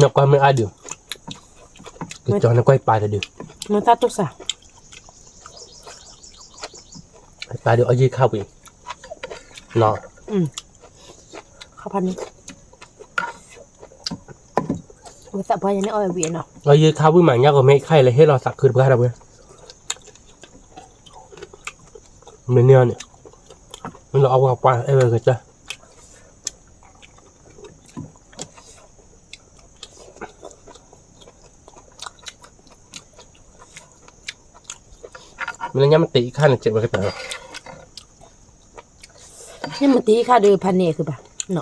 နကွၢ်မ့ၢ်အါဒုး, ကကီၤနကွၢ်ပာ်တဒုး, မ့ၢ်တၢ်တိၢ်စၢ်, ပာ်ဒုးအီၣ်ယံၤခါဝံၤ, နီၤ, ခါဖးန့ၣ်, ဝဲသးပှၢ်ယၤန့ၣ်အီၣ်ဝဲဝံၤနီၤ, အီၣ်ယံၤခါဝံၤမး ညါကီးမ့ၢ်ခါအံၤလၢဟ့ၣ်လီၤသးခုတပှၢ်ဒီးဝဲ, မ့ၢ်န့ၢ်အီၤန့ၣ်, မ့ၢ်လီၤအီၣ်ဝဲပှၢ်အဲၣ်ဝဲကစၢ် မ့ၢ်လၢညါမ့ၢ်တ့ၢ်အံၤခါန့ၣ် စဲးဝဲကတၢၢ်လီၤ, ညါမ့ၢ်တ့ၢ်အံၤခါဒီးဖးန့ၢ်ကဘၣ်, အသိဒီး, အသိ,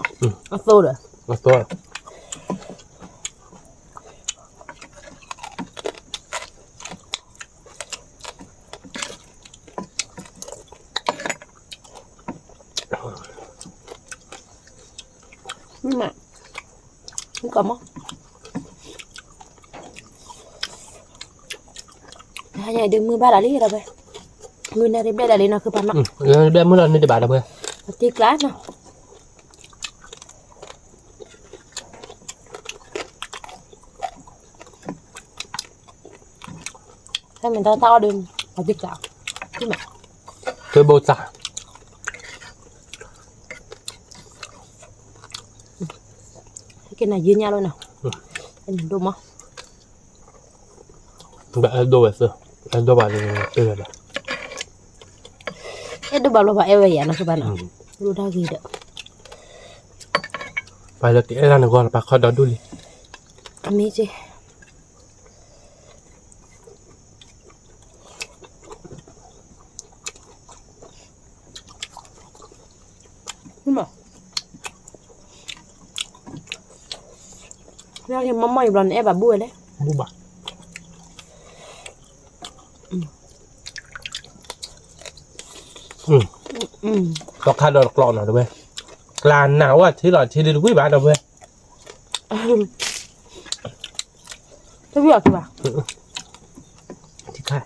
မ့ၢ်မး, မ့ၢ်ကီးမး, ဟါညါဒုးမုၢ်ဘၣ်လီၤလံဒီးဝဲ, မုၢ်နၤရံၣ်ဘျဲၣ်ဒၣ်လံနီၤ ခုပာ်နီၤ, ဘျဲၣ်မုၢ်လီၤန့ၣ်တဘၣ်ဒီးဝဲ, ပတံၤကျါနီၤ ဟဲမ့ၢ်တၢ်တၢ်အီၣ်ဒီး, ပှၤတံၢ်ကျါ, သုဘိသး, ဟဲက့ၤနၤယံၤညါလီၤနီၤ, အဲၣ်ဒိၣ်မး, အဲၣ်ဒိၣ်ဝဲသၢ, အဲၣ်ဒိၣ်ဘၣ်, အဲၣ်ဒိၣ်ဘၣ်ဘျီဘၣ်အဲၣ်ဝဲယၤနီၤ ကဘၣ်နီၤ, ဒိၣ်တၢ်ဂ့ၤဒီး, ပှၤလၢကအဲၣ်တၢ်န့ၣ်ဂီၢ်လၢပှၤခီဒီဒူၣ်လံ, အမ့ၢ်က့ မ့ၢ်မး, မ့ၢ်မ့ၢ်ယဘျီန့ၣ် အဲၣ်ဘၣ်ဘူၣ်ဝဲလဲၣ်, ဘူၣ်ဘၣ်, သီခါဒီးတကျိးနီၤတဝဲ, ကျါနၤဝဲထံလီၤထံဒုးတဝံၣ်ဘၣ်ဒီးဝဲ တဝံၣ်အီၤကဘၣ်, ထံခါ,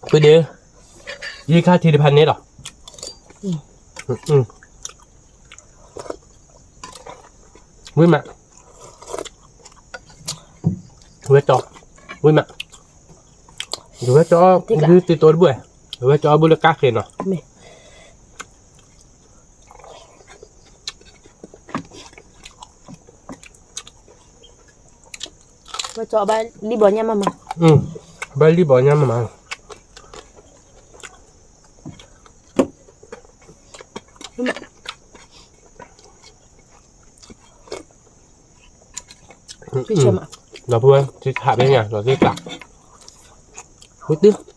ဖုဒ့, ယံၤခါထံတဖၣ်န့ၣ်လီၤ, ဝံၣ်မး, ဝဲကၠီ, ဝံၣ်မး, ဝဲကၠီ, ဒုးတံတိတဘျီ, ဝဲကၠီဘျီလၢကါဃ့နီၤ. ဝဲကၠီဘၣ်လံၣ်ဘီညၣ်မးမး, ဘၣ်လံၣ်ဘီညၣ်မးမး. ဒီပုၢ်ဝဲၢ် ထံဆးဖဲညါ လီၤသ့ၣ်ကျး, ဝံၣ်တု, ဝံၣ်လီၤ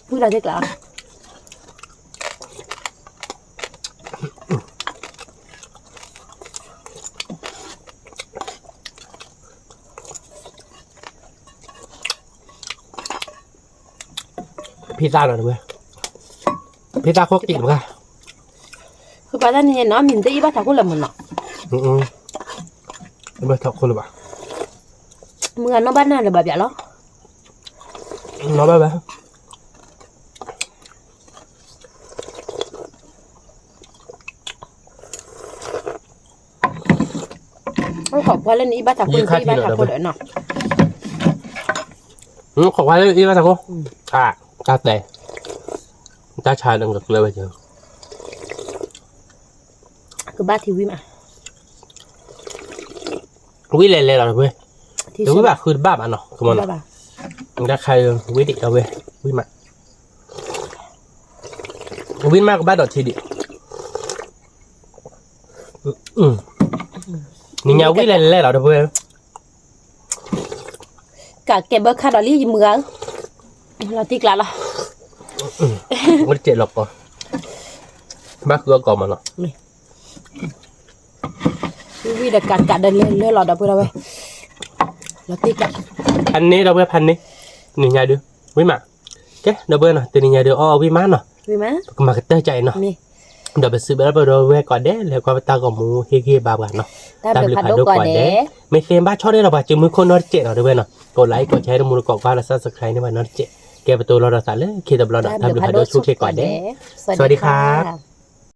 သ့ၣ်ကျးလီၤ. ဖံသၣ်နီၤတဝဲ, ဖံသၣ်ခိၣ်ကံးတဝဲ, ဃုပှၤတၢ်န့ၣ်နီၤ မ့ၢ်တအံၣ်ဘၣ်ထးခိၣ်လၢမုၢ်နီၤ, ဘၣ်ထးခိၣ်လၢၤဘၣ်, မုၢ်ဂၤနီၣ်ဘၣ်နၤလၢၤဘၣ်ပၠးလီၤ, နီၣ်ဘၣ်ဘၣ်. အိၣ်ခိးပှၤလၢနအံၣ်ဘၣ်ထးခိၣ် နတအံၣ်ဘၣ်ထးခိၣ်ဒီးနီၤ, အိၣ်ခိးပှၤလၢနအံၣ်ဘၣ်ထးခိၣ်, တၢ်တဲ, တၢ်ဆါလၢနကကျၢၤဝဲကၢ, ကဘၣ်ထံၣ်ဝံၣ်မး, ဝံၣ်လဲၤလဲၤလီၤတဝဲ, တဝံၣ်ဘၣ်ဃုတဘၣ်ဘၣ်နီၤ, ကမနီၤ, တၢ်ခါဝံၣ်ဒံးတဝဲ, ဝံၣ်မး, ဝံၣ်မးကဘၣ်ဒီးထံဒံး, နညါဝံၣ်လဲၤလဲၤလီၤတဝဲ, ကးကဲဘၢခါဒီးလံယမုၢ်ဂၤဧၢ, လီၤတံၢ်ကျးလီၤ, ဝဲတစဲးလီၤကီး, ဘၣ်ဃုအီၣ်ကီးမးနီၤ, ဝံၣ်ဒီးကးကးဒီးလဲၤလဲၤလီၤဒီပုၢ်ဝဲၢ်, လီၤတံၢ်ကျး, ဖးန့ၢ်ဒီပုၢ်ဝဲၢ်ဖးန့ၢ်, နညါဒုး, ဝံၣ်မး, ကဲ ဒီပုၢ်ဝဲၢ်နီၤ တနံၤညါဒုးအီၣ်ဝံၣ်မးနီၤ, ပကမၤကတၢၢ်ကၠအံၤနီၤ, ဒီးပစံးဘျုးဒီပုၢ်ဝဲၢ်ကိးဂၤဒဲး လၢကွၢ်ပတၢ်ဂီၤမူဟ့ၣ်ဂံၢ်ဘါပှၤနီၤ, တၢ်ဘျုးဖးဒိၣ်ကိးဂၤဒဲး, မ့ၢ်သ့ဘၣ်ဆီၣ်ထွဲဒီးပှၤစုမုၢ်ခိၣ်နီတစဲးနီၤ ဒီပုၢ်ဝဲၢ်နီၤ, ကိးlikeကိးshare တမူတကိးကွၢ်ဒီး subscribe န့ၢ်ပှၤနီတစဲး, ကဲပတိၢ်လီၤဒီးသးလၢခံတဘျီဒီး တၢ်ဘျုးဖးဒိၣ်ဆူၣ်ချ့ကိးဂၤဒဲး, စဝၤဒံခါ.